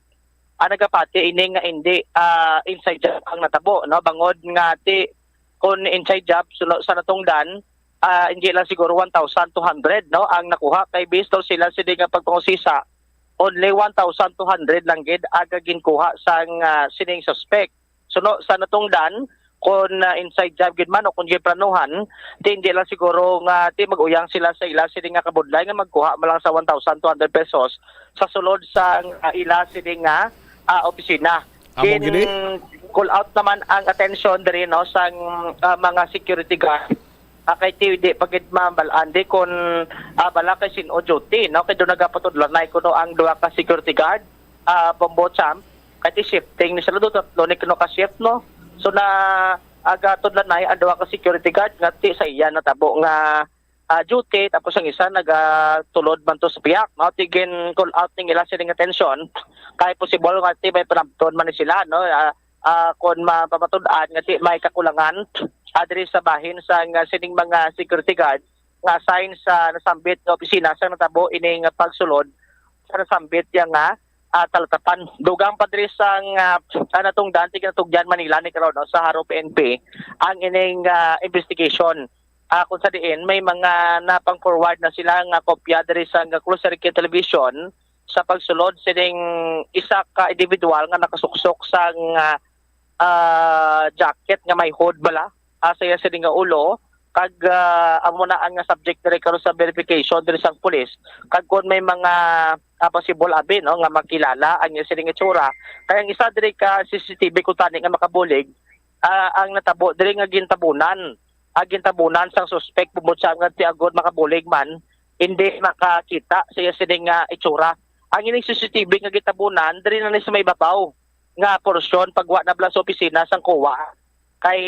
ang nagapati ini nga hindi, ah, inside job ang natabo, no? Bangod nga ti, kung inside job, suno sa natungdan, ah, hindi lang siguro one thousand two hundred, no, ang nakuha. Kay based daw sila sini nga pagpangusisa, only one thousand two hundred lang gid aga ginkuha sang, ah, sining suspect. Suno sa natungdan, kung, ah, inside job gid man o kung giplanuhan, ti hindi lang siguro nga ti mag-uyang sila sa ila sini nga kabudlay nga magkuha man lang sa one thousand two hundred pesos sa sulod sa, ah, ila sini nga, ah, opisina. Amo gini? Gin-call out naman ang atensyon diri, no, sang, ah, mga security guard. Ah, kay ti di pa gid mabal-an di kung, ah, bala kay sin-o duty, no, kay doon nagapatudlanay kuno ang duha ka security guard, ah, Bombo Champ, kay ti shifting ni sila do, tatlo ni kuno ka shift, no. So na, aga tudlanay ang duha ka security guard nga ti sa iya natabo nga, ah, duty, tapos ang isa nagatulod man to sa piyak, no. Ti gin-call out ning ila sining atensyon kay possible nga ti may panabton man ni sila, no. Ah, ah, kon mapamatud-an nga ti may kakulangan, ah, diri sa bahin sa nga sining mga security guard nga assign sa nasambit nga opisina sa natabo ini nga pagsulod sa nasambit ya nga, ah, talatapan. Dugang pa diri sa nga, ah, natungdan ti ginatugyan Manila ni karon, no, sa Jaro P N P ang ining, ah, investigation. Ah, kung sa diin may mga napang-forward na sila nga kopya diri sa nga closed circuit television sa pagsulod sining isa ka individual nga nakasuksok sa nga, ah, jacket nga may hood bala, ah, sa iya sini nga ulo, kag, ah, amo na ang subject diri karon sa verification diri sang pulis, kag kon may mga, ah, possible abi, no, nga makilala ang iya sini nga itsura. Kay ang isa diri ka C C T V kuntani nga makabulig, ah, ang natabo diri nga gintabunan, ah, gintabunan sang suspek, bumutsa nga ti agod makabulig man, hindi makakita sa iya sini nga itsura. Ang ining C C T V nga gitabunan diri na ni sa may babaw nga porsyon pagwa na bala sa opisina sang kowa. Kay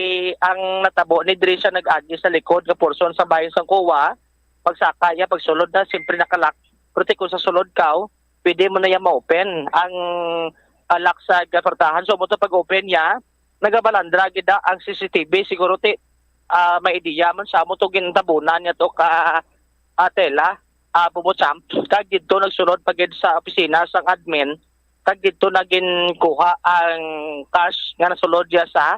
ang natabo ni diri siya nag-agi sa likod nga porsyon sa bahin sang kowa, pagsaka niya, pagsulod na, siyempre nakalak. Pero ti kung sa sulod ka, pwede mo na yan ma-open ang, ah, lock sa gapartahan. So, mo to pag-open niya, nagabalandra gid ang C C T V. Siguro ti, ah, may idea man sa mo to gintabunan niya to ka, ah, tela, ah, Bombo Champ. Kag dito nagsulod pa gid sa opisina sang admin. Kag dito na ginkuha ang cash nga nasulod niya sa,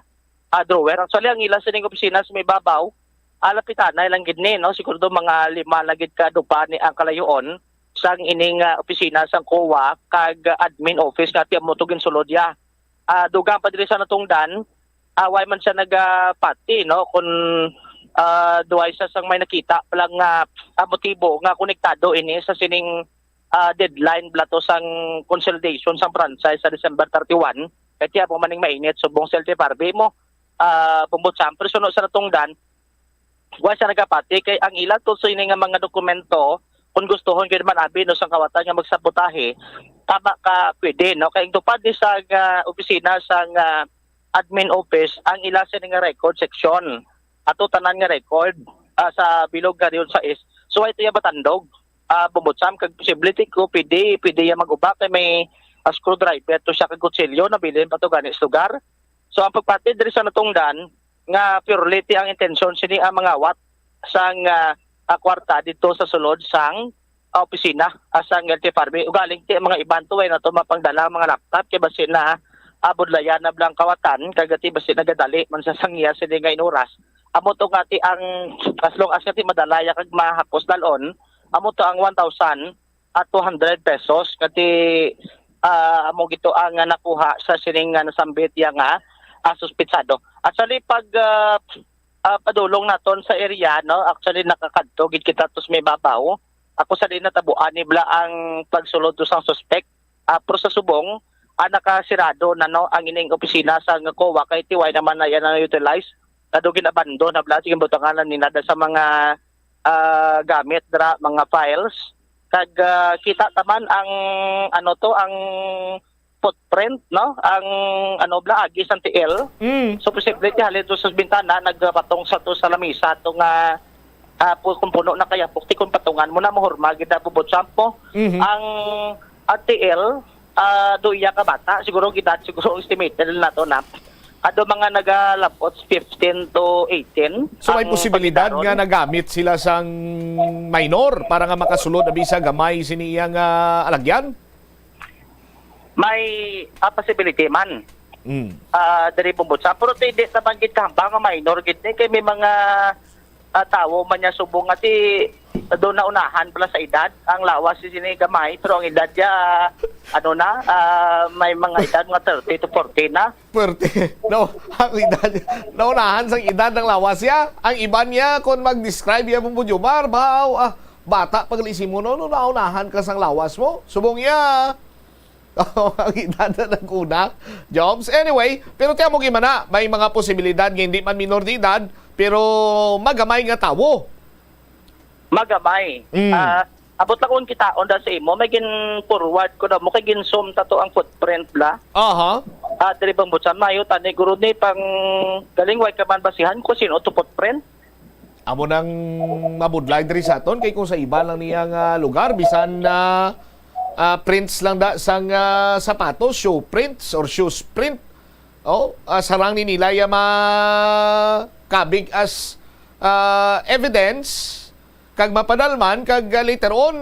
ah, drawer. Actually, ang ila sining opisina sa may babaw, ah, lapitanay lang gid ni, no? Siguro do mga lima na gid ka dupa ni ang kalayoon sang ining, ah, opisina sang kowa kag admin office nga ti amo to ginsulod ya. Ah, dugang pa diri sa natungdan, ah, way man siya nagapati, no, kung, ah, duway siya sang may nakita pa lang nga, ah, motibo nga konektado ini sa sining, ah, deadline bala to sang consolidation sang franchise sa December thirty-one. Kay ti amo man ning mainit subong sa L T F R B mo, ah, Bombo Champ. Pero suno sa natungdan, wa siya nagapati kay ang ila to sini nga mga dokumento, kung gustuhon gid man abi, no, sang kawatan nga magsabotahe, tama ka pwede, no, kay ang tupad ni sa nga opisina sang, ah, admin office ang ila sini nga record section, ato tanan nga record, ah, sa bilog nga Region sais. So, ito yung batandog, ah, Bombo Champ, kag posible ti ko pwede, pwede ya mag-uba kay may, ah, screwdriver to siya kag kutsilyo nabilin pa to gani sa lugar. So, ang pagpatid diri sa natungdan nga purely ti ang intensyon sini ang mangawat sang, ah, ah, kwarta dito sa sulod sang, ah, opisina, ah, sang L T F R B. Ugaling ti ang mga iban to, way na to mapangdala ang mga laptop kay basi na, ah, budlayan na bala ang kawatan, kag ti basi nagadali man sa sangya sini nga inuras. Amo to nga ti ang, as long as nga ti madala ya kag mahapos dalon, amo to ang one thousand at two hundred pesos nga ti, ah, amo gito ang, ah, nakuha sa sining nga nasambit ya nga, ah, suspitsado. Actually, pag, ah, ah, padulong naton sa area, no, actually, nakakadto gid kita to sa may babaw. Ako sa di natabuan ni bala ang pagsulod to sang suspek. Ah, pero sa subong, ah, nakasirado na, no, ang ining opisina sa nga kowa kay ti way naman na yan na utilize. Kado ginabandon na bala, sige, butangan na nila sa mga, ah, gamit dira, mga files. Kag, ah, kita ta man ang, ano to, ang footprint, no? Ang, ano, bala, agi sang tiil. Mm. So, posible ti halin to sa bintana, nagpatong sa to sa lamisa to nga, ah, pu-, kung puno na kaya, pukti kung patungan mo na, mahurma gid na bubot sampo. Mhm. Ang, ang tiil, ah, do iya ka bata, siguro gid, siguro estimated nato na. Ado mga nagalabot fifteen to eighteen So, may ang posibilidad pagitaron. Nga nagamit sila sang minor para nga makasulod abi sa gamay sini iya nga alagyan? May, ah, possibility man. Mm. Ah, diri Bumbusa. Pero ti, di naman gid kahambang nga minor gid ni. Kay may mga, ah, tawo man niya subong nga ti, do na unahan pala sa edad. Ang lawas si sini gamay, pero ang edad niya, ano na, ah, may mga edad nga thirty to forty na. Pwerte. No, ang edad, naunahan sang edad ang lawas niya. Ang iban niya, kung mag-describe niya, Bumbo Jomar, baw, ah, bata pa gali si Muno, no, naunahan ka sang lawas mo. Subong niya, ang edad na nag-una. Jobs. Anyway, pero tiyan mo gid man na, may mga posibilidad nga hindi man minor de edad, pero magamay nga tawo. Magamay. Mm. Ah, abot lang kung kitaon da sa imo, may gin-forward ko na mo, kay gin-zoom ta to ang footprint la. Aha. Ah, diri Bumbusa, mayo tani guro ni pang galing, way ka man basihan kung sino to footprint. Amo nang mabudlay diri sa aton, kay kung sa iba lang niya nga lugar, bisan na, ah, prints lang da sang, ah, sapatos, shoe prints or shoes print, oh, ah, sarang ni nila ya makabig as, ah, evidence, kag mapadalman, kag, ah, later on,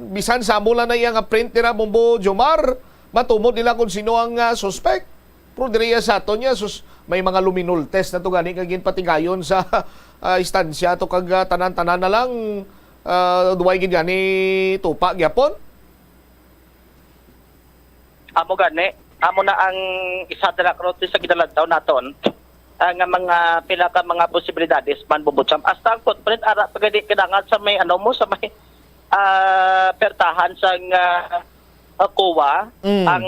bisan sa amo lang na iya nga print nila, Bumbo Jomar, matumod nila kung sino ang, ah, suspect. Pero diri sa aton niya, sus, may mga luminultes na to gani kag ginpatigayon sa, ah, istansya to kag, ah, tanan-tanan na lang, ah, duway gid gani tupa gyapon. Amo gani, amo na ang isa dira, Cruz, sa ginalantaw naton, ah, nga mga pila ka mga posibilidades man, Bumbusa. Hasta ang footprint, ara pa gani kinangan sa may, ano mo, sa may, ah, pertahan sang, ah, ah, COA, Mm. ang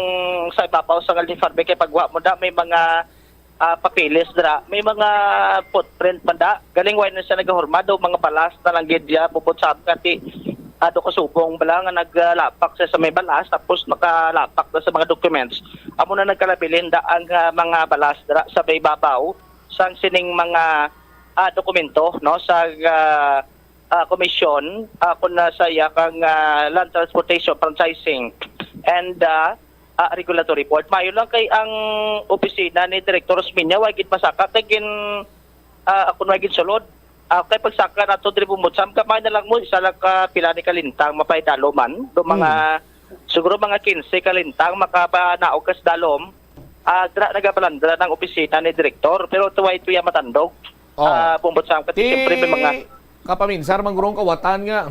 sa ibabaw sa Aldi Farbe, kay pagwa mo da, may mga, ah, papeles dira, may mga footprint man da. Galing way na siya nagahurma, do mga balas na lang gid ya, Bumbusa, kati, ah, do kasubong bala nga naglapak siya sa may balas, tapos makalapak na sa mga documents. Amo na nagkalabilin da ang, ah, mga balas dira sa may babaw sang sining mga, ah, dokumento, no, sa, ah, ah, komisyon, ah, kun na sa iya kang, ah, Land Transportation, Franchising, and, ah, ah, Regulatory Board. Maayo lang kay ang opisina ni Direktor Osmeña, wa gid masaka kay gin, ah, ako na gid sulod. Ah, kay pagsaka nato diri Bumbusa, kamay na lang mo, isa lang ka pila ni kalintang, mapahidalom man. Do mga, Hmm. siguro mga quince kalintang, makapanaog kas dalom. Ah, dira nagapalandra ng opisina ni Direktor, pero tuway tuya matandog. Oh. Ah, Bumbusa, kasi Ti siyempre may mga kapaminsar, manggurong kawatan nga.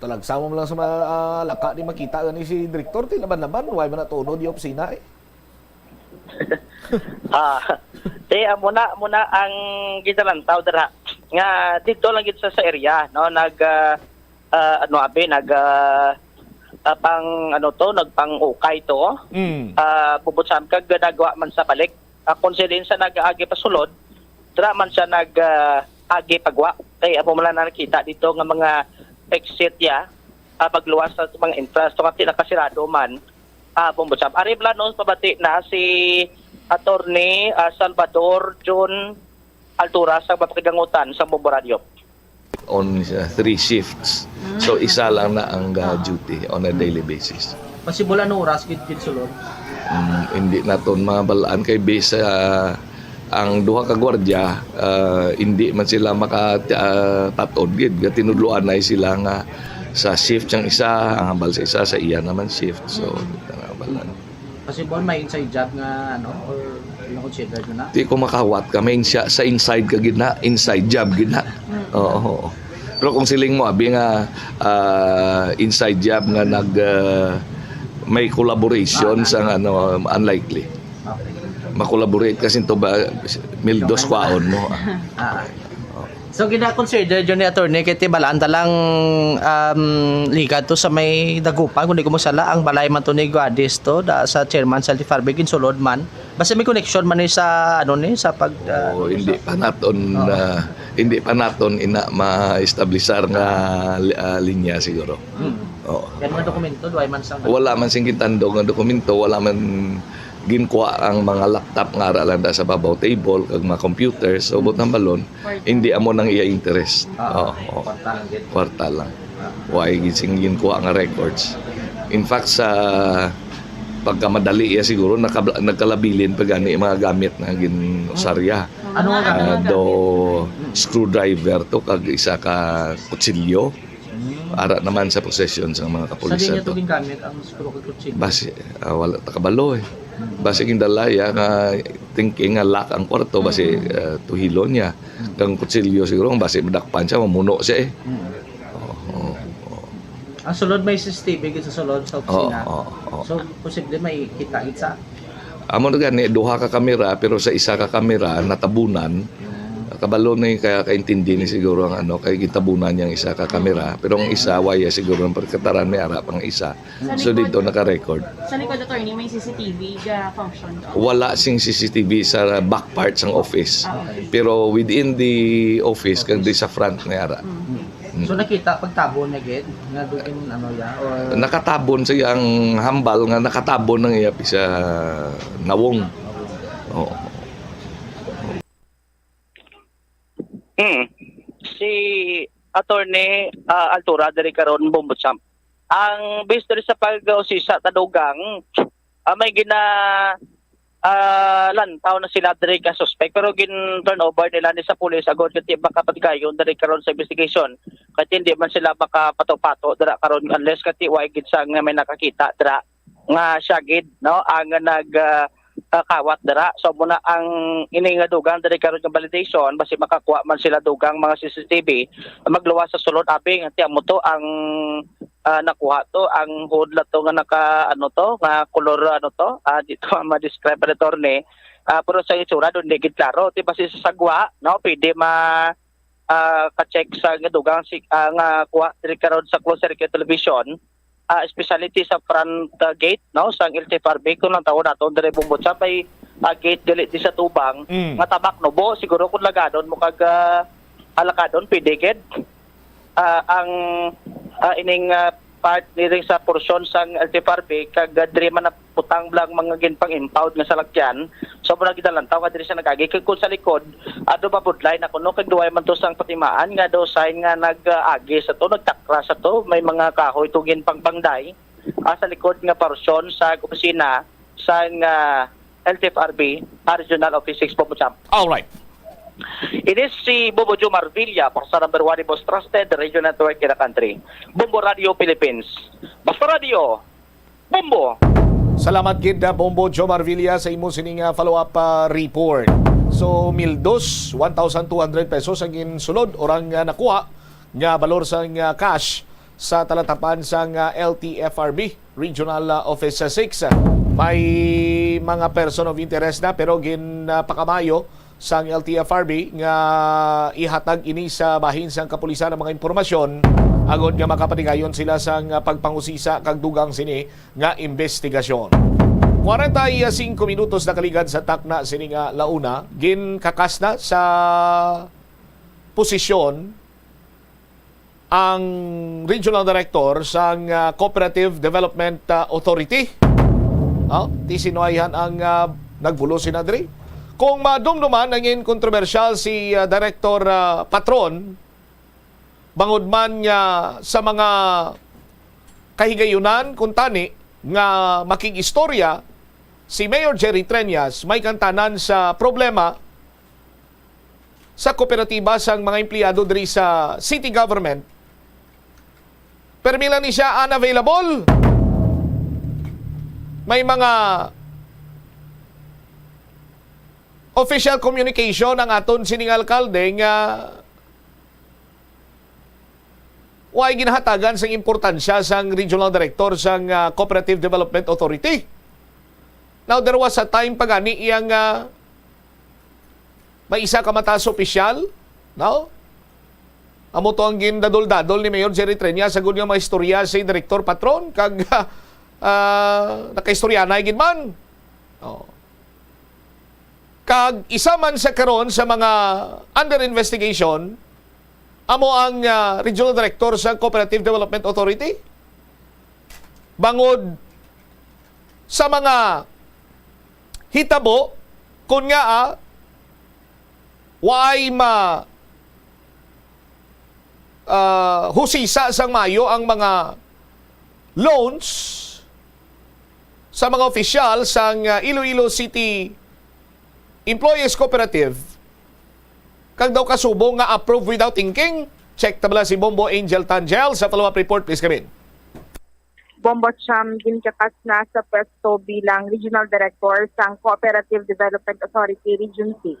Talagsa mo lang sa ma-, ah, laka di makita gani si Direktor, ti laban-laban, way man natunod yung opisina eh. Ah, ti, amo na, amo na ang ginalantaw dira. Nga, dito lang gid sa, sa area, no, nag, ah, ah, ano, abi, nag, ah, ah, pang, ano to, nagpang-ukay to. Mm. Ah, Bumbusa, kag nagawa man sa balik. Ah, kung sila sa nag-agi pasulod, dira man siya nag, ah, agi pagwa. Kay amo man lang nakita dito nga mga exit ya, ah, pagluwas sa mga entrance, to nga pinakasirado man, ah, Bumbusa. Ari bala, no, pabati na si Attorney, ah, Salvador Jun Altura sa Mapakigangutan sa Bumbo Radio. On, uh, three shifts. So, isa lang na ang, uh, duty on a daily basis. Possible ano oras gid, gid sulod? Mm, hindi naton mabalaan kay base sa ang duha ka gwardiya, uh, hindi man sila maka, uh, patod gid. Tinudloan na sila nga sa shift sang isa, ang hambal sa isa, sa iya naman shift. So, hindi na mabalaan. Possible may inside job nga, ano, or ano, consider nyo na? Di ko makahawat ka, may insya-, sa inside ka gid na, inside job gid na. Mm. Oo, oo. Pero kung siling mo, abi nga, ah, inside job nga nag, ah, may collaboration Ah, sa, ano, unlikely. Okay. Ma-collaborate kasi to ba, Mildos kwaon mo. Ah. So, gina-consider yun ni attorney, kay tibalaan ta lang, um, ligat to sa may Dagupan, kung di ko masala, ang balay man to ni Gladys to, da, sa chairman sa L T F R B, ginsulod man. Basta may connection man ni sa, ano, ni sa pag, ah, Oo, ano, hindi sa pa naton, Oo. ah, hindi pa naton ina ma-establisar nga, ah, linya siguro. Hmm. Oo. Kaya mga dokumento, duway man sang Wala man sing gintandog nga dokumento, wala man ginkuha ang mga laptop nga ara lang da sa babaw table kag mga computers. So, butang balon, hindi amo nang iya interest. Ah, Oo, oo. kwarta lang gid. Kwarta lang. Why gid sing ginkuha nga records. In fact, sa pagkamadali iya siguro, nakabla-, nagkalabilin pa gani ang mga gamit nga ginusarya. Ano nga Ah, gamit? do screwdriver to, kag isa ka kutsilyo. Hmm. Ara naman sa possession sa mga Sa kapulisan diin niya to to. gingamit ang screw kag kutsilyo? Basi, ah, wala ta kabalo eh. Basi gindala iya nga thinking nga lock ang kwarto, basi, Mm. ah, tuhilon niya. Mm. Kang kutsilyo siguro, basi madakpan siya, mamuno siya eh. Mm. Oo, oo, oo. Ang sulod may C C T V gid sa sulod sa Oo, opisina. oo, oo. So, posible may kita gid sa Amo na gani, duha ka kamera, pero sa isa ka kamera, natabunan. Mm. Kabalo ni, kaya kaintindi ni siguro ang ano, kay gitabunan niyang isa ka kamera. Pero ang isa, waya siguro ang pagkataran, may ara pang isa. Sa So, likod, dito naka-record. Sa likod, attorney, may C C T V ga function to? Wala sing C C T V sa back part sang office. Ah, okay. Pero within the office, kag di sa front, may ara. Mm, okay. Mm. So, nakita pagtabon na gid nga dugin, ano, ya, or Nakatabon siya ang hambal nga nakatabon ang iya sa nawong. Oo. Hmm. Si Attorney, ah, Altura diri karon, Bombo Champ. Ang based diri sa pag-usisa ta dugang, ah, may gina, ah, lantaw na sila diri ka suspect, pero gin-turn over nila ni sa pulis agod kay makapatigayon diri karon sa investigation. Kay hindi man sila makapato-pato dira karon unless kay way gid sa nga may nakakita dira nga siya gid, no, ang nag, ah, ah, kawat dira. So, muna ang ini nga dugang diri karon nga validation, basi makakuha man sila dugang mga C C T V, magluwas sa sulod, abi, nga tiyan mo to ang, ah, nakuha to, ang hood la to nga naka, ano to, nga color, ano to, ah, dito ma-describe pa ni attorney. Ah, pero sa itsura, doon di gid klaro. Di basi sa sagwa, no, pwede ma, ah, ka-check sa nga dugang si, ah, nga kuha diri karon sa closed circuit television, ah, especially ti sa front, ah, gate, no, sang L T F R B, kung ang tawon naton diri, Bombo Champ, may, ah, gate gali di sa tubang, Mm. nga tabak nubo, siguro kung lagadon mo kag, ah, alakadon, pwede gid. Ah, ang, ah, ining, ah, part diri sa porsyon sang L T F R B, kag, ah, diri man naputang lang mga ginpang-impound nga salakyan, so, muna ginalantaw nga diri sa nag-agi. Kag kung sa likod, ado mabudlay na kuno, kag duway man to sang patimaan nga do sign nga nag-agi sa to, nagtakra sa to, may mga kahoy to ginpangpangday, ah, sa likod nga porsyon sa opisina sang, ah, L T F R B, ah, Regional Office six, Bombo Champ. All right. Ini si Bombo Jomar Villa, para sa number one, the most trusted radio network in the country, Bombo Radio Philippines. Basta Radio, Bombo! Salamat gid, ah, Bombo Jomar Villa, sa imo sining, ah, follow-up, ah, report. So, mil dos, one thousand two hundred pesos ang ginsulod, orang, ah, nakuha nga balor sang, ah, cash sa talatapan sang, ah, L T F R B Regional, ah, Office six. May mga person of interest na, pero gin, ah, pakamayo sang L T F R B nga ihatag ini sa bahin sang kapulisan ang mga impormasyon agod nga makapatigayon sila sang, ah, pagpangusisa kag dugang sini nga imbestigasyon. Kwarenta y singko minutos nakaligad sa takna sini nga launa, ginkakas na sa posisyon ang Regional Director sang, ah, Cooperative Development, ah, Authority. Oh, ti sino ayhan ang, ah, nagbulos sina diri? Kung madumduman ang in kontrobersyal si, ah, Director, ah, Patron, bangod man nga sa mga kahigayunan, kuntani, nga makig-istorya si Mayor Jerry Treñas, may kantanan sa problema sa kooperatiba sang mga empleyado diri sa city government. Permi lang ni siya unavailable. May mga official communication ang aton sining alkalde nga way ginahatagan sang importansya sang regional director sang, ah, Cooperative Development Authority. Now, there was a time pa gani iyang, ah, may isa ka mataas opisyal, no? Amo to ang gindadol-dadol ni Mayor Jerry Treñas, sagod nga mga istorya si Director Patron, kag, ah, nakaistorya na gid man. Oh. Kag isa man sa karon sa mga under investigation, amo ang, ah, Regional Director sa Cooperative Development Authority. Bangod sa mga hitabo, kun nga, ah, waay ma-, ah, husisa sang maayo ang mga loans sa mga opisyal sang, ah, Iloilo City Employees Cooperative, kag daw kasubong nga approve without thinking. Check ta bala si Bombo Angel Tangel sa follow-up report, please, Kevin. Bombo Cham, ginkakas na sa pwesto bilang Regional Director sang Cooperative Development Authority Region six,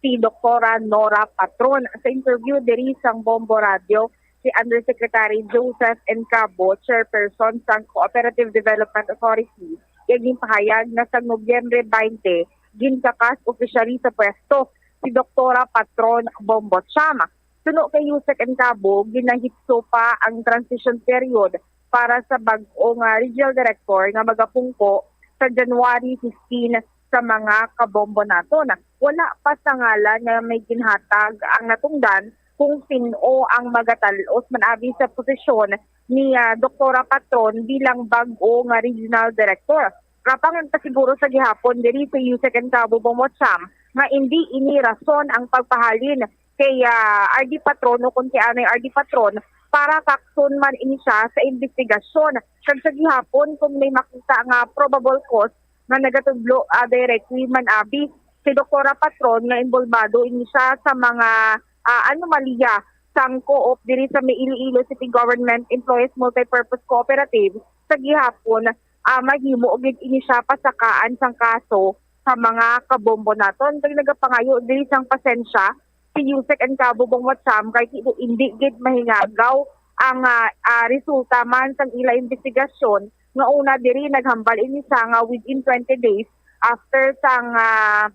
si Doktora Nora Patron. Sa interview diri sang Bombo Radio, si Undersecretary Joseph Encabo, Chairperson sang Cooperative Development Authority, iya ginpahayag nga sa Nobyembre twenty, ginkakas opisyali sa pwesto si Doktora Patron Bombo Cham. Suno kay Usec Encabo, ginahitso pa ang transition period para sa bag-o nga regional director nga magapungko sa January fifteen sa mga kabombo naton. Wala pa sa ngalan nga may ginhatag ang natungdan kung sin-o ang magatal-os man abi sa posisyon ni, ah, Doktora Patron bilang bag-o nga regional director. Apang nagpasiguro sa gihapon diri si Usec Encabo Bombo Cham nga indi ini rason ang pagpahalin kay, ah, R D Patron o kon kay Anay R D Patron para kakson man ini siya sa imbestigasyon. Kag sa gihapon, kung may makita nga probable cause nga nagatudlo, ah, directly man abi si Doktora Patron nga involbado ini siya sa mga, ah, anomalya sang co-op diri sa may Iloilo City Government Employees Multipurpose Cooperative, sa gihapon, ah, mahimo gid ini siya pasakaan sang kaso sa mga kabombo naton. Kag nagapangayo diri sang pasensya si Usec Encabo Bombo Cham kay hindi, hindi gid mahingagaw ang, ah, ah, resulta man sang ila imbestigasyon nga una diri naghambal ini siya nga within twenty days after sang, ah,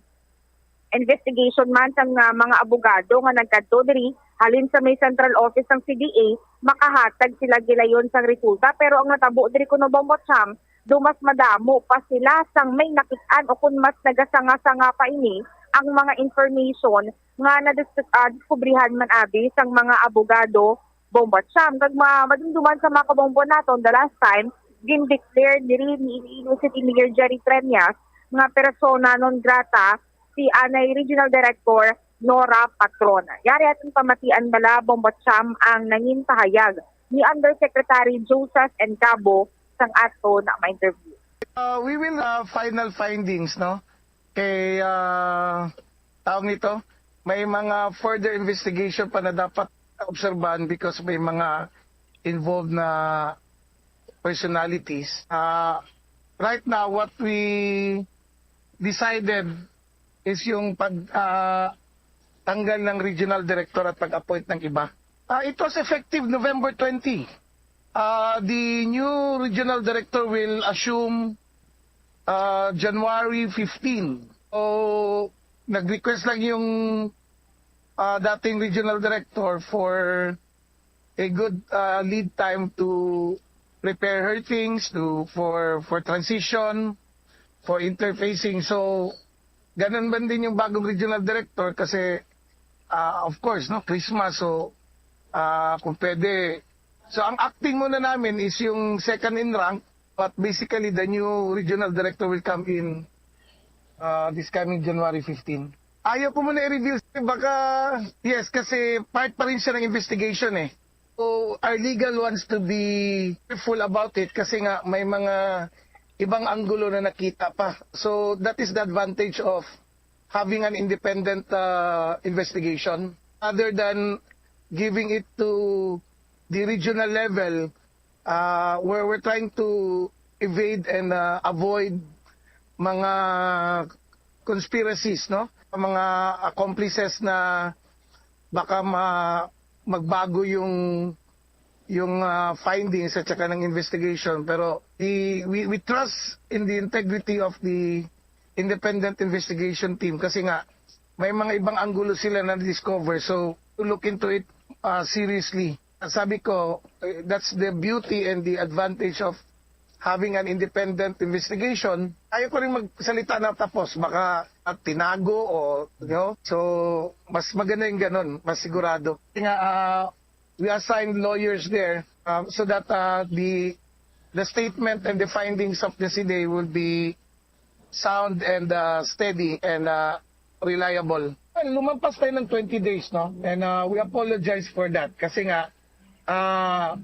investigation man sang, ah, mga abogado nga nagkadto diri halin sa may central office sang C D A, makahatag sila gilayon sang resulta. Pero ang natabo diri kuno, Bombo Cham, do mas madamo pa sila sang may nakit-an o kon mas nagasanga-sanga pa ini ang mga information nga nadis-, ah, diskubrihan man abi sang mga abogado, Bombo Cham. Kag ma-, madumduman sa mga kabombo naton, the last time, gin-declare diri ni Iloilo City Mayor Jerry Treñas nga persona non grata si anay Regional Director Nora Patron. Yari aton pamatian bala, Bombo Cham, ang nangin pahayag ni Undersecretary Joseph Encabo sang ato na ma-interview. Uh, we will uh, final findings, no? Kay uh, tawag nito, may mga further investigation pa na dapat obserbahan because may mga involved na personalities. Uh, right now, what we decided is yung pag uh, tanggal ng regional director at pag-appoint ng iba. Uh, it was effective November twenty. Uh, the new regional director will assume uh, January fifteen. So, nag-request lang yung uh, dating regional director for a good uh, lead time to prepare her things to for for transition, for interfacing. So, ganun man din yung bagong regional director kasi uh, of course, no, Christmas, so uh, kung pwede. So, ang acting muna namin is yung second in rank, but basically the new regional director will come in uh, this coming January fifteen. Ayaw ko muna i-reveal, sir. Baka, yes, kasi part pa rin siya ng investigation eh. So, our legal wants to be careful about it kasi nga may mga ibang anggulo na nakita pa. So, that is the advantage of having an independent uh, investigation. Rather than giving it to the regional level, uh, we're, we're trying to evade and uh, avoid mga conspiracies, no? Mga accomplices na baka ma magbago yung yung uh, findings at saka ng investigation, pero the, we, we trust in the integrity of the independent investigation team kasi nga may mga ibang anggulo sila na discover, so to look into it uh, seriously. Sabi ko, eh, that's the beauty and the advantage of having an independent investigation. Ayaw ko rin magsalita na tapos, baka at tinago o, you know, so mas maganda yung ganun, mas sigurado. Kaya nga, ah, we assigned lawyers there, um, so that, uh, the the statement and the findings of the CDA will be sound and, uh, steady and, uh, reliable. Well, lumampas tayo ng twenty days, no? And, uh, we apologize for that kasi nga, uh,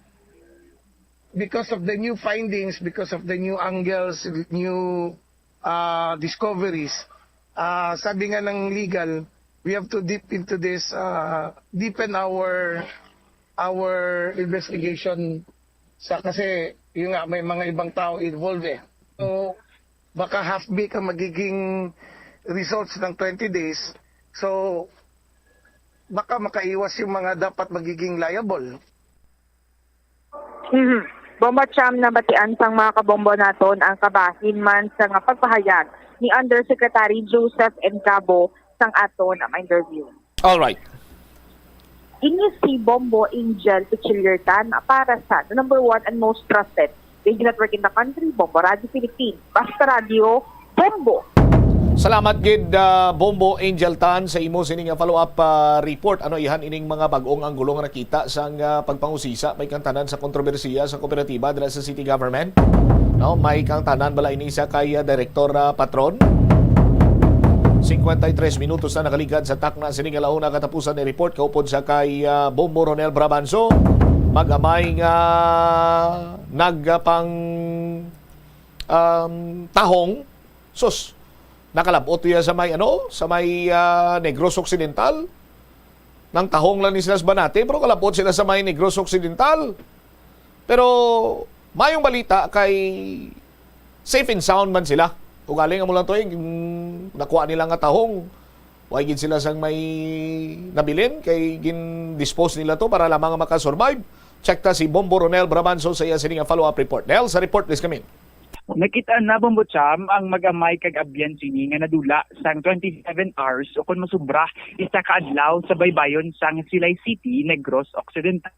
because of the new findings, because of the new angles, new, uh, discoveries, uh, sabi nga ng legal, we have to deep into this, uh, deepen our our investigation sa, kasi yun nga, may mga ibang tao involved eh. So, baka half-baked ang magiging results ng twenty days. So, baka makaiwas yung mga dapat magiging liable. Mhm. Bombo Cham, nabatian sang mga kabombo naton ang kabahin man sa nga pagpahayag ni Undersecretary Joseph Encabo sang aton nga interview. All right. Ini si Bombo Angel Pichiliertan para sa the number one and most trusted radio network in the country, Bombo Radio Philippines. Basta Radio, Bombo. Salamat gid, ah, Bombo Angel Tan, sa imo sini nga follow-up, ah, report. Ano ihan ining mga bag-ong anggulo nga nakita sang, ah, pagpangusisa may kang tanan sa kontrobersiya sa kooperatiba dira sa city government? No, may kang tanan bala ini sa kay, ah, Director, ah, Patron? Cincuenta y tres minutos na nakaligad sa takna sini nga launa katapusan ni report kaupod sa kay, ah, Bombo Ronel Brabanso. Mag-amay nga nagapang, um, tahong, sus, nakalabot iya sa may, ano, sa may, ah, Negros Occidental. Nang tahong lang ni sila sa Banate, pero kalabot sila sa may Negros Occidental. Pero mayong balita kay safe and sound man sila. Ugaling amo lang to eh, gin-, nakuha nila nga tahong. Way gid sila sang may nabilin kay gin-dispose nila to para lamang nga makasurvive. Check ta si Bombo Ronel Brabanso sa iya sini nga follow-up report. Nel, sa report, please come in. Nakita na, Bombo Cham, ang mag-amay kag abyan sini nga nadula sang twenty-seven hours o kon masubra isa ka adlaw sa baybayon sang Silay City, Negros Occidental.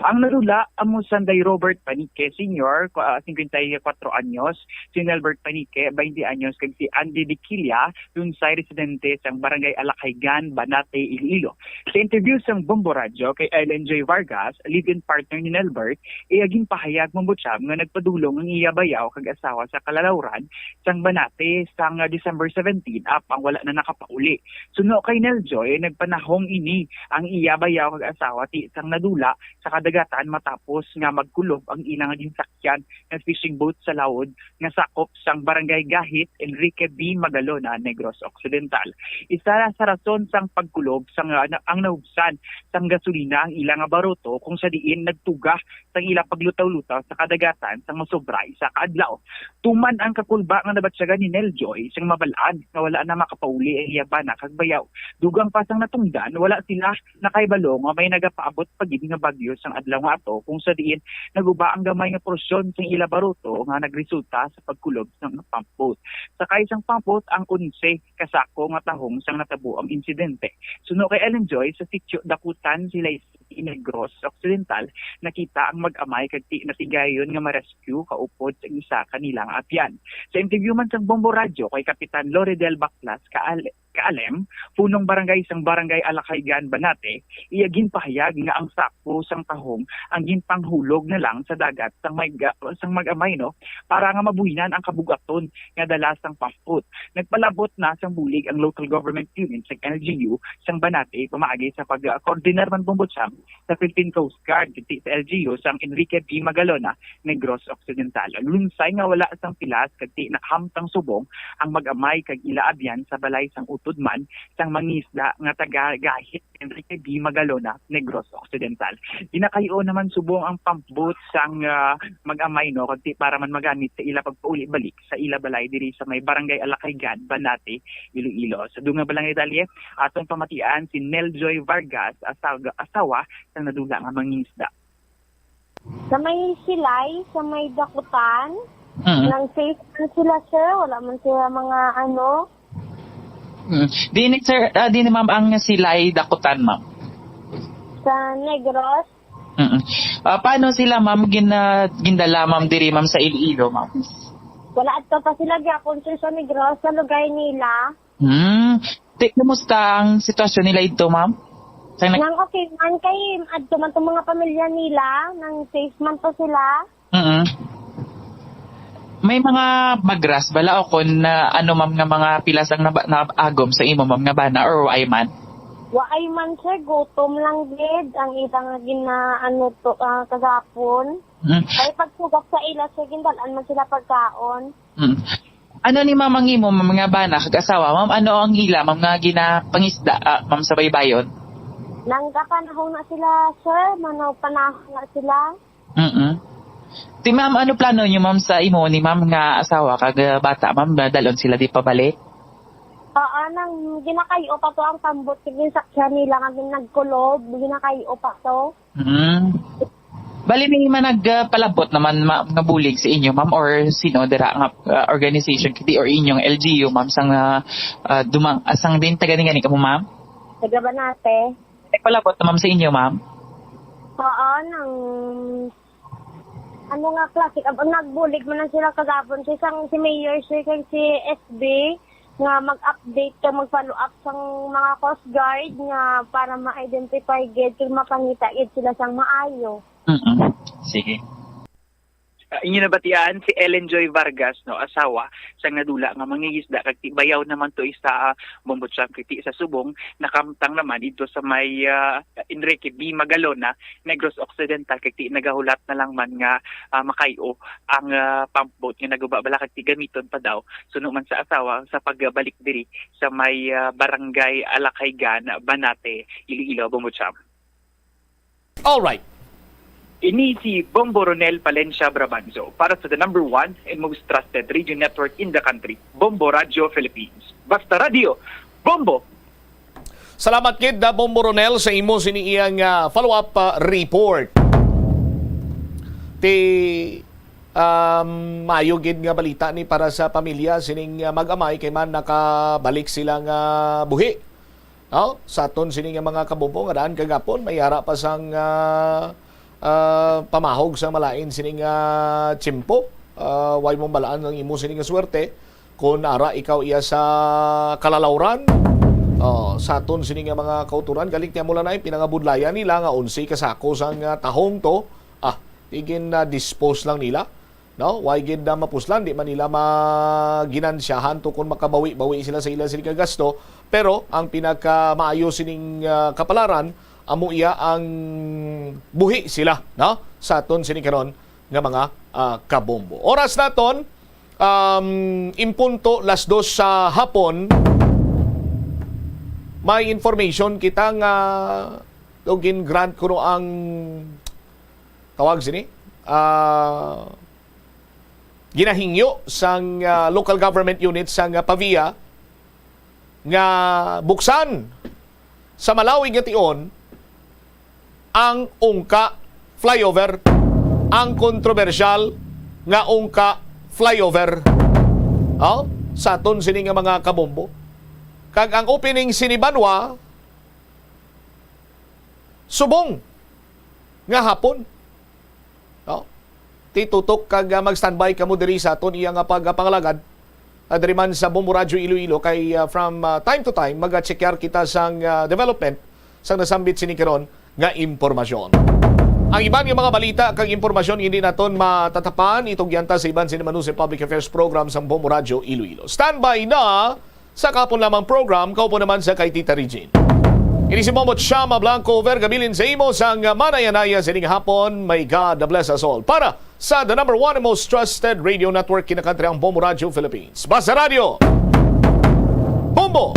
Ang nadula amo sanday Robert Panique Senior, kwa-, cincuenta y cuatro anyos, si Nelbert Panique, baynte anyos, kag si Andy Diquilia, lunsay residente sang Barangay Alakaygan, Banate, Iloilo. Sa interview sang Bombo Radyo kay Ellen Joy Vargas, live-in partner ni Nelbert, iya ginpahayag, Bombo Cham, nga nagpadulong ang iya bayaw kag asawa sa Kalalawran sang Banate sang December seventeen, apang wala na nakapauli. Suno kay Neljoy, nagpanahong ini ang iya bayaw kag asawa ti sang nadula sa kadagatan matapos nga magkulob ang ilang ginsakyan nga fishing boat sa Laod nga sakop sang Barangay Gahit, Enrique B. Magalona, Negros Occidental. Isa sa rason sang pagkulob sang, ah, na-, ang nahubsan sang gasolina ang ila nga baruto, kung sa diin nagtuga sang ila paglutaw-lutaw sa kadagatan sang masobra isa ka adlaw. Tuman ang kakulba nga nabatyagan ni Neljoy sang mabal-an nga wala na makapauli ang iya bana kag bayaw. Dugang pa sang natungdan, wala sila nakahibalo nga may nagapaabot pa gid nga bagyo sang adlaw nga ato, kung sa diin naguba ang gamay nga porsyon sang ila baruto nga nagresulta sa pagkulob sang pump boat. Sakay sang pump boat ang onse ka sako nga tahong sang natabo ang insidente. Suno kay Ellen Joy, sa sitio Dakutan, Silay City, Negros Occidental, nakita ang mag-amay kag ti natigayon nga ma-rescue kaupod sa isa kanila nga abyan. Sa interview man sang Bombo Radyo kay Kapitan Loredel Baklas Kaal-, Kaalem, punong barangay sang Barangay Alakaygan, Banate, iya ginpahayag nga ang sako sang tahong ang ginpanghulog na lang sa dagat sang may ga-, sang mag-amay, no, para nga mabuhinan ang kabugaton nga dala sang pump boat. Nagpalabot na sang bulig ang local government unit sang L G U sang Banate pamaagi sa pag-coordinar man, Bombo Cham, sa Philippine Coast Guard, kag ti sa L G U sang Enrique B. Magalona, Negros Occidental. Lunsay nga wala sang pilas kag ti nakahamtang subong ang mag-amay kag ila abyan sa balay sang utod man sang mangisda nga taga Gahit, Enrique B. Magalona, Negros Occidental. Ginakay-o naman subong ang pump boat sang, ah, mag-amay, no, kag ti para man magamit sa ila pagpauli-balik sa ila balay diri sa may Barangay Alakaygan, Banate, Iloilo. Sa dugang pa lang detalye, atong pamatian si Neljoy Vargas, asaga-, asawa sang nadula nga mangingisda. Sa may Silay, sa may Dakutan, Mm. nang safe man sila, sir. Wala man sila mga ano, Mm. Dini, sir, ah, dini, ma'am, ang Silay, Dakutan, ma'am. Sa Negros. Mm. Ah, paano sila, ma'am, gin-, ah, gindala, ma'am, diri, ma'am, sa Iloilo, ma'am? Wala ato pa sila gyapon, sir, sa Negros, sa lugay nila. Hmm. Ti, kumusta ang sitwasyon nila dito, ma'am? Sa nag- Nang okay man kay adto man tong mga pamilya nila, nang safe man to sila. Mm. May mga magras bala o kon, ah, ano, ma'am, nga mga pilas ang naba-, naagom sa imo, ma'am, nga bana or waay man? Waay man, sir. Gutom lang gid ang ila nga gina-, ano to, ah, kagapon. Mm. Kay pagsugat sa ila, sir, gindal-an man sila pagkaon. Mm. Ano ni, ma'am, ang imo, ma'am, nga bana kag asawa, ma'am? Ano ang ila, ma'am, nga ginapangisda, ah, ma'am, sa baybayon? Nanggapanahon na sila, sir. Manaw panahon na sila. Mm. Ti, ma'am, ano plano niyo, ma'am, sa imo ni, ma'am, nga asawa kag, ah, bata, ma'am, dalon sila di pabalik? Oo, nang ginakayo pa to ang tambot, sige, sakyan nila nga gin-, nagkulob, ginakayo pa to. Mm. Bali, may man nagpalabot naman, ma'am, nga bulig sa inyo, ma'am, or sino dira nga, ah, organization, kiti, or inyong L G U, ma'am, sang, ah, ah, dumang, ah, sang din taga ni gani kamo, ma'am? Taga Banate. Nagpalabot na, ma'am, sa inyo, ma'am? Oo, nang, ano nga klase, ab-, nagbulig man lang sila kagapon, si sang, si Mayor, sir, kag si S B, nga mag-update ka, mag-follow up sang mga Coast Guard nga para ma-identify gid kag mapangita gid sila sang maayo. Mm-mm. Sige. Ah, inyo nabatian si Ellen Joy Vargas, no, asawa sang nadula nga mangingisda, kag ti bayaw naman to isa, ah, Bombo Champ, kag ti sa subong nakamtang naman dito sa may, ah, Enrique B. Magalona, Negros Occidental, kag ti nagahulat na lang man nga, ah, makay-o ang, ah, pump boat nga naguba bala, kag ti gamiton pa daw suno man sa asawa sa pagbalik diri sa may, ah, Barangay Alakaygan, Banate, Iloilo, Bombo Champ. Alright. Ini si Bombo Ronel Palencia Brabanzo para sa the number one and most trusted radio network in the country, Bombo Radio Philippines. Basta Radio, Bombo! Salamat gid, ah, Bombo Ronel, sa imo sini iyang, ah, follow-up, ah, report. Ti, um, maayo gid nga balita ni para sa pamilya sining, ah, mag-amay kay man nakabalik sila nga buhi. No? Sa aton sini nga mga kabombo nga daan kagapon, may ara pa sang, ah, ah, pamahog sa malain sini nga tiyempo. Ah, way mo balaan ang imo sini nga swerte. Kung ara ikaw iya sa kalalawran, oh, sa aton sini nga mga kauturan, galing tiyan mo lang na pinangabudlayan nila nga onse ka sako sang, ah, tahong to, ah, igin na dispose lang nila. No? Way gid na mapuslan, di man nila maginansyahan to kung makabawi-bawi sila sa ila sini ka gasto. Pero ang pinakamaayo sining, ah, kapalaran, amo iya ang buhi sila, no? Sa aton sini karon nga mga, ah, kabombo. Oras naton, um, in punto las dos sa hapon, may information kita nga daw gin-grant kuno ang tawag sini, ah, ginahingyo sang, ah, local government unit sang, ah, Pavia nga buksan sa malawig nga tion ang Ungka Flyover, ang kontrobersyal nga Ungka Flyover. Oh, sa aton sini nga mga kabombo. Kag ang opening sini banwa, subong nga hapon. No? Ti tutok kag, ah, mag-standby kamo diri sa aton iya nga pagpangalagad, ah, diri man sa Bombo Radyo Iloilo kay, ah, from, ah, time to time maga-checkar kita sang, ah, development sang nasambit sini karon nga impormasyon. Ang iban nga mga balita kag impormasyon hindi naton matatapan, itugyan ta sa iban sini Manuse Public Affairs Program sang Bombo Radyo Iloilo. Standby na sa kahapon lamang program, kaupo naman sa kay Tita Regine. Ini si Momot Shama Blanco, over gabilin sa imo sang manaya-naya sining hapon. May God bless us all. Para sa the number one and most trusted radio network in the country, ang Bombo Radio Philippines. Basta Radio, Bombo!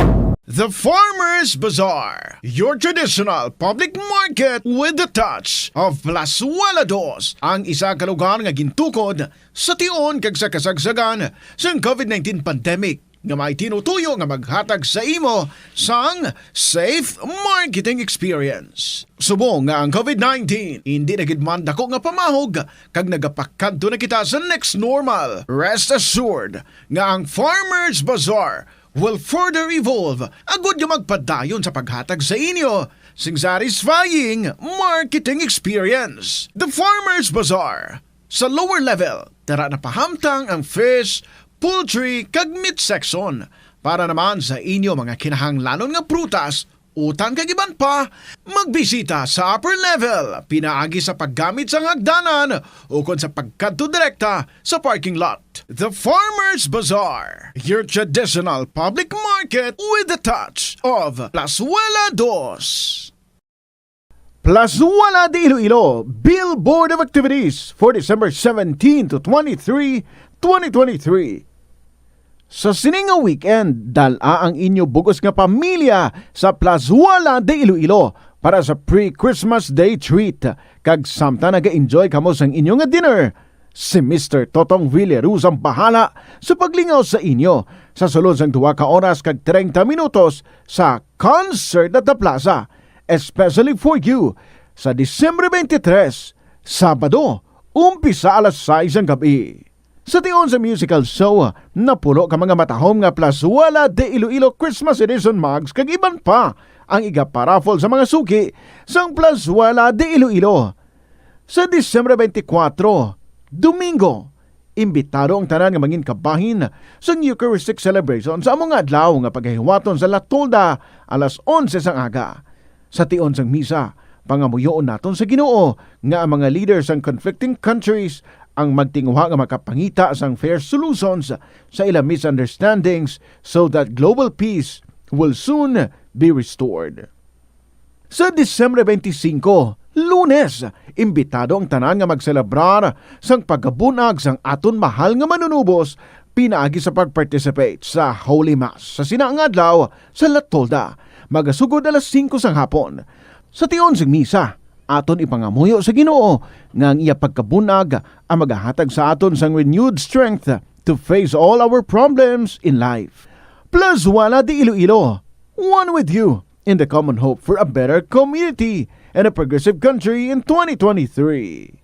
The Farmers Bazaar, your traditional public market with the touch of Plazuela Dos, ang isa ka lugar nga gintukod sa tion kag sa kasagsagan sang COVID nineteen pandemic, nga may tinutuyo nga maghatag sa imo sang safe marketing experience. Subong nga ang COVID nineteen hindi na gid man dako nga pamahog kag nagapakadto na kita sa next normal, rest assured nga ang Farmers Bazaar will further evolve agud nga magpadayon sa paghatag sa inyo sing satisfying marketing experience. The Farmers Bazaar, sa lower level, tara na pahamtang ang fish, poultry, kag meat section. Para naman sa inyo mga kinahanglanon nga prutas, utan kag iban pa, magbisita sa upper level pinaagi sa paggamit sang hagdanan ukon sa pagkadto direkta sa parking lot. The Farmers Bazaar, your traditional public market with a touch of Plazuela Dos. Plazuela de Iloilo, Billboard of Activities for December seventeen to twenty-three, twenty twenty-three. Sa sini nga weekend, dal-a ang inyo bug-os nga pamilya sa Plazuela de Iloilo para sa pre-Christmas Day treat, kag samtang naga-enjoy kamo sang inyo nga dinner, si Mister Totong Villaruz ang bahala sa paglingaw sa inyo sa sulod sang duha ka oras kag treinta minutos sa Concert at the Plaza, especially for you, sa Disyembre twenty-three, Sabado, umpisa alas sais sang gabi. Sa tion sa musical show, napuno ka mga matahom nga Plazuela de Iloilo Christmas Edition mugs kag iban pa ang iga-paraffle sa mga suki sang Plazuela de Iloilo. Sa Disyembre twenty-four, Domingo, imbitado ang tanan nga mangin kabahin sang Eucharistic celebration sa amo nga adlaw nga pagahiwaton sa La Tolda alas onse sang aga. Sa tion sang misa, pangamuyoon naton sa Ginoo nga ang mga leaders sang conflicting countries ang magtinguha nga makapangita sang fair solutions sa ila misunderstandings so that global peace will soon be restored. Sa Disyembre twenty-five, Lunes, imbitado ang tanan nga magselebrar sang pagkabunag sang aton mahal nga Manunubos pinaagi sa pag-participate sa Holy Mass sa sina nga adlaw sa La Tolda, magasugod alas singko sang hapon. Sa tion sing misa, aton ipangamuyo sa Ginoo nga ang iya pagkabunag ang magahatag sa aton sang renewed strength to face all our problems in life. Plazuela de Iloilo, one with you in the common hope for a better community and a progressive country in twenty twenty-three.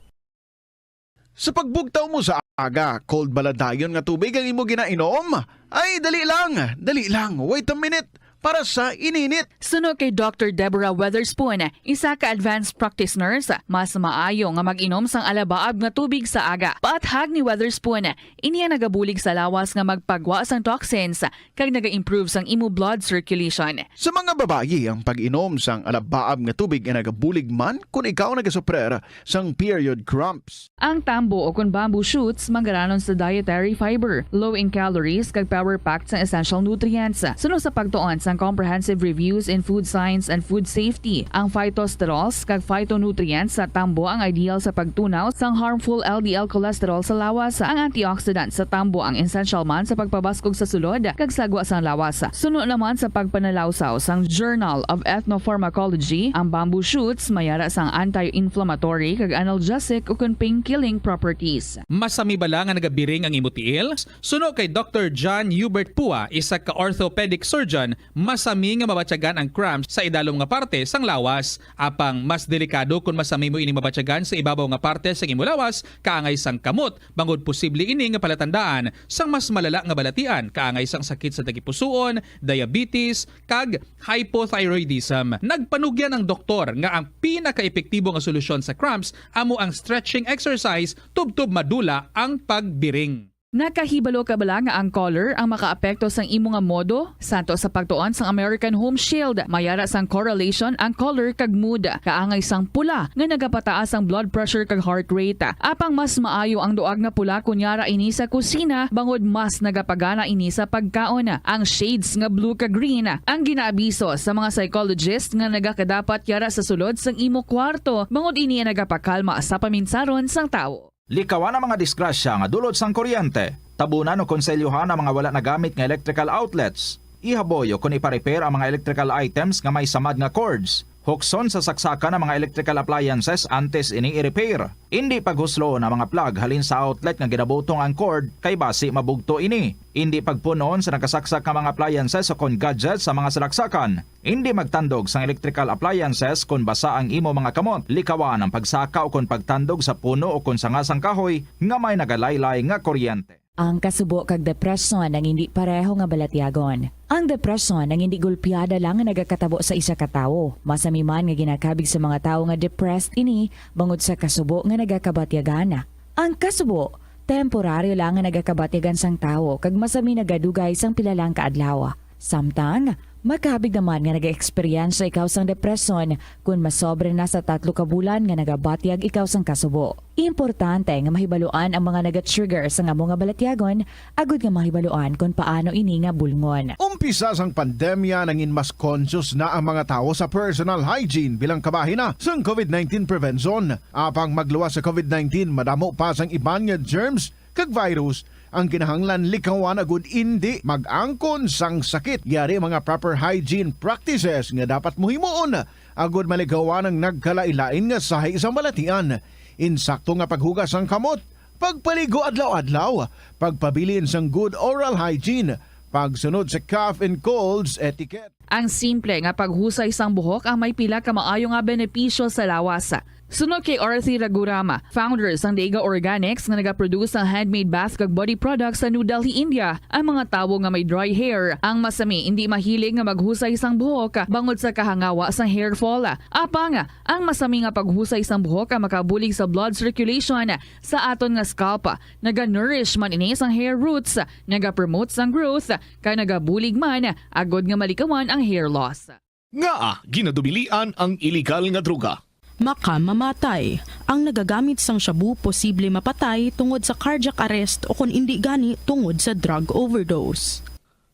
Sa pagbugtaw mo sa aga, cold bala dayon nga tubig ang imo ginainom? Ay, dali lang, dali lang, wait a minute, para sa ininit. Suno kay Doctor Deborah Weatherspoon, isa ka advanced practice nurse, mas maayo nga mag-inom sang alabaab nga tubig sa aga. Paathag ni Weatherspoon, ini ang nagabulig sa lawas nga magpagwa sang toxins kag naga-improve sang imo blood circulation. Sa mga babayi, ang pag-inom sang alabaab nga tubig ay nagabulig man kon ikaw nagasuprer sang period cramps. Ang tambo o kon bamboo shoots manggaranon sa dietary fiber, low in calories, kag power-packed sang essential nutrients. Suno sa pagtuon sang Comprehensive Reviews in Food Science and Food Safety, ang phytosterols kag phytonutrients sa tambo ang ideal sa pagtunaw sang harmful L D L cholesterol sa lawas. Ang antioxidant sa tambo ang essential man sa pagpabaskog sa sulod kag sagwa sang lawas. Suno naman sa pagpanalawsaw sang Journal of Ethnopharmacology, ang bamboo shoots may ara sang anti-inflammatory kag analgesic ukon pain-killing properties. Masami bala nga nagabiring ang imo tiil? Suno kay Doctor John Hubert Pua, isa ka orthopedic surgeon, masami nga mabatyagan ang cramps sa idalom nga parte sang lawas. Apang mas delikado kon masami mo ini mabatyagan sa ibabaw nga parte sang imo lawas, kaangay sang kamot, bangod posible ini nga palatandaan sang mas malala nga balatian, kaangay sang sakit sa tagipusoon, diabetes, kag hypothyroidism. Nagpanugyan ang doktor nga ang pinakaepektibo nga solusyon sa cramps amo ang stretching exercise tubtob madula ang pagbiring. Nakahibalo ka bala nga ang color ang makaapekto sang imo nga modo? Santo sa pagtuon sang American Home Shield, may ara sang correlation ang color kag mood. Kaangay sang pula nga nagapataas ang blood pressure kag heart rate. Apang mas maayo ang duag nga pula kon yara ini sa kusina, bangod mas nagapagana ini sa pagkaon. Ang shades nga blue kag green ang ginaabiso sa mga psychologist nga nagakadapat yara sa sulod sang imo kwarto, bangod ini ang nagapakalma sa paminsaron sang tawo. Likawan ang mga disgrasya nga dulot sang kuryente. Tabunan o konselyohan ang mga wala nagamit nga electrical outlets. Ihaboy o kon ipa-repair ang mga electrical items nga may samad nga cords. Hukson sa saksakan ang mga electrical appliances antes ini i-repair. Indi paghusloon ang mga plug halin sa outlet nga ginabutong ang cord, kay basi mabugto ini. Indi pagpun-on sa nakasaksak nga mga appliances o kon gadgets sa mga salaksakan. Indi magtandog sang electrical appliances kon basa ang imo mga kamot. Likawan ang pagsaka o kon pagtandog sa puno o kon sanga sang kahoy nga may nagalaylay nga kuryente. Ang kasubo kag depresyon ang indi pareho nga balatyagon. Ang depresyon ang indi golpeada lang nga nagakatabo sa isa ka tawo. Masami man nga ginakabig sa mga tawo nga depressed ini bangod sa kasubo nga nagakabatyagan. Ang kasubo Temporaryo lang nga nagakabatyagan sang tawo kag masami nagadugay sang pila lang ka adlaw. Samtang, makabig naman nga nag-eksperyensya ikaw sang depresyon kon masobra na sa tatlo ka bulan nga nagabatyag ikaw sang kasubo. Importante nga mahibaluan ang mga naga-trigger sang amo nga balatyagon agud nga mahibaluan kon paano ini nga bulngon. Umpisa sang pandemya, nangin mas conscious na ang mga tawo sa personal hygiene bilang kabahin na sang covid nineteen prevention. Apang magluwas sa covid nineteen, madamo pa sang iban nga germs kag virus ang kinahanglan likawan agud indi mag-angkon sang sakit. Yari mga proper hygiene practices nga dapat mo himuon agud malikawan ang nagkalain-lain nga sahi sang balatian. Insakto nga paghugas sang kamot, pagpaligo adlaw-adlaw, pagpabilin sang good oral hygiene, pagsunod sa cough and colds etiquette. Ang simple nga paghusay sang buhok ang may pila ka maayo nga benepisyo sa lawas. Suno kay Arthur Ragurama, founder sang Dega Organics nga nagaproduce sang handmade bath kag body products sa New Delhi, India, ang mga tawo nga may dry hair ang masami indi mahilig nga maghusay sang buhok bangod sa kahangawa sang hair fall. Apang, ang masami nga paghusay sang buhok ang makabulig sa blood circulation sa aton nga scalp. Naga-nourish man ini sang hair roots, naga-promote sang growth, kag nagabulig man agud nga malikawan ang hair loss. Ngaa ginadubilian ang iligal nga droga? Makamamatay. Ang nagagamit sang shabu posible mapatay tungod sa cardiac arrest o kon indi gani tungod sa drug overdose.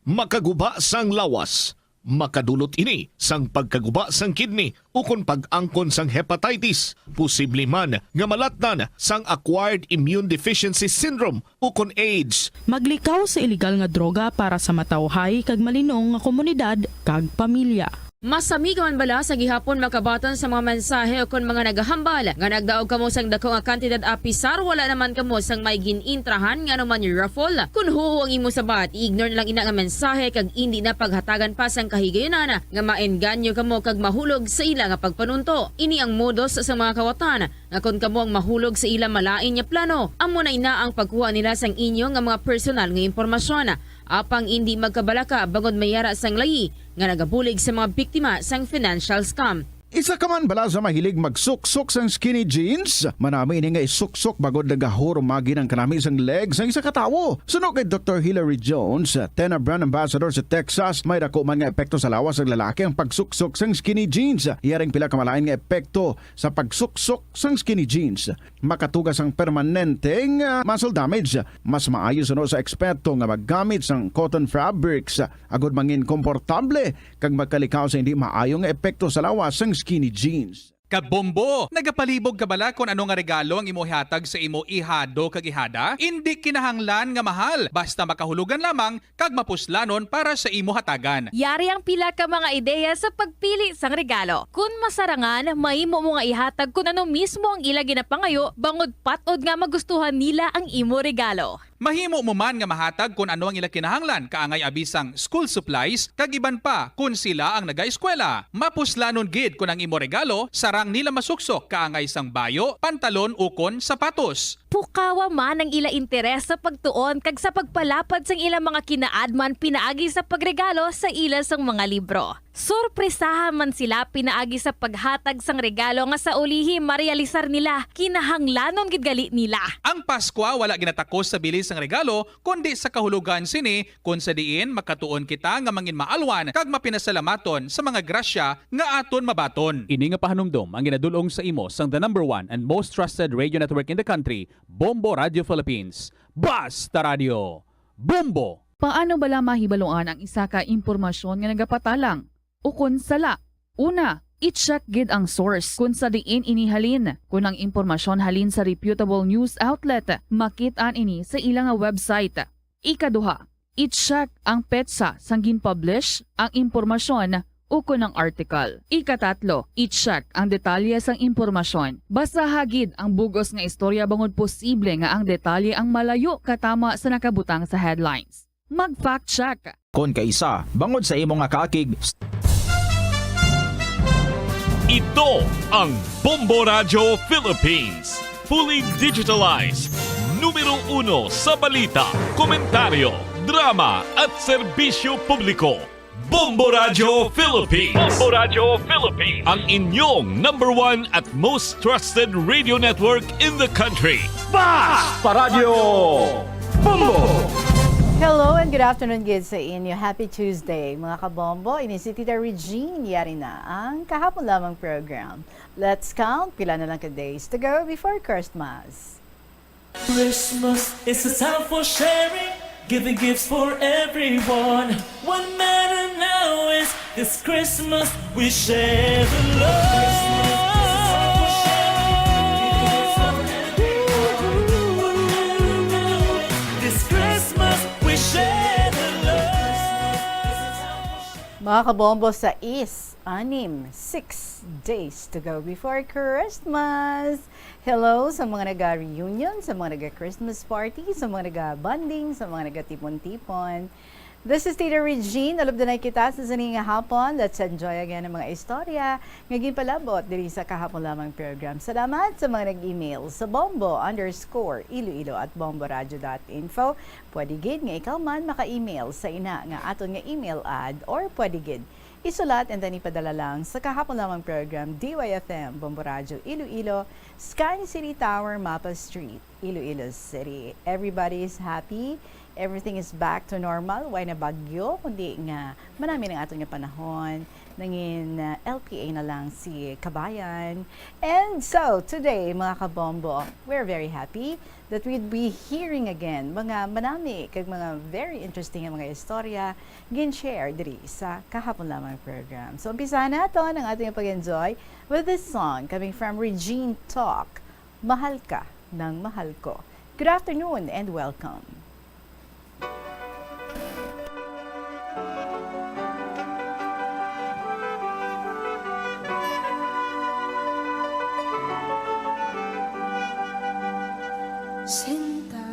Makaguba sang lawas. Makadulot ini sang pagkaguba sang kidney ukon pag-angkon sang hepatitis. Posible man nga malatnan sang acquired immune deficiency syndrome ukon AIDS. Maglikaw sa iligal nga droga para sa matawhay kag malinong nga komunidad kag pamilya. Masami ka man bala sa gihapon makabaton sa mga mensahe ukon mga nagahambal nga nagdaog kamo sang daku nga kantidad apisar wala naman kamo sang may gin-intrahan nga anuman raffle? Kon huo ang imo sabat, i-ignore na lang ina nga mensahe kag indi na paghatagan pa sang kahigayunan nga maengganyo kamo kag mahulog sa ila nga pagpanunto. Ini ang modus sa mga kawatan nga kon kamo ang mahulog sa ila malain nga plano, amo na ina ang pagkuha nila sang inyo nga mga personal nga impormasyon. Apang indi magkabalaka bangod may yara sang layi nga nagabulig sa mga biktima sang financial scam. Isa ka man bala sa mahilig magsuksok sang skinny jeans? Manami ini nga isuksok bangod nagahurumagi ang kanami sang leg sang isa ka tawo. Suno kay Doktor Hilary Jones, Tena brand ambassador sa Texas, may dako man nga epekto sa lawas sang lalaki ang pagsuksok sang skinny jeans. Yaring pila ka malain nga epekto sa pagsuksok sang skinny jeans. Makatuga sang permanenteng, ah, muscle damage. Mas maayo suno sa eksperto nga maggamit sang cotton fabrics, ah, agud mangin komportable kag magkalikaw sa hindi maayo nga epekto sa lawas sang skinny jeans. Kabombo! Nagapalibog ka bala kon ano nga regalo ang imo ihatag sa imo ihado kag ihada? Indi kinahanglan nga mahal, basta makahulugan lamang kag mapuslanon para sa imo hatagan. Yari ang pila ka mga ideya sa pagpili sang regalo. Kon masarangan, mahimo mo nga ihatag kon ano mismo ang ila ginapangayo, bangod pat-od nga magustuhan nila ang imo regalo. Mahimo mo man nga mahatag kon ano ang ila kinahanglan, kaangay abi sang school supplies, kag iban pa kon sila ang nagaeskwela. Mapuslanon gid kon ang imo regalo sarang nila masuksok, kaangay sang bayo, pantalon, ukon sapatos. Pukawa man ang ila interes sa pagtuon kag sa pagpalapad sang ila mga kinaadman pinaagi sa pagregalo sa ila sang mga libro. Sorpresaha man sila pinaagi sa paghatag sang regalo nga sa ulihi marealisar nila kinahanglanon gid gali nila. Ang Paskwa wala ginatakos sa bili sang regalo, kundi sa kahulogan sini, kon sa diin makatuon kita nga manginmaalwan kag mapinasalamaton sa mga grasya nga aton mabaton. Ini nga pahanumdom ang ginadul-ong sa imo sang the number one and most trusted radio network in the country, Bombo Radio Philippines. Basta Radio, Bombo! Paano bala mahibaluan ang isa ka impormasyon nga nagapatalang ukon sala? Una, i-check gid ang source kon sa diin ini halin. Kon ang impormasyon halin sa reputable news outlet, makit-an ini sa ila nga website. Ikaduha, i-check ang petsa sang gin-publish ang impormasyon ukon ang article. Ikatatlo, i-check ang detalye sang impormasyon. Basaha gid ang bug-os nga istorya bangod posible nga ang detalye ang malayo katama sa nakabutang sa headlines. Mag-fact check. Kon kaisa, bangod sa imo nga kaakig. Ito ang Bombo Radyo Philippines. Fully digitalized. Numero uno sa balita, komentaryo, drama, at serbisyo publiko. Bombo Radyo Philippines. Bombo Radyo Philippines. Ang inyong number one at most trusted radio network in the country. Bas pa Radyo Bombo! Hello and good afternoon gid sa inyo. Happy Tuesday, mga kabombo. Ini si Tita Regine. Yari na ang kahapon lamang program. Let's count. Pila na lang ka days to go before Christmas. Christmas is a time for sharing, giving gifts for everyone. What matter now is this Christmas we share the love. This Christmas we share the love. Mga kabombo, sa is anim, six days to go before Christmas. Hello sa mga naga-reunion, sa mga naga-Christmas party, sa mga naga-bonding, sa mga nagatipon-tipon. This is Tita Regine. Alubdanay kita sa sini nga hapon. Let's enjoy again ang mga istorya nga ginpalabot diri sa kahapon lamang program. Salamat sa mga nag-email sa bombo underscore iloilo at bomboradio dot info. Pwede gid nga ikaw man maka-email sa ina nga aton nga email ad, or pwede gid isulat and then ipadala lang sa kahapon lamang program, D Y F M, Bombo Radyo Iloilo, Sky City Tower, Mapa Street, Iloilo City. Everybody is happy. Everything is back to normal. Way na bagyo, kundi nga manami ang aton nga panahon. Nangin, uh, L P A na lang si kabayan. And so, today, mga kabombo, we're very happy that we'd be hearing again mga manami kag mga very interesting nga mga istorya gin-share diri sa kahapon lamang program. So, umpisahan naton ang ating pag-enjoy with this song coming from Regine Talk, Mahal Ka ng Mahal Ko. Good afternoon and welcome. Sinta,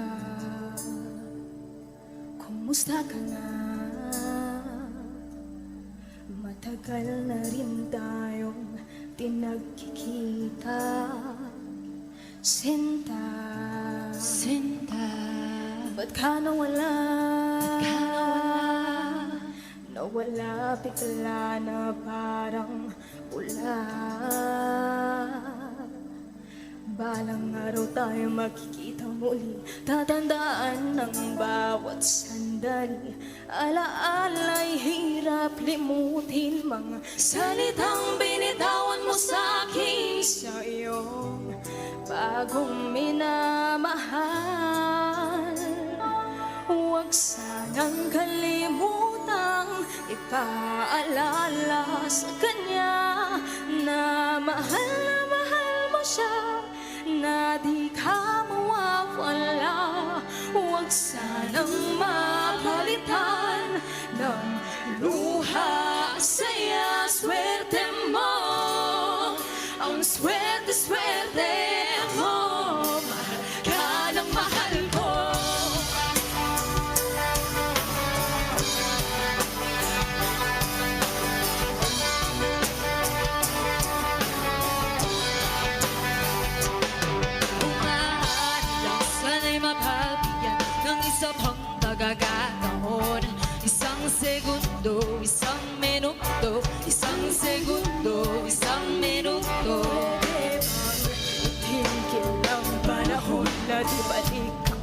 kumusta ka na? Matagal na rin tayong di nagkikita. Sinta, Sinta, ba't ka nawala? Ba't ka nawala? Nawala bigla na parang pula. Balang araw tayo magkikita muli. Tatandaan ang bawat sandali. Alaala'y hirap limutin, mga salitang binitawan mo sa akin sa iyong bagong minamahal. Huwag sanang kalimutang ipaalala sa kanya na mahal na mahal mo siya, na di ka mawawala. Huwag sanang mapalitan ng luha, saya, swerte mo. Ang swerte, swerte mo, mahal ka ng mahal ko. Kung maaari lang sana'y mapabigyan ng isa pang pagkakataon. Isang segundo, isang minuto, isang segundo, isang minuto. Pwede bang itigil ang panahon na di balik ang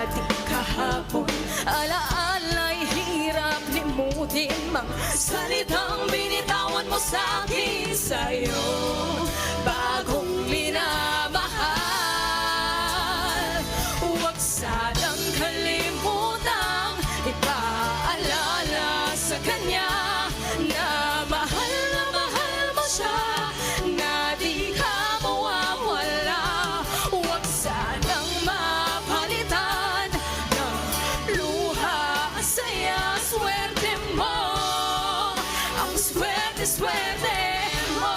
ating kahapon? Alaala'y hirap limutin, mga salitang binitawan mo sa akin sa iyong bagong minamahal. Huwag sanang kalimutang ipaalala sa kanya na mahal na mahal mo siya, na di ka mawawala. Huwag sanang mapalitan ng luha, saya, swerte mo. Ang swerte, swerte mo.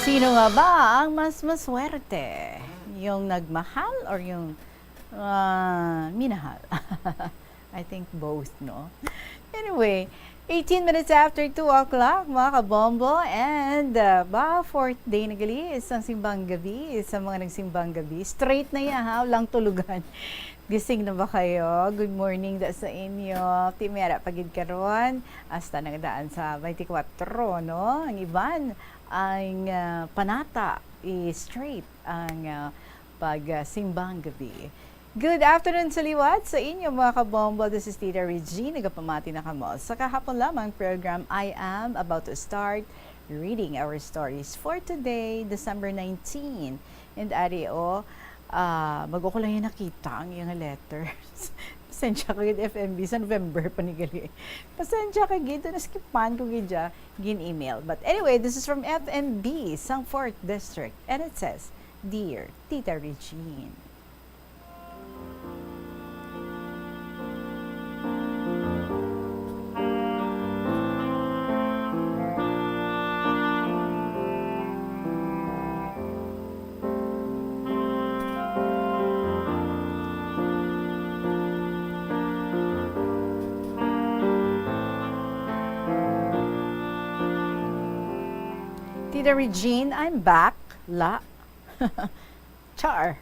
Sino nga ba ang mas maswerte? Yung nagmahal or yung, ah, minahal? I think both, no? Anyway, eighteen minutes after two o'clock, mga kabombo, and, ah, ba, fourth day na gali sang simbang gabi, sa mga nagsimbang gabi. Straight na ya, ha? Walang tulugan. Gising na ba kayo? Good morning da sa inyo. Ti may ara pa gid karon, hasta nagdaan sa twenty-four, no? Ang iban, ang, ah, panata, i-straight ang, ah, pag, ah, simbang gabi. Good afternoon sa liwat sa inyo, mga kabombo. This is Tita Regine, nagapamati na kamo sa kahapon lamang program. I am about to start reading our stories for today, December nineteen. And ari, oh, ah, bago ko lang yan nakita ang iyang letters. Pasensya ka gid, F M B, sa November pa ni gali. Pasensya ka gid, naskipan ko gid siya, gin-email. But anyway, this is from F M B, sang fourth District, and it says, "Dear Tita Regine." Tita Regine, I'm back. La. Char.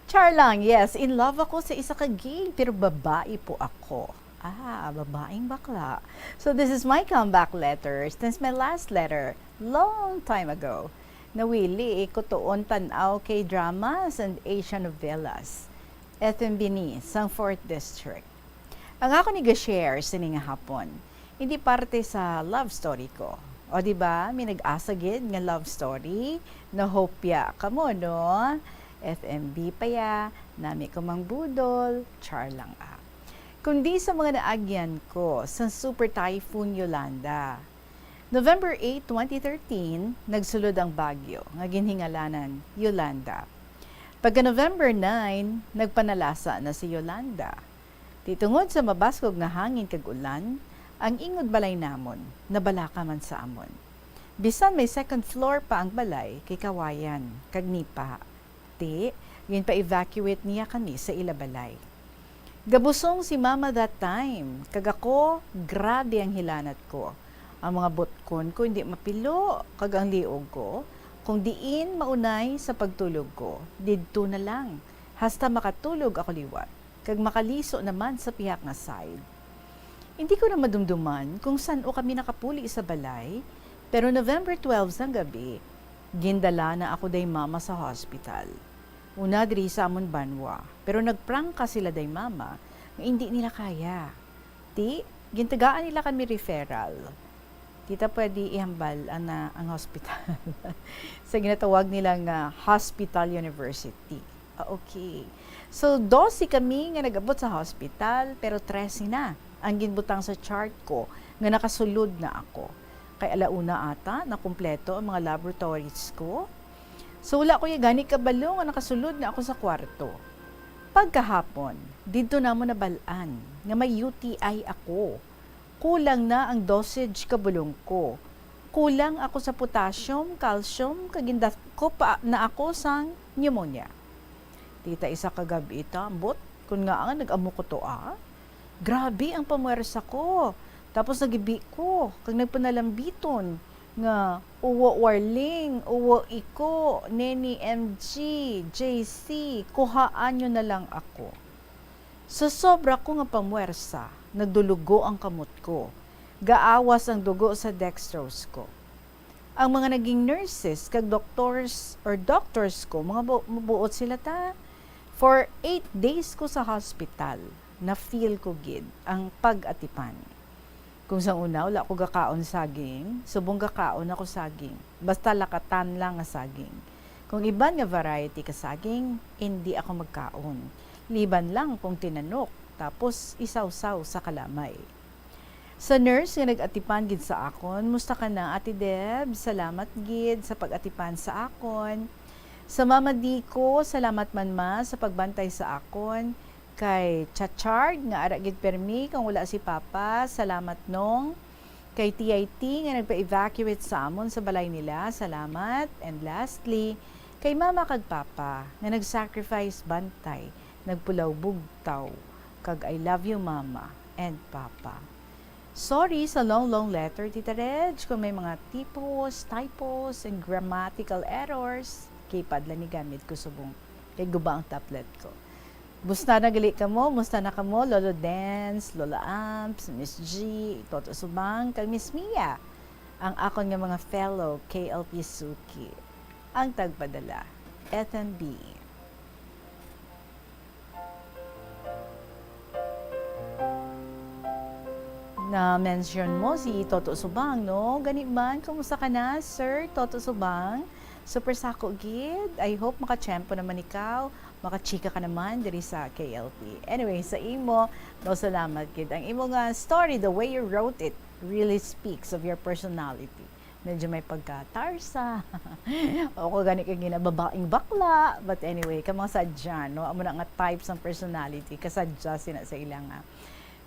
Char lang, yes. In love ako sa isa ka gay, pero babae po ako. Ah, babaeng bakla. So this is my comeback letter since my last letter, long time ago. Nawili ko tuon tan-aw kay dramas and Asian novelas. F M B ni sang fourth District. Ang ako ni ga-share sini nga hapon, hindi parte sa love story ko. O, di ba? May nag-asa gid nga love story. Nahopya kamo, no? F M B pa ya, nami ko mang budol, char lang, ah. Kundi sa mga naagyan ko sa Super Typhoon Yolanda. November eight, twenty thirteen, nagsulod ang bagyo nga ginhingalanan Yolanda. Pagka November nine, nagpanalasa na si Yolanda. Ti tungod sa mabaskog nga hangin kag ulan, ang ingod balay namon nabalaka man sa amon. Bisan may second floor pa ang balay kay kawayan kag nipa. Ti, ginpa-evacuate niya kami sa ila balay. Gabusong si Mama that time, kag ako, grabe ang hilanat ko. Ang mga butkon ko hindi mapilo, kag ang liog ko, kung diin maunay sa pagtulog ko, didto na lang, hasta makatulog ako liwat, kag makaliso naman sa pihak nga side. Hindi ko na madumduman kung san-o kami nakapuli sa balay, pero November twelve sang gabi, gindala na ako day Mama sa hospital. Una diri sa amon banwa, pero nagprangka sila day Mama nga indi nila kaya. Ti, gintagaan nila kami referral. Di ta pwede ihambal ang, na, ang hospital. Sa ginatawag nila nga Hospital University. Ah, okay. So, dose kami nga nag-abot sa hospital, pero trese na ang ginbutang sa chart ko nga nakasulod na ako. Kay ala una ata, nakumpleto ang mga laboratories ko. So, wala ko ya gani kabalo nga nakasulod na ako sa kwarto. Pagkahapon, didto namo nabal-an nga may U T I ako. Kulang na ang dosage ka bulong ko. Kulang ako sa potassium, calcium, kag gindakop pa na ako sang pneumonia. Ti ta isa ka gab-i ta, ambot, kun ngaa nag-amo ko to, ah. Grabe ang pamwersa ko. Tapos nagibi ko, kag nagpanalambiton nga, "Uwo Warling, uwo Iko, Neni M G, J C, kuhaan nyo na lang ako." Sa sobra ko nga pamwersa, nagdulugo ang kamot ko. Gaawas ang dugo sa dextrose ko. Ang mga naging nurses kag doctors or doctors ko, mga bu-, mabuot sila ta. For eight days ko sa hospital, na-feel ko gid ang pag-atipan. Kung sang una, wala ko gakaon saging, subong gakaon ako saging. Basta lakatan lang nga saging. Kung iban nga variety ka saging, indi ako magkaon. Liban lang kung tinanok, tapos isawsaw sa kalamay. Sa nurse nga nag-atipan gid sa akon, "Musta ka na, Ate Deb? Salamat gid sa pag-atipan sa akon." Sa Mama Di ko, "Salamat man, Ma, sa pagbantay sa akon." Kay Chachard, nga ara gid permi kang wala si Papa, "Salamat, Nong." Kay T I T nga nagpa-evacuate sa amon sa balay nila, salamat. And lastly, kay Mama kag Papa nga nag-sacrifice bantay, nagpulaw bugtaw, kag I love you, Mama and Papa. Sorry sa long, long letter, Tita Reg, kung may mga tipos, typos, and grammatical errors. Keypad lang ni gamit ko subong kay guba ang tablet ko. Musta na gali kamo? Musta na kamo, Lolo Dance, Lola Amps, Miss G, Toto Subang, kag Miss Mia, ang akon nga mga fellow K L P suki, ang tagpadala, F M B. Na-mention mo si Toto Subang, no? Gani man, kumusta ka na, Sir Toto Subang? Super sako gid. I hope makatiyempo naman ikaw, makachika ka naman diri sa K L P. Anyway, sa imo, no, salamat gid. Ang imo nga story, the way you wrote it, really speaks of your personality. Medyo may pagka-Tarsa. O ko gani ka ginababaing bakla. But anyway, ka mga sadya, no? Amo na nga type sang personality, kasadya sina sa ila nga,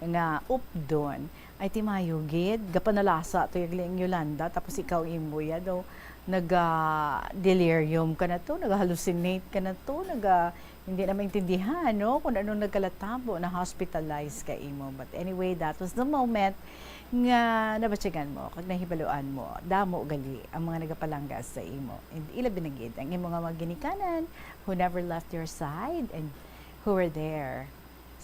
nga updon. Ay, timayo gid, gapanalasa to yung Yolanda, tapos ikaw imo ya do, naga delirium ka na to, naga hallucinate ka na to, naga hindi na maintindihan, no, kung anong nagkalatabo, na hospitalized ka imo. But anyway, that was the moment nga nabatyagan mo, kag nahibaluan mo, damo gali ang mga nagapalangga sa imo. And ilabi na gid ang imo nga mga ginikanan who never left your side and who were there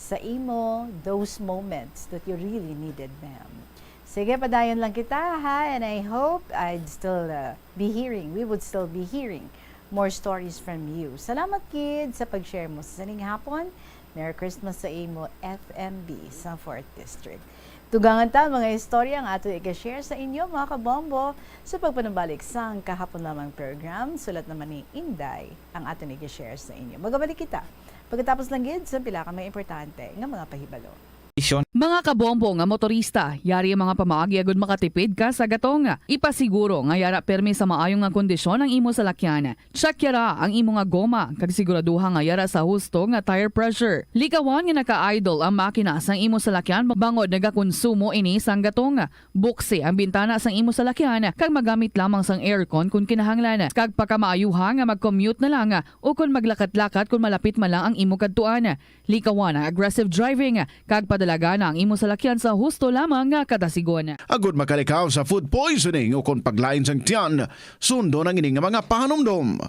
sa imo those moments that you really needed them. Sige, padayon lang kita, ha, and I hope I'd still, uh, be hearing, we would still be hearing more stories from you. Salamat, kid, sa pag-share mo sa sining hapon. Merry Christmas sa imo, F M B sa Fourth District. Dugangan ta ang mga istorya ang ato i-share sa inyo, mga kabombo, sa pagpanumbalik sang kahapon lamang program. Sulat naman ni Inday ang ato i-share sa inyo. Magabalik kita pagkatapos lang gid sa pila ka mga importante nga mga pahibalo. Mga kabombo nga motorista, yari ang mga pamaagi agud makatipid ka sa gatong. Ipasiguro nga yara pirmi sa maayo nga kondisyon ang imo salakyan. Check yara ang imo nga goma, kag siguraduha nga yara sa husto nga tire pressure. Likawan nga naka-idle ang makina sang imo salakyan bangod nagakonsumo ini sang gatong. Buksi ang bintana sang imo salakyan, kag magamit lamang sang aircon kon kinahanglan, kag pakamaayuha nga mag-commute na lang o kon maglakat-lakat kon malapit man lang ang imo kadtuan. Likawan ang aggressive driving, kag padalagana ang imo salakyan sa husto lamang nga kadasigon. Agud makalikaw sa food poisoning o kon paglain sang tiyan, sundon ang ini nga mga pahanumdom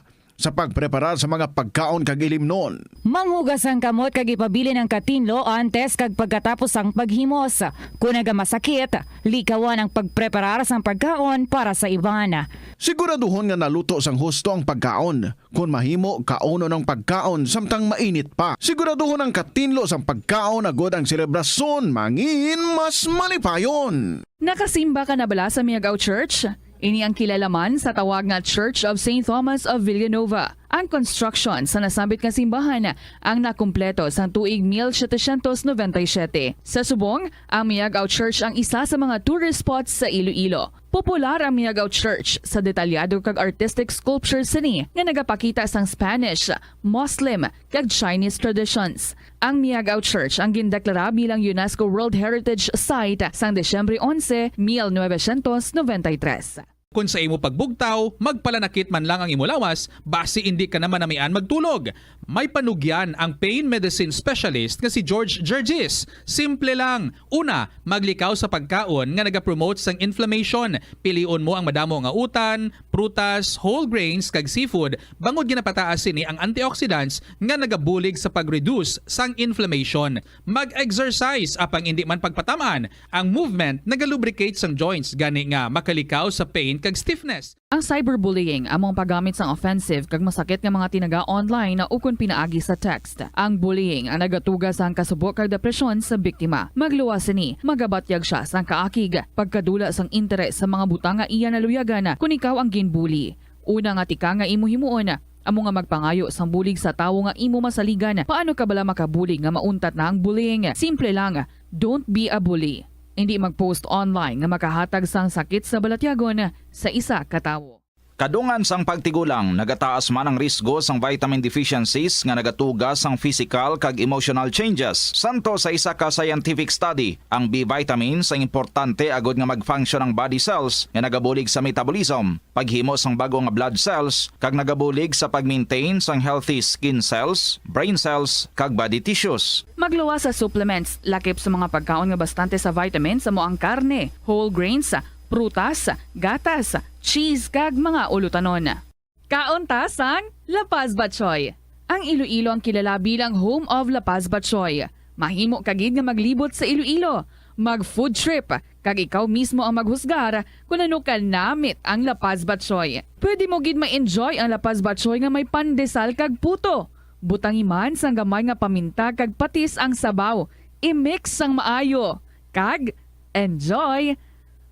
sa pagpreparar sa mga pagkaon kag ilimnon. Manghugas ang kamot kag ipabilin ang katinlo antes kag pagkatapos sang paghimos. Kon nagamasakit, likawan ang pagpreparar sang pagkaon para sa iban. Siguraduhon nga naluto sang husto ang pagkaon. Kon mahimo, kaunon ang pagkaon samtang mainit pa. Siguraduhon ang katinlo sang pagkaon agud ang selebrasyon mangin mas malipayon. Nakasimba ka na bala sa Miagao Church? Ini ang kilala man sa tawag nga Church of Saint Thomas of Villanova. Ang construction sa nasambit nga simbahan ang nakumpleto sang tuig mil setecientos noventa y siete. Sa subong, ang Miagao Church ang isa sa mga tourist spots sa Iloilo. Popular ang Miagao Church sa detalyado kag artistic sculpture sini nga nagapakita sang Spanish, Muslim, kag Chinese traditions. Ang Miagao Church ang gindeklara bilang UNESCO World Heritage Site sang Disyembre onse, mil novecientos noventa y tres. Kon sa imo pagbugtaw, magpalanakit man lang ang imo lawas, basi indi ka na manamian magtulog. May panugyan ang pain medicine specialist nga si George Gergis. Simple lang. Una, maglikaw sa pagkaon nga nagapromote sang inflammation. Pilion mo ang madamo nga utan, prutas, whole grains, kag seafood, bangod ginapataas sini ang antioxidants nga nagabulig sa pag-reduce sang inflammation. Mag-exercise, apang indi man pagpatam-an, ang movement nagalubricate sang joints, gani nga makalikaw sa pain kag stiffness. Ang cyberbullying amo ang paggamit sang offensive kag masakit nga mga tinaga online ukon pinaagi sa text. Ang bullying ang nagatuga sang kasubo kag depresyon sa biktima. Magluwas sini, magabatyag sia sang kaakig, pagkadula sang interes sa mga butang nga iya naluyagan kon ikaw ang ginbully. Una nga tikang nga imo himuon amo nga magpangayo sang bulig sa tawo nga imo masaligan. Paano ka bala makabulig nga mauntat na ang bullying? Simple lang, don't be a bully. Indi mag-post online nga makahatag sang sakit sa balatyagon sa isa ka tawo. Kadungan sang pagtigulang, nagataas man ang risgo sang vitamin deficiencies nga nagatuga sang physical kag emotional changes. Santo sa isa ka scientific study, ang B vitamins ang importante agud nga mag-function ang body cells nga nagabulig sa metabolism, paghimo sang bag-o nga blood cells, kag nagabulig sa pag-maintain sang healthy skin cells, brain cells, kag body tissues. Magluwas sa supplements, lakip sa mga pagkaon nga bastante sa vitamins, amo ang karne, whole grains, prutas, gatas, cheese, kag mga ulutanon. Kaon ta sang La Paz Batchoy. Ang Iloilo ang kilala bilang home of La Paz Batchoy. Mahimo ka gid nga maglibot sa Iloilo, mag-food trip, kag ikaw mismo ang maghusgar kon ano ka namit ang La Paz Batchoy. Pwede mo gid ma-enjoy ang La Paz Batchoy nga may pandesal kag puto. Butangi man sang gamay nga paminta kag patis ang sabaw. I-mix sang maayo. Kag enjoy!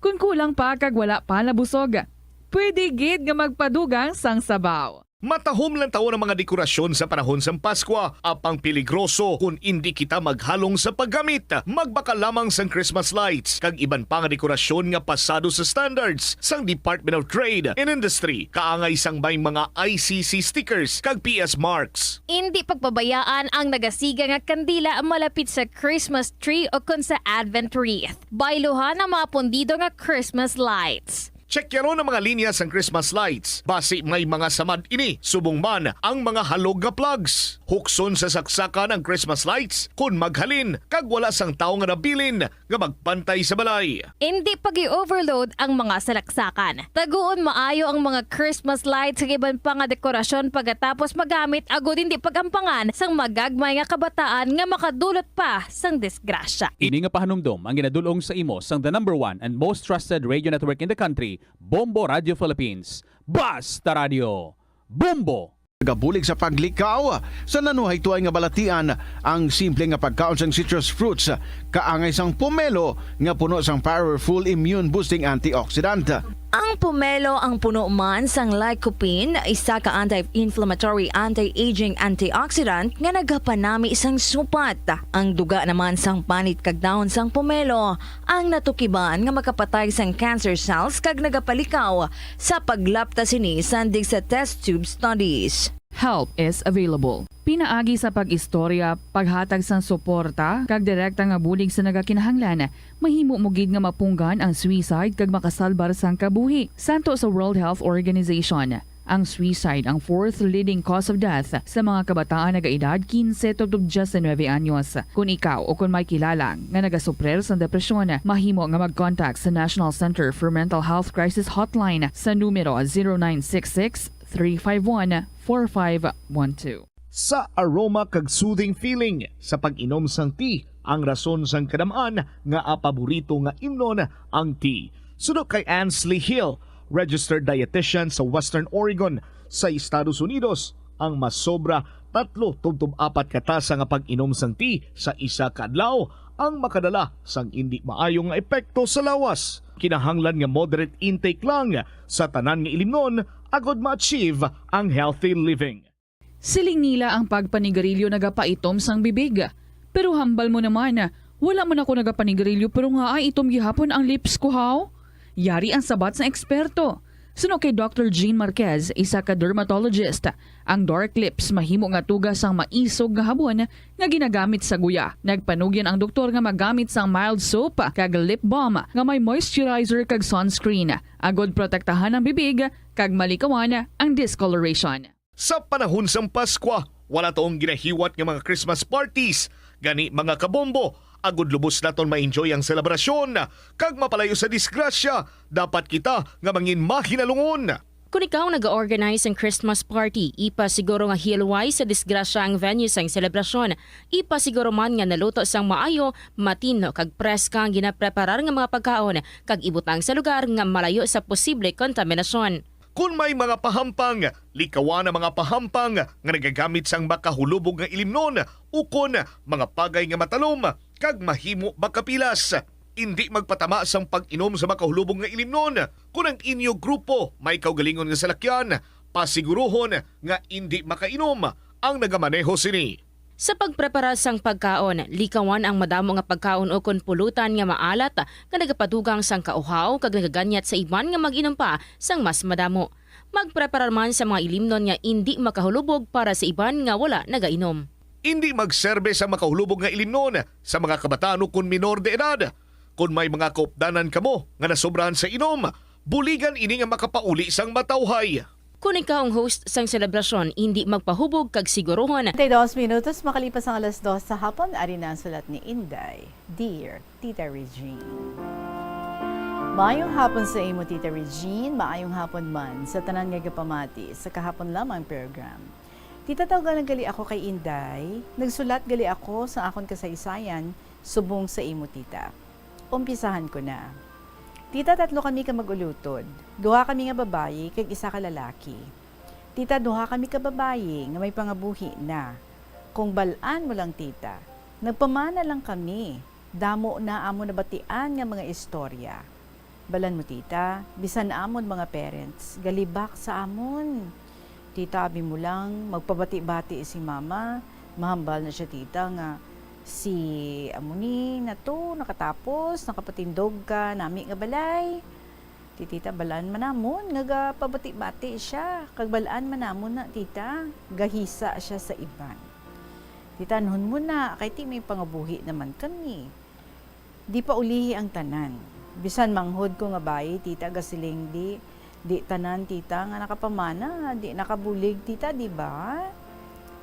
Kon kulang pa kag wala pa nabusog, pwede gid nga magpadugang sang sabaw. Matahom lang tawon ang mga dekorasyon sa panahon sang Paskwa, apang peligroso kon indi kita maghalong sa paggamit. Magbakal lamang sang Christmas lights kag iban pa nga dekorasyon nga pasado sa standards sang Department of Trade and Industry, kaangay sang may mga I C C stickers kag P S marks. Indi pagpabayaan ang nagasiga nga kandila malapit sa Christmas tree o kon sa Advent wreath. Bayluhan ang mga pundido nga Christmas lights. Checkyaron ang mga linya sang Christmas lights. Basi may mga samad ini, subong man ang mga halog nga plugs. Hukson sa saksakan ang Christmas lights kon maghalin kag wala sang tawo nga nabilin nga magpantay sa balay. Indi pag-i-overload ang mga salaksakan. Taguon maayo ang mga Christmas lights kag iban pa nga dekorasyon pagkatapos magamit agud indi pag-ampangan sang magagmay nga kabataan nga makadulot pa sang disgrasya. Ini nga pahanumdom ang ginadul-ong sa imo sang the number one and most trusted radio network in the country, Bombo Radio Philippines. Basta Radio, Bombo! Nagabulig sa paglikaw sa nanuhay tuay nga balatian ang simple nga pagkaon sang citrus fruits, kaangay sang pomelo nga puno sang powerful immune-boosting antioxidant. Ang pomelo ang puno man sang lycopene, isa ka anti-inflammatory, anti-aging antioxidant nga nagapanami sang supat. Ang duga naman sang panit kag dahon sang pomelo ang natukiban nga makapatay sang cancer cells kag nagapalikaw sa paglapta sini sandig sa test tube studies. Help is available. Pinaagi sa pag-istorya, paghatag sang suporta, kag direkta nga bulig sa nagakinahanglan, mahimo mo gid nga mapunggan ang suicide kag makasalbar sang kabuhi. Santo sa World Health Organization, ang suicide ang fourth leading cause of death sa mga kabataan nagaedad quince tubtob diecinuebe anyos. Kon ikaw o kon may kilala nga nagasuprir sang depresyon, mahimo nga mag-contact sa National Center for Mental Health Crisis Hotline sa numero zero nine six six, three five one, four five one two. Sa aroma kag soothing feeling sa pag-inom sang tea ang rason sang kadam-an nga apaborito nga imnon ang tea. Suno kay Ansley Hill, registered dietitian sa Western Oregon sa Estados Unidos, ang masobra tatlo tubtob apat ka tasa nga pag-inom sang tea sa isa ka adlaw ang makadala sang indi maayo nga epekto sa lawas. Kinahanglan nga moderate intake lang sa tanan nga ilimnon agod ma-achieve ang healthy living. Siling nila ang pagpanigarilyo nagapaitom sang bibig. Pero hambal mo naman, wala man ako nagapanigarilyo pero nga ay itom gihapon ang lips ko, haw? Yari ang sabat sang eksperto. Suno kay Doctor Jean Marquez, isa ka dermatologist, ang dark lips mahimo nga tuga sang maisog nga habon nga ginagamit sa guya. Nagpanugyan ang doktor nga magamit sang mild soap kag lip balm nga may moisturizer kag sunscreen, agod protektahan ang bibig kag malikawan ang discoloration. Sa panahon sang Paskwa, wala taong ginahiwat nga mga Christmas parties. Gani, mga kabombo, agud lubos naton ma-enjoy ang selebrasyon kag mapalayo sa disgrasya, dapat kita nga mangin mahinalungon. Kon ikaw ang naga-organize sang Christmas party, ipasiguro nga hilway sa disgrasya ang venue sang selebrasyon. Ipasiguro man nga naluto sang maayo, matinlo kag preska ang ginapreparar nga mga pagkaon, kag ibutang sa lugar nga malayo sa posible kontaminasyon. Kon may mga pahampang, likawan ang mga pahampang nga nagagamit sang makahulubog nga ilimnon ukon mga pagay nga matalom kag mahimo makapilas. Indi magpatama sang pag-inom sa makahulubog nga ilimnon. Kon ang inyo grupo may kaugalingon nga salakyan, pasiguruhon nga indi makainom ang nagamaneho sini. Sa pagpreparar sang pagkaon, likawan ang madamo nga pagkaon ukon pulutan nga maalat, nga nagapadugang sang kauhaw kag nagaganyat sa iban nga mag-inom pa sang mas madamo. Magpreparar man sa mga ilimnon nga indi makahulubog para sa iban nga wala nagainom. Indi magserbe sa makahulubog nga ilimnon sa mga kabataan ukon minor de edad. Kon may mga kaupdanan kamo nga nasobrahan sa inom, buligan ini nga makapauli sang matawhay. Kon ikaw ang host sang selebrasyon, indi magpahubog kag sigurohon. Treinta y dos minutos makalipas ang alas dos sa hapon, ari na ang sulat ni Inday. Dear Tita Regine. Maayong hapon sa imo, Tita Regine. Maayong hapon man sa tanan nga gapamati sa kahapon lamang program. Tita, tawgan na gali ako kay Inday. Nagsulat gali ako sa akon kasaysayan subong sa imo, Tita. Umpisahan ko na. Tita, tatlo kami ka mag-ulutod. Duha kami nga babayi kag isa ka lalaki. Tita, duha kami ka babayi nga may pangabuhi na. Kung bal-an mo lang, Tita, nagpamana lang kami. Damo na amon nabatian nga mga istorya. Bal-an mo, Tita, bisan amon mga parents, galibak sa amon. Tita, abi mo lang, magpabati-bati si Mama. Mahambal na siya, Tita, nga si amo ni na to nakatapos, nakapatindog ka nami nga balay. Ti, Tita, bal-an man namon nga gapabati-bati siya, kag bal-an man namon na, Tita, gahisa siya sa iban. Tita, anhon mo na, kay ti may pangabuhi naman kami. Di pa ulihi ang tanan. Bisan manghod ko nga bayi, Tita, gasiling di, di tanan, Tita, nga nakapamana, di nakabulig, Tita, di ba?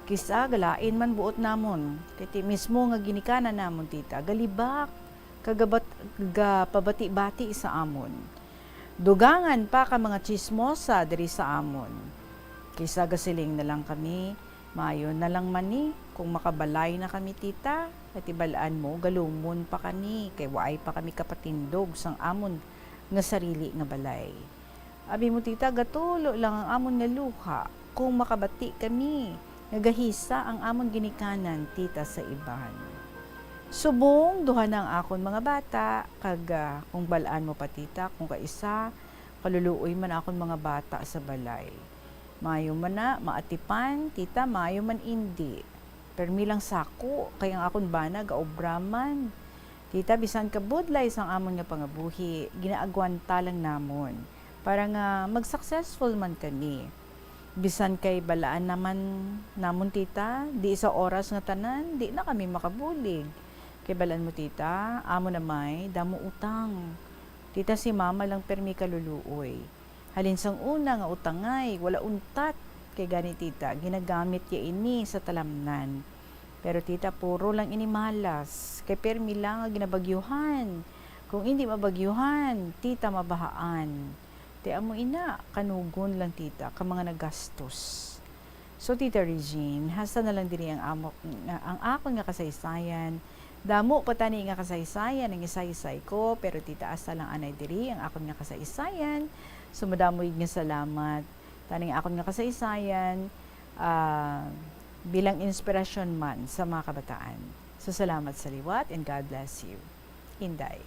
Kis-a galain man buot namon, kay ti mismo nga ginikanan namon, Tita, galibak, kag gabat-, gapabati-bati sa amon. Dugangan pa ka mga tsismosa diri sa amon. Kis-a gasiling na lang kami, maayo na lang man ni kung makabalay na kami, Tita, kay ti bal-an mo, galumon pa kami, kay waay pa kami kapatindog sang amon nga sarili nga balay. Abi mo, Tita, gatulo lang ang amon nga luha kung makabati kami nga gahisa ang amon ginikanan, Tita, sa iban. Subong duha na ang akon mga bata, kag, ah, kung bal-an mo pa, Tita, kung kaisa, kaluluoy man akon mga bata sa balay. Maayo man na, maatipan, Tita, maayo man indi. Permi lang sako, kay ang akon bana gaobra man. Tita, bisan kabudlay sang amon nga pangabuhi, ginaagwanta lang namon para nga mag-successful man kami. Bisan kay balaan naman namon, Tita, di sa oras nga tanan, di na kami makabulig. Kay balaan mo, Tita, amo na may damo utang. Tita, si Mama lang permi kaluluoy. Halin sang una nga utangay, wala untat. Kay gani, Tita, ginagamit ya ini sa talamnan. Pero, Tita, puro lang ini malas. Kay permi lang nga ginabagyuhan. Kung indi mabagyuhan, Tita, mabahaan. Ti amo ina, kanugon lang, Tita, ka mga nagastos. So, Tita Regine, hasta na lang diri ang amo, nga, ang akon nga kasaysayan. Damo pa tani nga kasaysayan ang isaysay ko, pero, Tita, hasta lang anay diri ang akon nga kasaysayan. So, madamo gid nga salamat. Tani nga akon nga kasaysayan, ah, bilang inspirasyon man sa mga kabataan. So, salamat sa liwat and God bless you. Inday.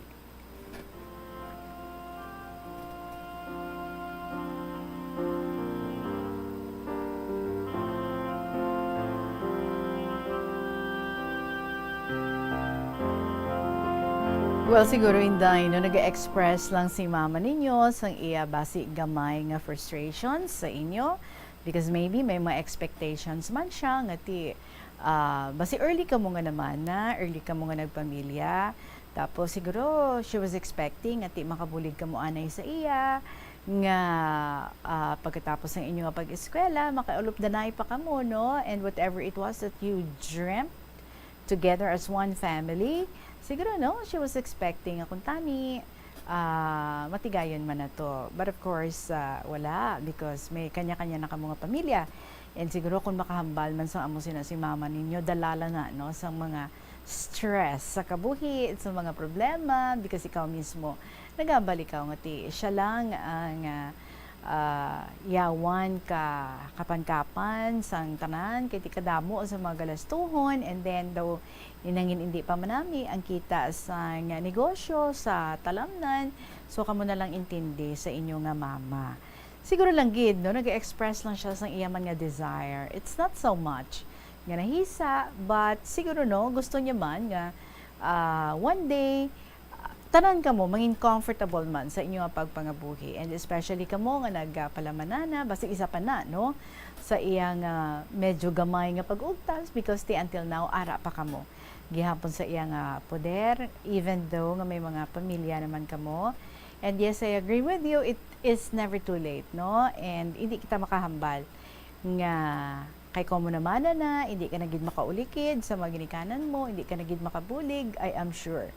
Well, siguro, Inday, no, nag-express lang si mama ninyo sang iya basi gamay nga frustrations sa inyo, because maybe may mga expectations man siya nga ti, ah, basi early kamo nga naman na, early kamo nga nagpamilya. Tapos siguro she was expecting nga ti makabulig kamo anay sa iya, nga, ah, pagkatapos ng inyo nga pag-eskwela, makaulupdanay pa kamo, no? And whatever it was that you dreamt together as one family, siguro, no, she was expecting nga kuntani, ah, matigayon man na to. But of course, ah, wala, because may kanya-kanya na kamo nga pamilya. And siguro kung makahambal man sa amo sina si mama ninyo, dalala na, no, sa mga stress sa kabuhi, sa mga problema, because ikaw mismo, nagambal ikaw nga ti siya lang ang, ah, ah, yawan ka kapan-kapan sang tanan, kay ti kadamo sa mga galastuhon, and then daw, inangin indi pa manami ang kita sang negosyo sa talamnan, so kamo na lang intindi sa inyo nga mama. Siguro lang gid, no, nag-express lang siya sang iya man nga desire. It's not so much nga nahisa, but siguro, no, gusto niya man nga, ah, one day, ah, tanan kamo mangin comfortable man sa inyo nga pagpangabuhi, and especially kamo nga nagapalamanana, basta isa pa na, no, sa iyang, ah, medyo gamay nga pag-ugtas, because ti until now, ara pa kamo gihapon sa iyang, ah, poder, even though nga may mga pamilya naman kamo. And yes, I agree with you, it is never too late, no? And hindi kita makahambal nga kay kamo naman na, hindi ka na gid makaulikid sa mga ginikanan mo, hindi ka na gid makabulig, I am sure.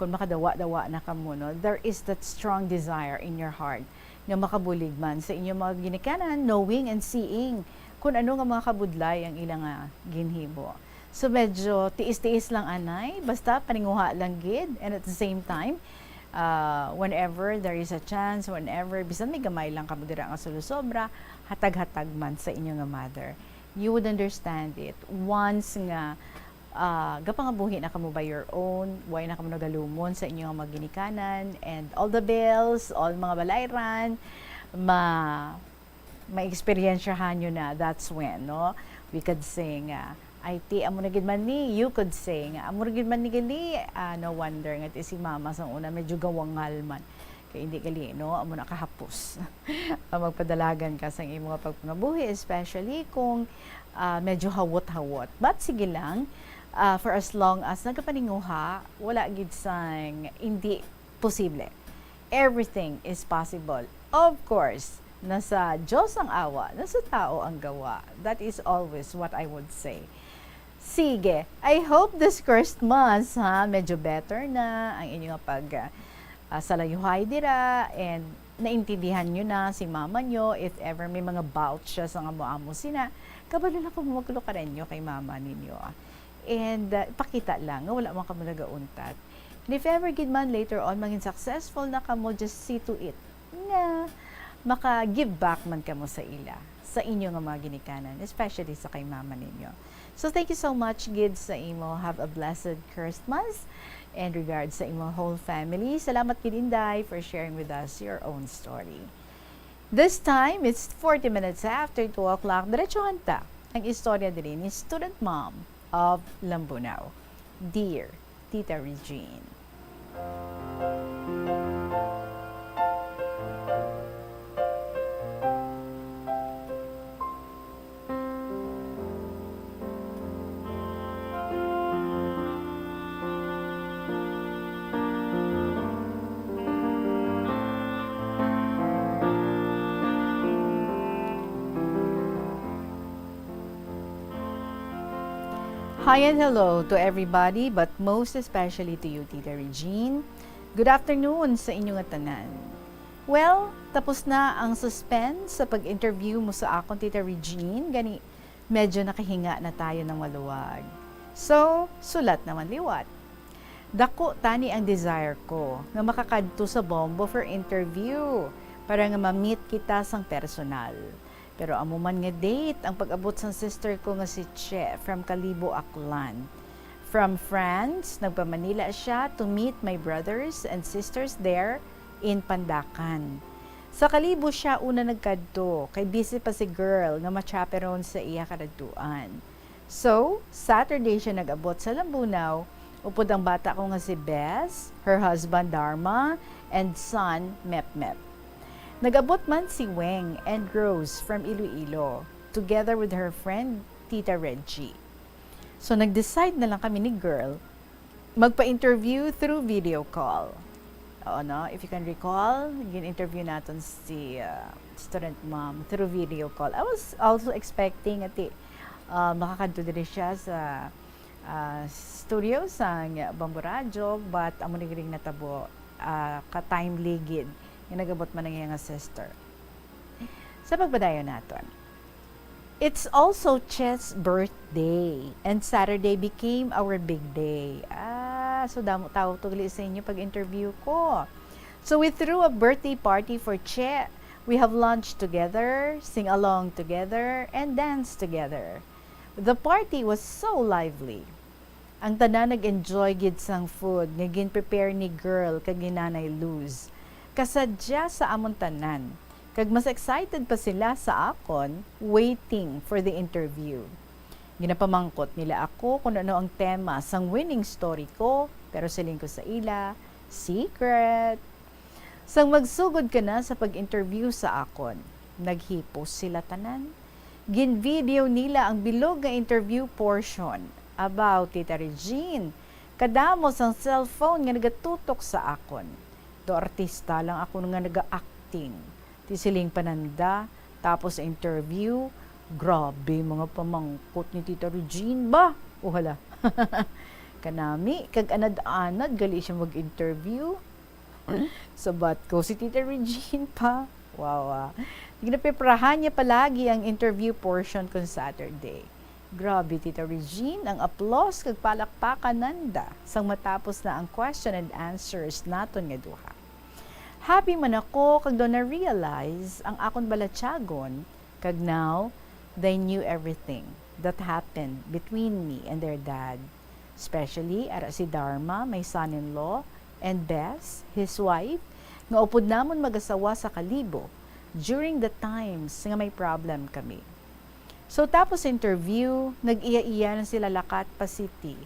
Kung makadawa-dawa na kamo, no, there is that strong desire in your heart nga makabulig man sa inyong mga ginikanan, knowing and seeing kung ano nga mga kabudlay ang ilang, ah, ginhimo. So, medyo tiis-tiis lang, anay, basta paninguha lang gid, and at the same time, ah, whenever there is a chance, whenever, bisan may gamay lang kamo dira nga sulusobra, hatag-hatag man sa inyo nga mother. You would understand it once nga, ah, gapangabuhi na kamo by your own, way na kamo nagalumon sa inyo nga mga ginikanan, and all the bills, all mga balayran, ma-, ma-eksperyensyahan nyo na, that's when, no? We could say nga, "Ay, ti, amo na gid man ni," you could say nga, "Amo na gid man ni gali," ah, no wonder nga ti si mama sang una medyo gawangal man. Kay hindi gali, no? Amo na kahapos. Ah, magpadalagan ka sang imo nga pagpangabuhi, especially kung, ah, medyo hawot-hawot. But sige lang, ah, for as long as nagapaninguha, wala gid sang hindi posible. Everything is possible. Of course, nasa Diyos ang awa, nasa tao ang gawa. That is always what I would say. Sige, I hope this Christmas, ha, medyo better na ang inyo nga pag, ah, salayuhay dira, and naintindihan nyo na si mama nyo, if ever may mga bout siya sa nga mo amo sina, kabalo lang kung maglukaran nyo kay mama ninyo. And, ah, ipakita lang nga wala man kamo nagauntat. And if ever gid man later on, mangin successful na kamo, just see to it nga maka-give back man kamo sa ila, sa inyo nga mga ginikanan, especially sa kay mama ninyo. So, thank you so much gid sa imo. Have a blessed Christmas. And regards sa imo whole family. Salamat gid, Inday, for sharing with us your own story. This time, it's forty minutes after two o'clock. Diretsuhan ta ang istorya diri ni student mom of Lambunao. Dear Tita Regine. Hi and hello to everybody, but most especially to you, Tita Regine. Good afternoon sa inyo nga tanan. Well, tapos na ang suspense sa pag-interview mo sa akon, Tita Regine. Gani, medyo nakahinga na tayo ng maluwag. So, sulat naman liwat. Dako tani ang desire ko nga makakadto sa Bombo for interview para nga ma-meet kita sang personal. Pero amo man nga date ang pag-abot sang sister ko nga si Che from Kalibo, Aklan. From France, nagpa-Manila siya to meet my brothers and sisters there in Pandacan. Sa Kalibo siya una nagkadto, kay busy pa si girl nga ma-chaperone sa iya kadadtuan. So, Saturday siya nag-abot sa Lambunao, upod ang bata ko nga si Bes, her husband Darma, and son Mepmep. Nag-abot man si Weng and Rose from Iloilo, together with her friend Tita Reggie. So, nag-decide na lang kami ni girl magpa-interview through video call. Oo, no? If you can recall, gin-interview naton si, uh, student mom through video call. I was also expecting nga ti, uh, makakadto diri siya sa, uh, studio sang Bombo Radyo, but amo ni gining natabo, uh, ka-timely gid nga nag-abot man ang iya nga sister. Sa pagpadayon naton, it's also Che's birthday, and Saturday became our big day. Ah, so damo tao to gali sa inyo pag-interview ko. So we threw a birthday party for Che. We have lunch together, sing along together, and dance together. The party was so lively. Ang tanan nag-enjoy gid sang food nga gin-prepare ni girl kag ni Nanay Luz. Kasadya sa amon tanan, kag mas excited pa sila sa akon waiting for the interview. Ginapamangkot nila ako kung ano ang tema sang winning story ko, pero siling ko sa ila, "Secret." Sang magsugod ka na sa pag-interview sa akon, naghipos sila tanan. Gin-video nila ang bilog nga interview portion. Abaw, Tita Regine, kadamo sang cellphone nga nagatutok sa akon. Do artista lang ako nga naga-acting. Ti siling pa nanda, tapos sa interview, grabe mga pamangkot ni Tita Regine ba? O hala. Kanami, kag anad-anad gali siya mag-interview. Sabat ko, "Si Tita Regine pa." Wow, ah. Ginapeprahan niya palagi ang interview portion kon Saturday. Grabe, Tita Regine, ang aplos kag palakpakan nanda sang matapos na ang question and answers naton nga duha. Happy man ako kag daw na-realize ang akon balatyagon, kag now they knew everything that happened between me and their dad. Especially ara si Dharma, my son-in-law, and Bess, his wife, nga upod namon mag-asawa sa Kalibo during the times nga may problem kami. So, tapos interview, nag-iya-iya na sila lakat pa city.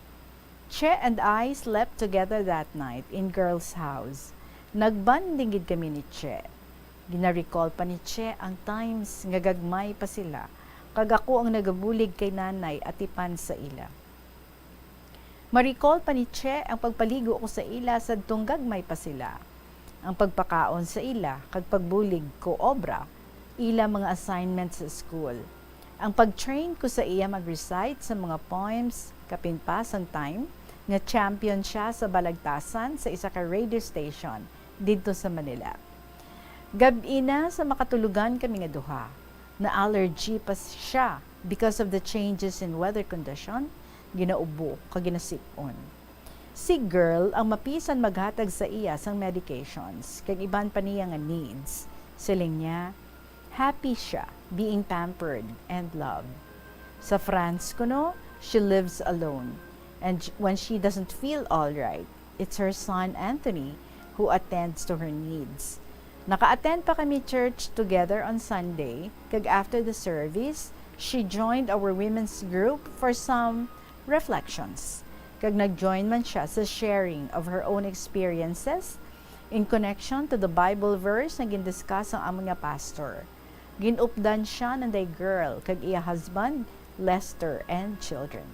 Che and I slept together that night in girl's house. Nagbonding gid kami ni Che. Gina-recall pa ni Che ang times nga gagmay pa sila, kag ako ang nagabulig kay nanay atipan sa ila. Ma-recall pa ni Che ang pagpaligo ko sa ila sadtong gagmay pa sila, ang pagpakaon sa ila, kag pagbulig ko obra, ila mga assignment sa school, ang pag-train ko sa iya mag-recite sa mga poems, kapin pa sang time nga champion siya sa balagtasan sa isa ka radio station didto sa Manila. Gab-i na sa makatulogan kami nga duha, na-allergy pa siya because of the changes in weather condition, ginaubo kag ginasip-on. Si girl ang mapisan maghatag sa iya sang medications kag iban pa niya nga needs. Siling niya, happy siya being pampered and loved. Sa France kuno, she lives alone, and sh-, when she doesn't feel all right, it's her son Anthony who attends to her needs. Naka-attend pa kami church together on Sunday, kag after the service, she joined our women's group for some reflections. Kag nag-join man siya sa sharing of her own experiences in connection to the Bible verse nga gindiscuss sang amon nga pastor. Gin-updan siya nanday girl kag iya husband, Lester, and children.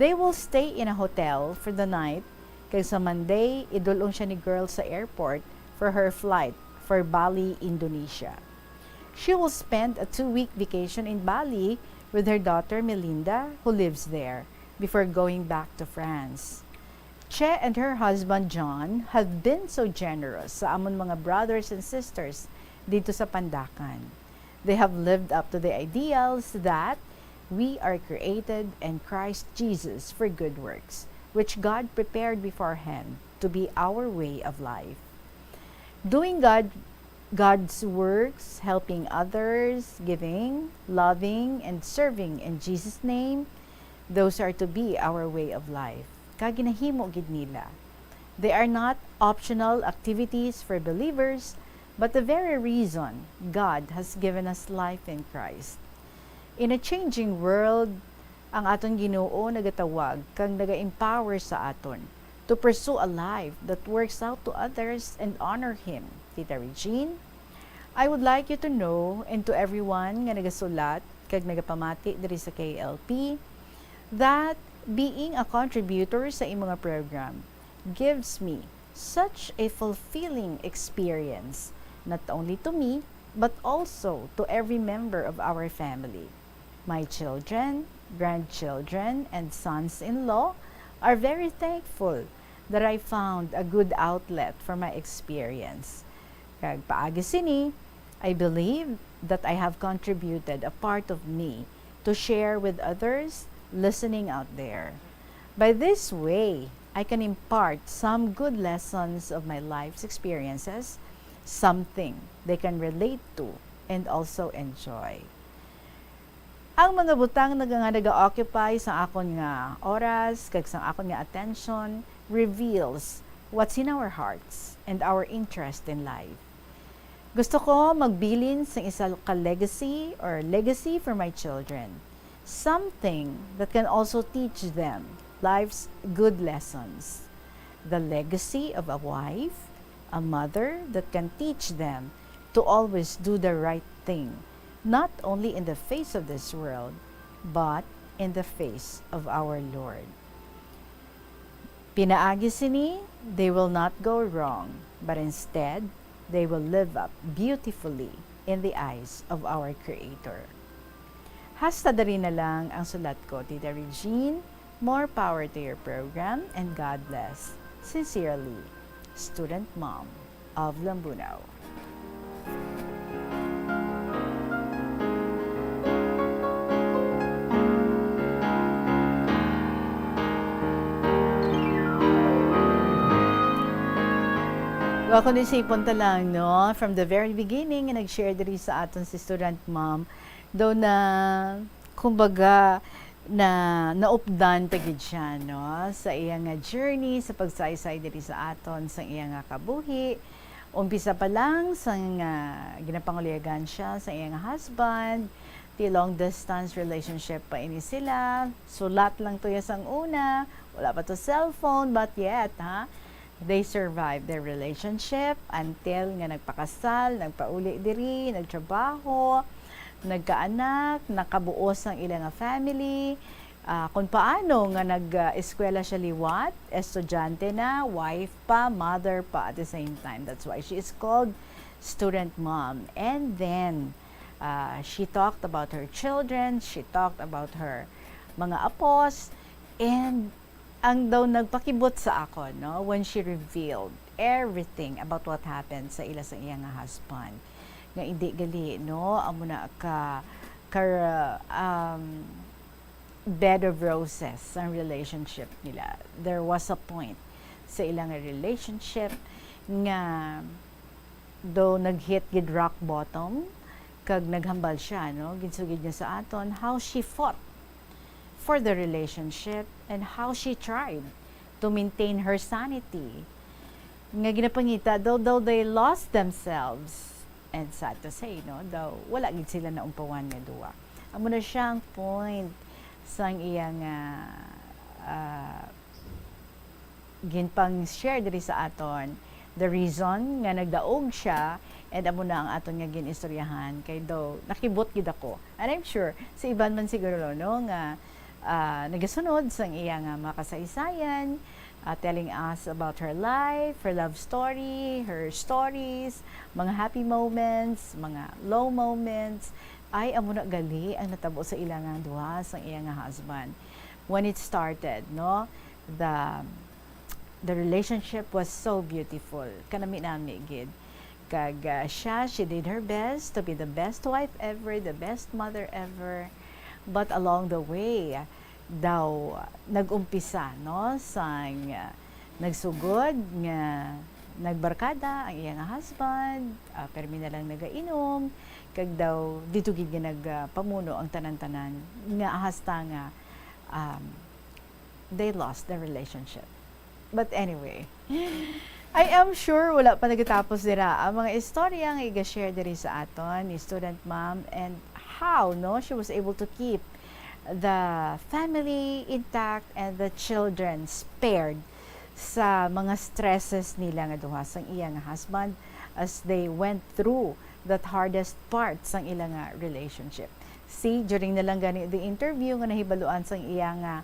They will stay in a hotel for the night, kag sa Monday, idul-ong siya ni girl sa airport for her flight for Bali, Indonesia. She will spend a two-week vacation in Bali with her daughter Melinda, who lives there, before going back to France. Che and her husband John have been so generous sa amon mga brothers and sisters dito sa Pandacan. They have lived up to the ideals that we are created in Christ Jesus for good works, which God prepared beforehand to be our way of life. Doing God, God's works, helping others, giving, loving, and serving in Jesus' name, those are to be our way of life. Kag ginahimo gid nila. They are not optional activities for believers, but the very reason God has given us life in Christ. In a changing world, ang aton Ginoo nagatawag kag naga-empower sa aton to pursue a life that works out to others and honor Him. Tita Regine, I would like you to know, and to everyone nga nagasulat kag nagapamati diri sa K L P, that being a contributor sa imo nga program gives me such a fulfilling experience, not only to me, but also to every member of our family. My children, grandchildren, and sons-in-law are very thankful that I found a good outlet for my experience. Kag paagi sini, I believe that I have contributed a part of me to share with others listening out there. By this way, I can impart some good lessons of my life's experiences, something they can relate to and also enjoy. Ang mga butang nga naga-occupy sa akon nga oras kag sa akon nga attention reveals what's in our hearts and our interest in life. Gusto ko magbilin sang isa ka legacy or legacy for my children. Something that can also teach them life's good lessons. The legacy of a wife, a mother that can teach them to always do the right thing, not only in the face of this world, but in the face of our Lord. Pinaagi sini, they will not go wrong, but instead, they will live up beautifully in the eyes of our Creator. Hasta diri na lang ang sulat ko, Tita Regine. More power to your program and God bless. Sincerely, Student Mom of Lambunao. Wa ko ni sipon ta lang, no? From the very beginning, nga nag-share diri sa aton si Student Mom, daw na, kumbaga, na naupdan pa gid siya, no? Sa iya nga journey, sa pagsaysay diri sa aton, sa iya nga kabuhi. Umpisa pa lang sang, ah, ginapanguliagan siya sa iya nga husband, ti long distance relationship pa ini sila. Sulat lang to ya sang una, wala pa to cellphone, but yet, ha? They survived their relationship until nga nagpakasal, nagpauli diri, nagtrabaho, nagkaanak, nakabuos ang ila nga family. Ah, kung paano nga nag-eskwela siya liwat, estudyante na, wife pa, mother pa at the same time. That's why she is called student mom. And then, ah, she talked about her children, she talked about her mga apos, and ang daw nagpakibot sa akon, no, when she revealed everything about what happened sa ila sa iya nga husband, nga hindi gali, no, amo na ka, ka, um, bed of roses ang relationship nila. There was a point sa ila nga relationship nga daw nag-hit gid rock bottom, kag naghambal siya, no? Ginsugid niya sa aton how she fought for the relationship and how she tried to maintain her sanity. Nga ginapangita daw, daw they lost themselves. And sad to say, no? Daw wala gid sila naumpawan nga duwa. Amo na siya ang point sang iya nga, ah, ginpang-share diri sa aton, the reason nga nagdaog siya, and amo na ang aton nga gin-istoryahan, kay daw nakibot gid ako. And I'm sure, sa iban man siguro, no, nga, ah, nagasunod sang iya nga mga kasaysayan, ah, telling us about her life, her love story, her stories, mga happy moments, mga low moments, ay amo na gali ang natabo sa ila nga duha sang iya nga husband. When it started, no, the the relationship was so beautiful. Kanami-nami gid. Kag, ah, siya, she did her best to be the best wife ever, the best mother ever. But along the way, daw nag-umpisa, no, sang, ah, nagsugod nga nagbarkada ang iya nga husband, ah, permi na lang nagainom, kag daw dito gid nga nagpamuno ang tanan-tanan nga hasta nga, um, they lost the relationship. But anyway, I am sure wala pa nagatapos dira ang mga istorya nga iga-share diri sa aton ni student mom and how, no, she was able to keep the family intact and the children spared sa mga stresses nila nga duha sang iya nga husband as they went through that hardest part sang ila nga relationship. See, during na lang gani the interview nga nahibaluan sang iya nga,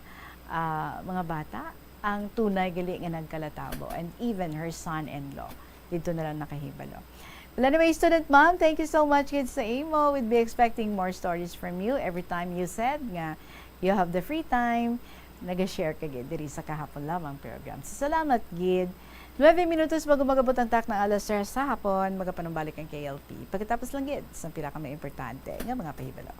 ah, mga bata, ang tunay gali nga nagkalatabo, and even her son-in-law dito na lang nakahibalo. Well, anyway, student mom, thank you so much gid sa imo. We'd be expecting more stories from you every time you said nga you have the free time. Naga-share ka gid diri sa Kahapon Lamang program. So, salamat gid. Nuebe minutos bago mag-abot ang takna alas tres sa hapon, magapanumbalik ang K L P. Pagkatapos lang gid sa pila ka mga importante nga mga pahibalo.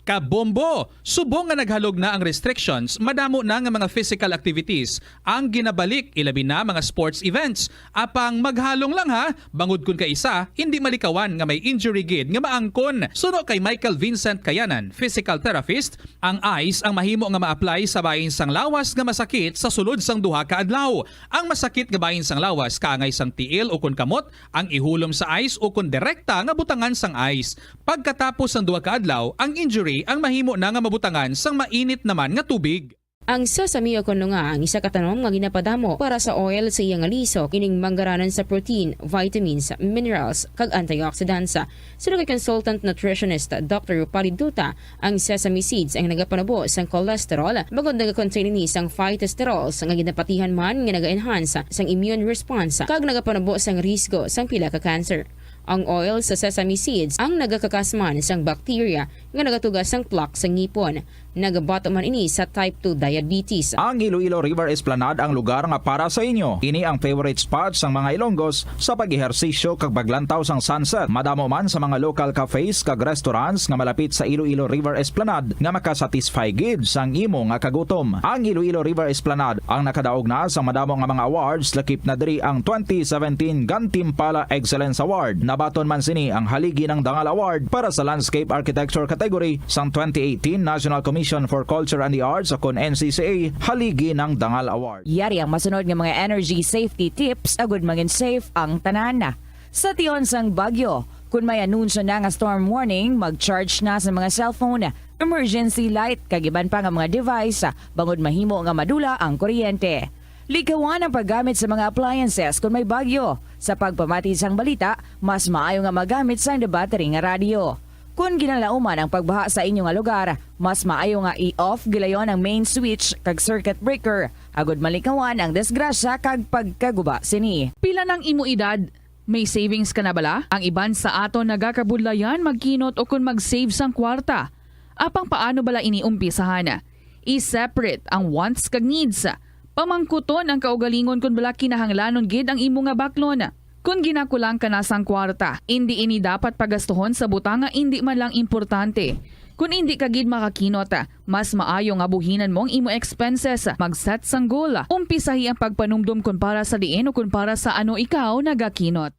Kabombo! Subong nga naghalog na ang restrictions, madamo na nga mga physical activities ang ginabalik, ilabi na mga sports events. Apang maghalong lang ha, bangod kun kaisa, hindi malikawan nga may injury gid nga maangkon. Suno kay Michael Vincent Kayanan, physical therapist, ang ice ang mahimo nga ma-apply sa bahin sang lawas nga masakit sa sulod sang duha ka adlaw. Ang masakit nga bahin sang lawas kaangay sang tiil ukon kamot ang ihulom sa ice ukon direkta nga butangan sang ice. Pagkatapos sang duha ka adlaw, ang injury ang mahimo na nga mabutangan sang mainit naman nga tubig. Ang sesame o kon lunga ang isa ka tanom nga ginapadamo para sa oil sa iya nga lisok, ining manggaranan sa protein, vitamins, minerals, kag antioxidants. Suno kay consultant nutritionist Doctor Rupali Duta, ang sesame seeds ang nagapanubo sang cholesterol, bangod nagakontain ini sang phytosterols nga ginapatihan man nga naga-enhance sang immune response kag nagapanubo sang risgo sang pila ka cancer. Ang oil sa sesame seeds ang nagakakas man sang bacteria nga nagatuga sang plaque sa ngipon. Nagabato man ini sa type two diabetes. Ang Iloilo River Esplanade ang lugar nga para sa inyo. Ini ang favorite spot sang mga Ilonggos sa pag-ehersisyo kag paglantaw sang sunset. Madamo man sa mga local cafes kag restaurants nga malapit sa Iloilo River Esplanade nga makasatisfy gid sang imo nga kagutom. Ang Iloilo River Esplanade ang nakadaog na sa madamo nga mga awards, lakip na diri ang twenty seventeen Gantimpala Excellence Award. Nabaton man sini ang Haligi ng Dangal Award para sa Landscape Architecture category sang twenty eighteen National Commission for Culture and the Arts o kon N C C A Haligi ng Dangal Award. Yari ang masunod nga mga energy safety tips agud mangin safe ang tanan. Sa tion sang bagyo, kun may anunsyo na nga storm warning, mag-charge na sa mga cellphone, emergency light, kag iban pa nga mga device, bangod mahimo nga madula ang kuryente. Likawan ang paggamit sa mga appliances kun may bagyo. Sa pagpamati sang balita, mas maayo nga magamit sang battery nga radyo. Kun ginalauman ang pagbaha sa inyo nga lugar, mas maayo nga i-off gilayon ang main switch kag circuit breaker, agud malikawan ang disgrasya kag pagkaguba sini. Pila nang imo edad? May savings ka na bala? Ang iban sa aton nagakabudlayan magkinot o kon mag-save sang kwarta. Apang paano bala ini umpisahan? I-separate ang wants kag needs. Pamangkuton ang kaugalingon kon bala kinahanglanon gid ang imo nga baklon. Kon ginakulang ka na sang kwarta, indi ini dapat pagastuhon sa butang nga indi man lang importante. Kon indi ka gid makakinot, mas maayo nga buhinan mo ang imo expenses. Mag-set sang goal. Umpisahi ang pagpanumdom kon para sa diin o kon para sa ano ikaw nagakinot.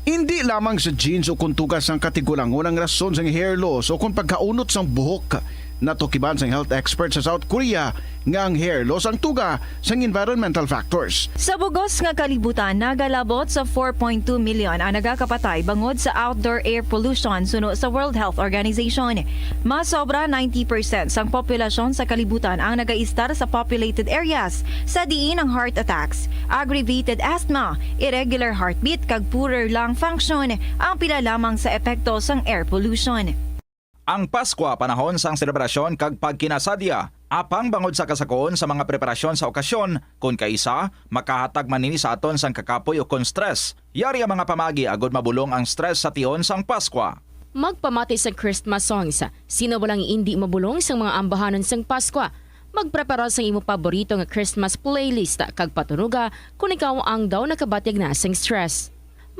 Indi lamang sa genes o kon tuga sang katigulangon ang rason sang hair loss o kon pagkaunot sang buhok. Natukiban sang health expert sa South Korea nga ang hair loss ang tuga sang environmental factors. Sa bugos nga kalibutan, nagalabot sa four point two million ang nagakapatay bangod sa outdoor air pollution suno sa World Health Organization. Mas sobra ninety percent sang populasyon sa kalibutan ang nagaistar sa populated areas, sa diin ang heart attacks, aggravated asthma, irregular heartbeat, kag poorer lung function ang pila lamang sa epekto sang air pollution. Ang Paskwa panahon sang selebrasyon kag pagkinasadya, apang bangod sa kasakoon sa mga preparasyon sa okasyon, kon kaisa, makahatag man ini sa aton sang kakapoy o kon stress. Yari ang mga pamaagi agud mabulong ang stress sa tion sang Paskwa. Magpamati sang Christmas songs. Sino ba lang indi mabulong sang mga ambahanon sang Paskwa? Magprepara sang imo paborito nga Christmas playlist kag patunoga kon ikaw ang daw nakabatyag na sang stress.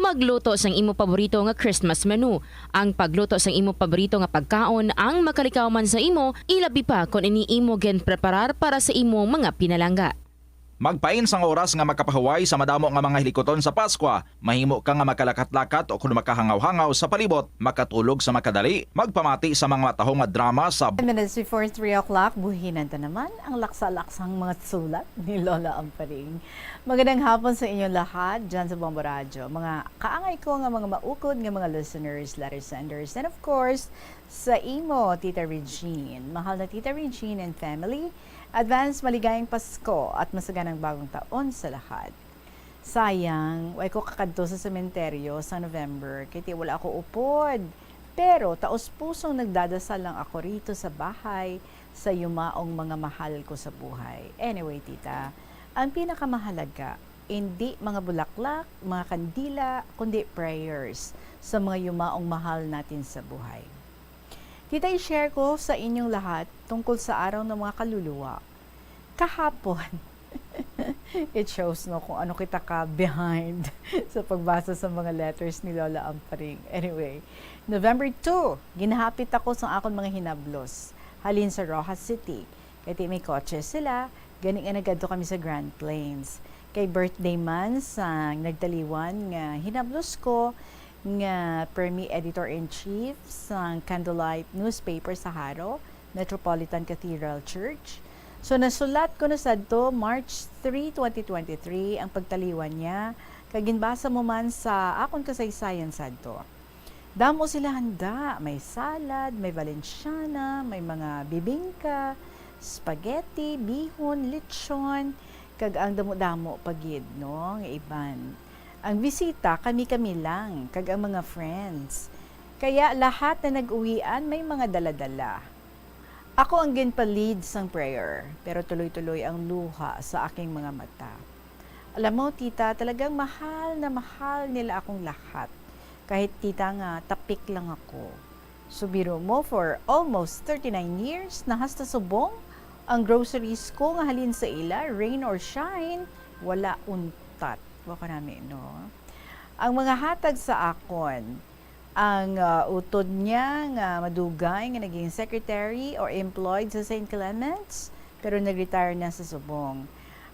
Magluto sang imo paborito nga Christmas menu. Ang pagluto sang imo paborito nga pagkaon ang makalikaw man sa imo, ilabi pa kon ini imo ginpreparar para sa imo mga pinalangga. Magpain sang oras nga makapahuway sa madamo nga mga hilikuton sa Paskwa. Mahimo ka nga makalakat-lakat o kon makahangaw-hangaw sa palibot, makatulog sa makadali, magpamati sa mga matahom nga drama sa Ten minutes before three o'clock, buhinan ta naman ang laksa-laksang mga sulat ni Lola Amparing. Magandang hapon sa inyo lahat dyan sa Bombo Radyo. Mga kaangay ko nga mga maukod nga mga listeners, letter senders, and of course, sa imo, Tita Regine. Mahal na Tita Regine and family, advance maligayang Pasko at masaganang bagong taon sa lahat. Sayang, way ko kakadto sa sementeryo sa November, kay ti wala ako upod. Pero taos-pusong nagdadasal lang ako rito sa bahay, sa yumaong mga mahal ko sa buhay. Anyway, tita, ang pinakamahalaga, hindi mga bulaklak, mga kandila, kundi prayers sa mga yumaong mahal natin sa buhay. Tita, i-share ko sa inyong lahat tungkol sa Araw ng mga Kaluluwa. Kahapon, it shows, no, kung ano kita ka behind sa pagbasa sa mga letters ni Lola Amparing. Anyway, November two, ginhapit ako sa akon mga hinablos halin sa Roxas City. Kay ti may kotse sila, gani nga nagadto kami sa Grand Plains. Kay birthday man sang nagtaliwan nga hinablos ko nga permi editor-in-chief sang Candlelight Newspaper sa Jaro, Metropolitan Cathedral Church. So, nasulat ko na sadto, March three, twenty twenty-three, ang pagtaliwan niya, kag ginbasa mo man sa akon kasaysayan sadto. Damo sila handa. May salad, may Valenciana, may mga bibingka, spaghetti, bihon, lechon, kag ang damo-damo pa gid, no, nga iban. Ang bisita, kami-kami lang, kag ang mga friends. Kaya lahat na nag-uwian may mga dala-dala. Ako ang ginpa-lead sang prayer, pero tuloy-tuloy ang luha sa aking mga mata. Alam mo, tita, talagang mahal na mahal nila akong lahat. Kahit, tita, nga tapik lang ako. So, biro mo, for almost thirty-nine years, na hasta subong ang groceries ko nga halin sa ila, rain or shine, wala untat. Wa ko nami, no? Ang mga hatag sa akon, ang, ah, utod niya nga madugay nga naging secretary or employed sa Saint Clement's, pero nag-retire na sa subong.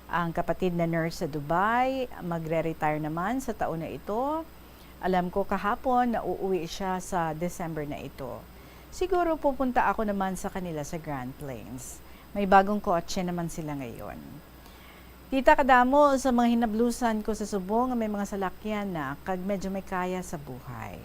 Ang kapatid na nurse sa Dubai, magre-retire naman sa taon na ito. Alam ko kahapon na uuwi siya sa December na ito. Siguro pupunta ako naman sa kanila sa Grand Plains. May bagong kotse naman sila ngayon. Tita, kadamo sa mga hinablusan ko sa subong nga may mga salakyan na kag medyo may kaya sa buhay.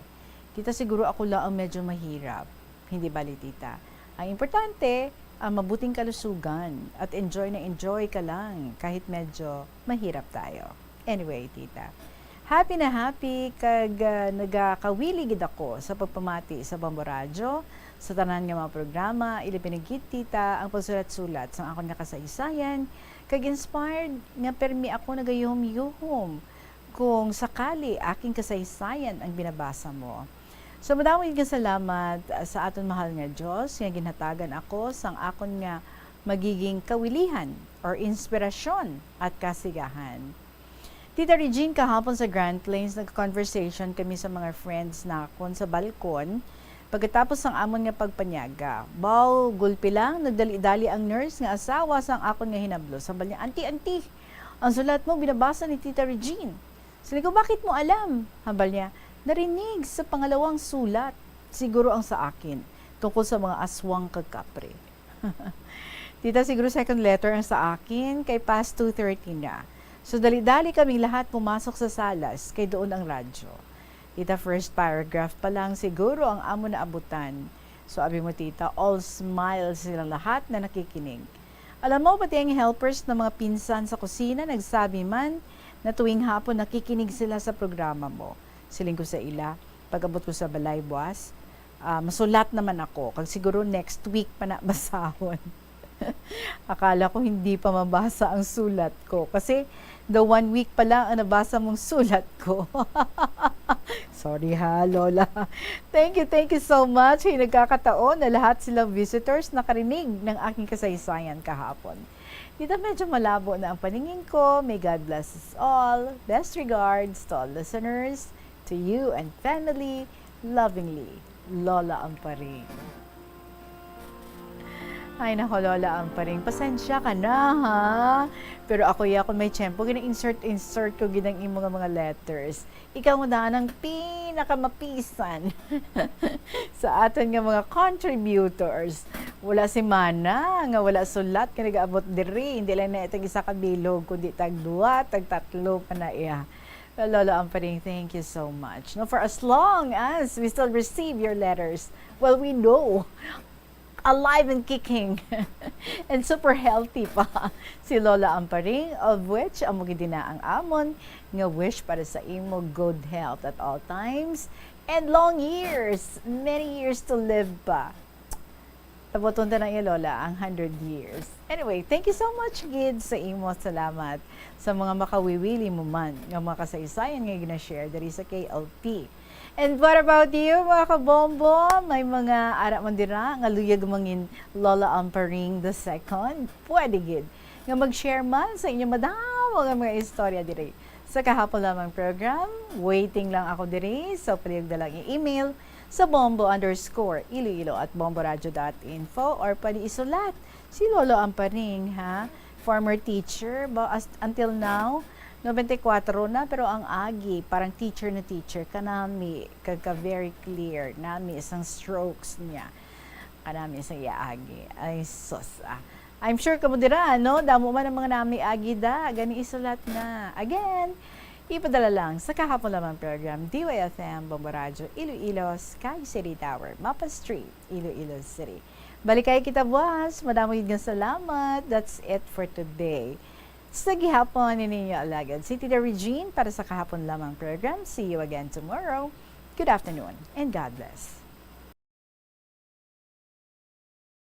Tita, siguro ako lang ang medyo mahirap. Hindi bali, tita. Ang importante, ang mabuting kalusugan at enjoy na enjoy ka lang kahit medyo mahirap tayo. Anyway, tita, happy na happy kag, ah, nagakawili gid ako sa pagpamati sa Bombo Radyo, sa tanan nga mga programa, ilabi na gid, tita, ang pagsulat-sulat sang akon nga kasaysayan, kag inspired nga permi ako nagayuhom-yuhom kung sakali aking kasaysayan ang binabasa mo. So, madamo gid nga salamat, ah, sa aton mahal nga Dios nga ginhatagan ako sang akon nga magiging kawilihan or inspirasyon at kasigahan. Tita Regine, kahapon sa Grand Plains, nag-conversation kami sa mga friends nakon sa balkon pagkatapos sang amon nga pagpanyaga. Baw, gulpi lang, nagdali-dali ang nurse nga asawa sang akon nga hinablos. Hambal niya, "Auntie, auntie, ang sulat mo binabasa ni Tita Regine." Siling ko, "Bakit mo alam?" Hambal niya, "Narinig sa pangalawang sulat, siguro ang sa akin, tungkol sa mga aswang kag kapre." Tita, siguro second letter ang sa akin, kay past two thirty na. So, dali-dali kaming lahat pumasok sa salas, kay doon ang radyo. Tita, first paragraph pa lang siguro ang amo naabutan. So, abi mo, tita, all smiles silang lahat na nakikinig. Alam mo, pati ang helpers na mga pinsan sa kusina nagsabi man na tuwing hapon nakikinig sila sa programa mo. Siling ko sa ila, pag-abot ko sa balay buwas, ah, masulat naman ako, kag siguro next week pa na basahon. Akala ko hindi pa mabasa ang sulat ko, kasi the one week pa lang ang nabasa mong sulat ko. Sorry ha, Lola. Thank you, thank you so much. Hey, nagkakataon na lahat silang visitors nakarinig ng aking kasaysayan kahapon. Tita, medyo malabo na ang paningin ko. May God bless us all. Best regards to all listeners, to you and family. Lovingly, Lola Amparing. Ay, nako, Lola Amparing, pasensya ka na, ha? Pero ako, ya, kung may tiyempo, gina-insert-insert ko gid ang imo nga mga letters. Ikaw nga daan ang pinakamapisan sa aton nga mga contributors. Wala semana nga wala sulat nga nag-abot diri. Hindi lang na itong isa ka bilog, kundi tag duwa, tag tatlo pa na iya. Well, Lolo Amparing, thank you so much. No, for as long as we still receive your letters, well, we know alive and kicking and super healthy pa si Lola Amparing, of which amo gid na ang amon nga wish para sa imo, good health at all times and long years, many years to live pa. Tabuton ta na iya, Lola, ang hundred years. Anyway, thank you so much gid sa imo. Salamat sa mga makawiwili mo man nga mga kasaysayan nga gina-share diri sa K L P. And what about you, mga kabombo? May mga ara man dira nga luyag mangin Lola Amparing the second? Pwede gid nga mag-share man sa inyong madamo nga mga istorya diri sa kahapon lamang program. Waiting lang ako diri, so palihog na lang i-email sa bombo underscore iloilo at bomboradio dot info, or pwede isulat si Lolo Amparing, ha? Former teacher, ba, as, until now, nobenta y kuwatro na, pero ang agi, parang teacher na teacher, kanami, kag ka very clear, nami isang strokes niya. Kanami isang iya agi. Ay, sus, ah. I'm sure kamo dira, no? Damo man ang mga nami agi da. Gani isulat na. Again, Ipadala lang sa kahapon lamang program, D Y F M, Bombo Radyo, Iloilo, Sky City Tower, Mapa Street, Iloilo City. Balikay kita buwas. Madamo gid nga salamat. That's it for today. Sa gihapon, ini inyo alagad, si Tita Regine para sa kahapon lamang program. See you again tomorrow. Good afternoon and God bless.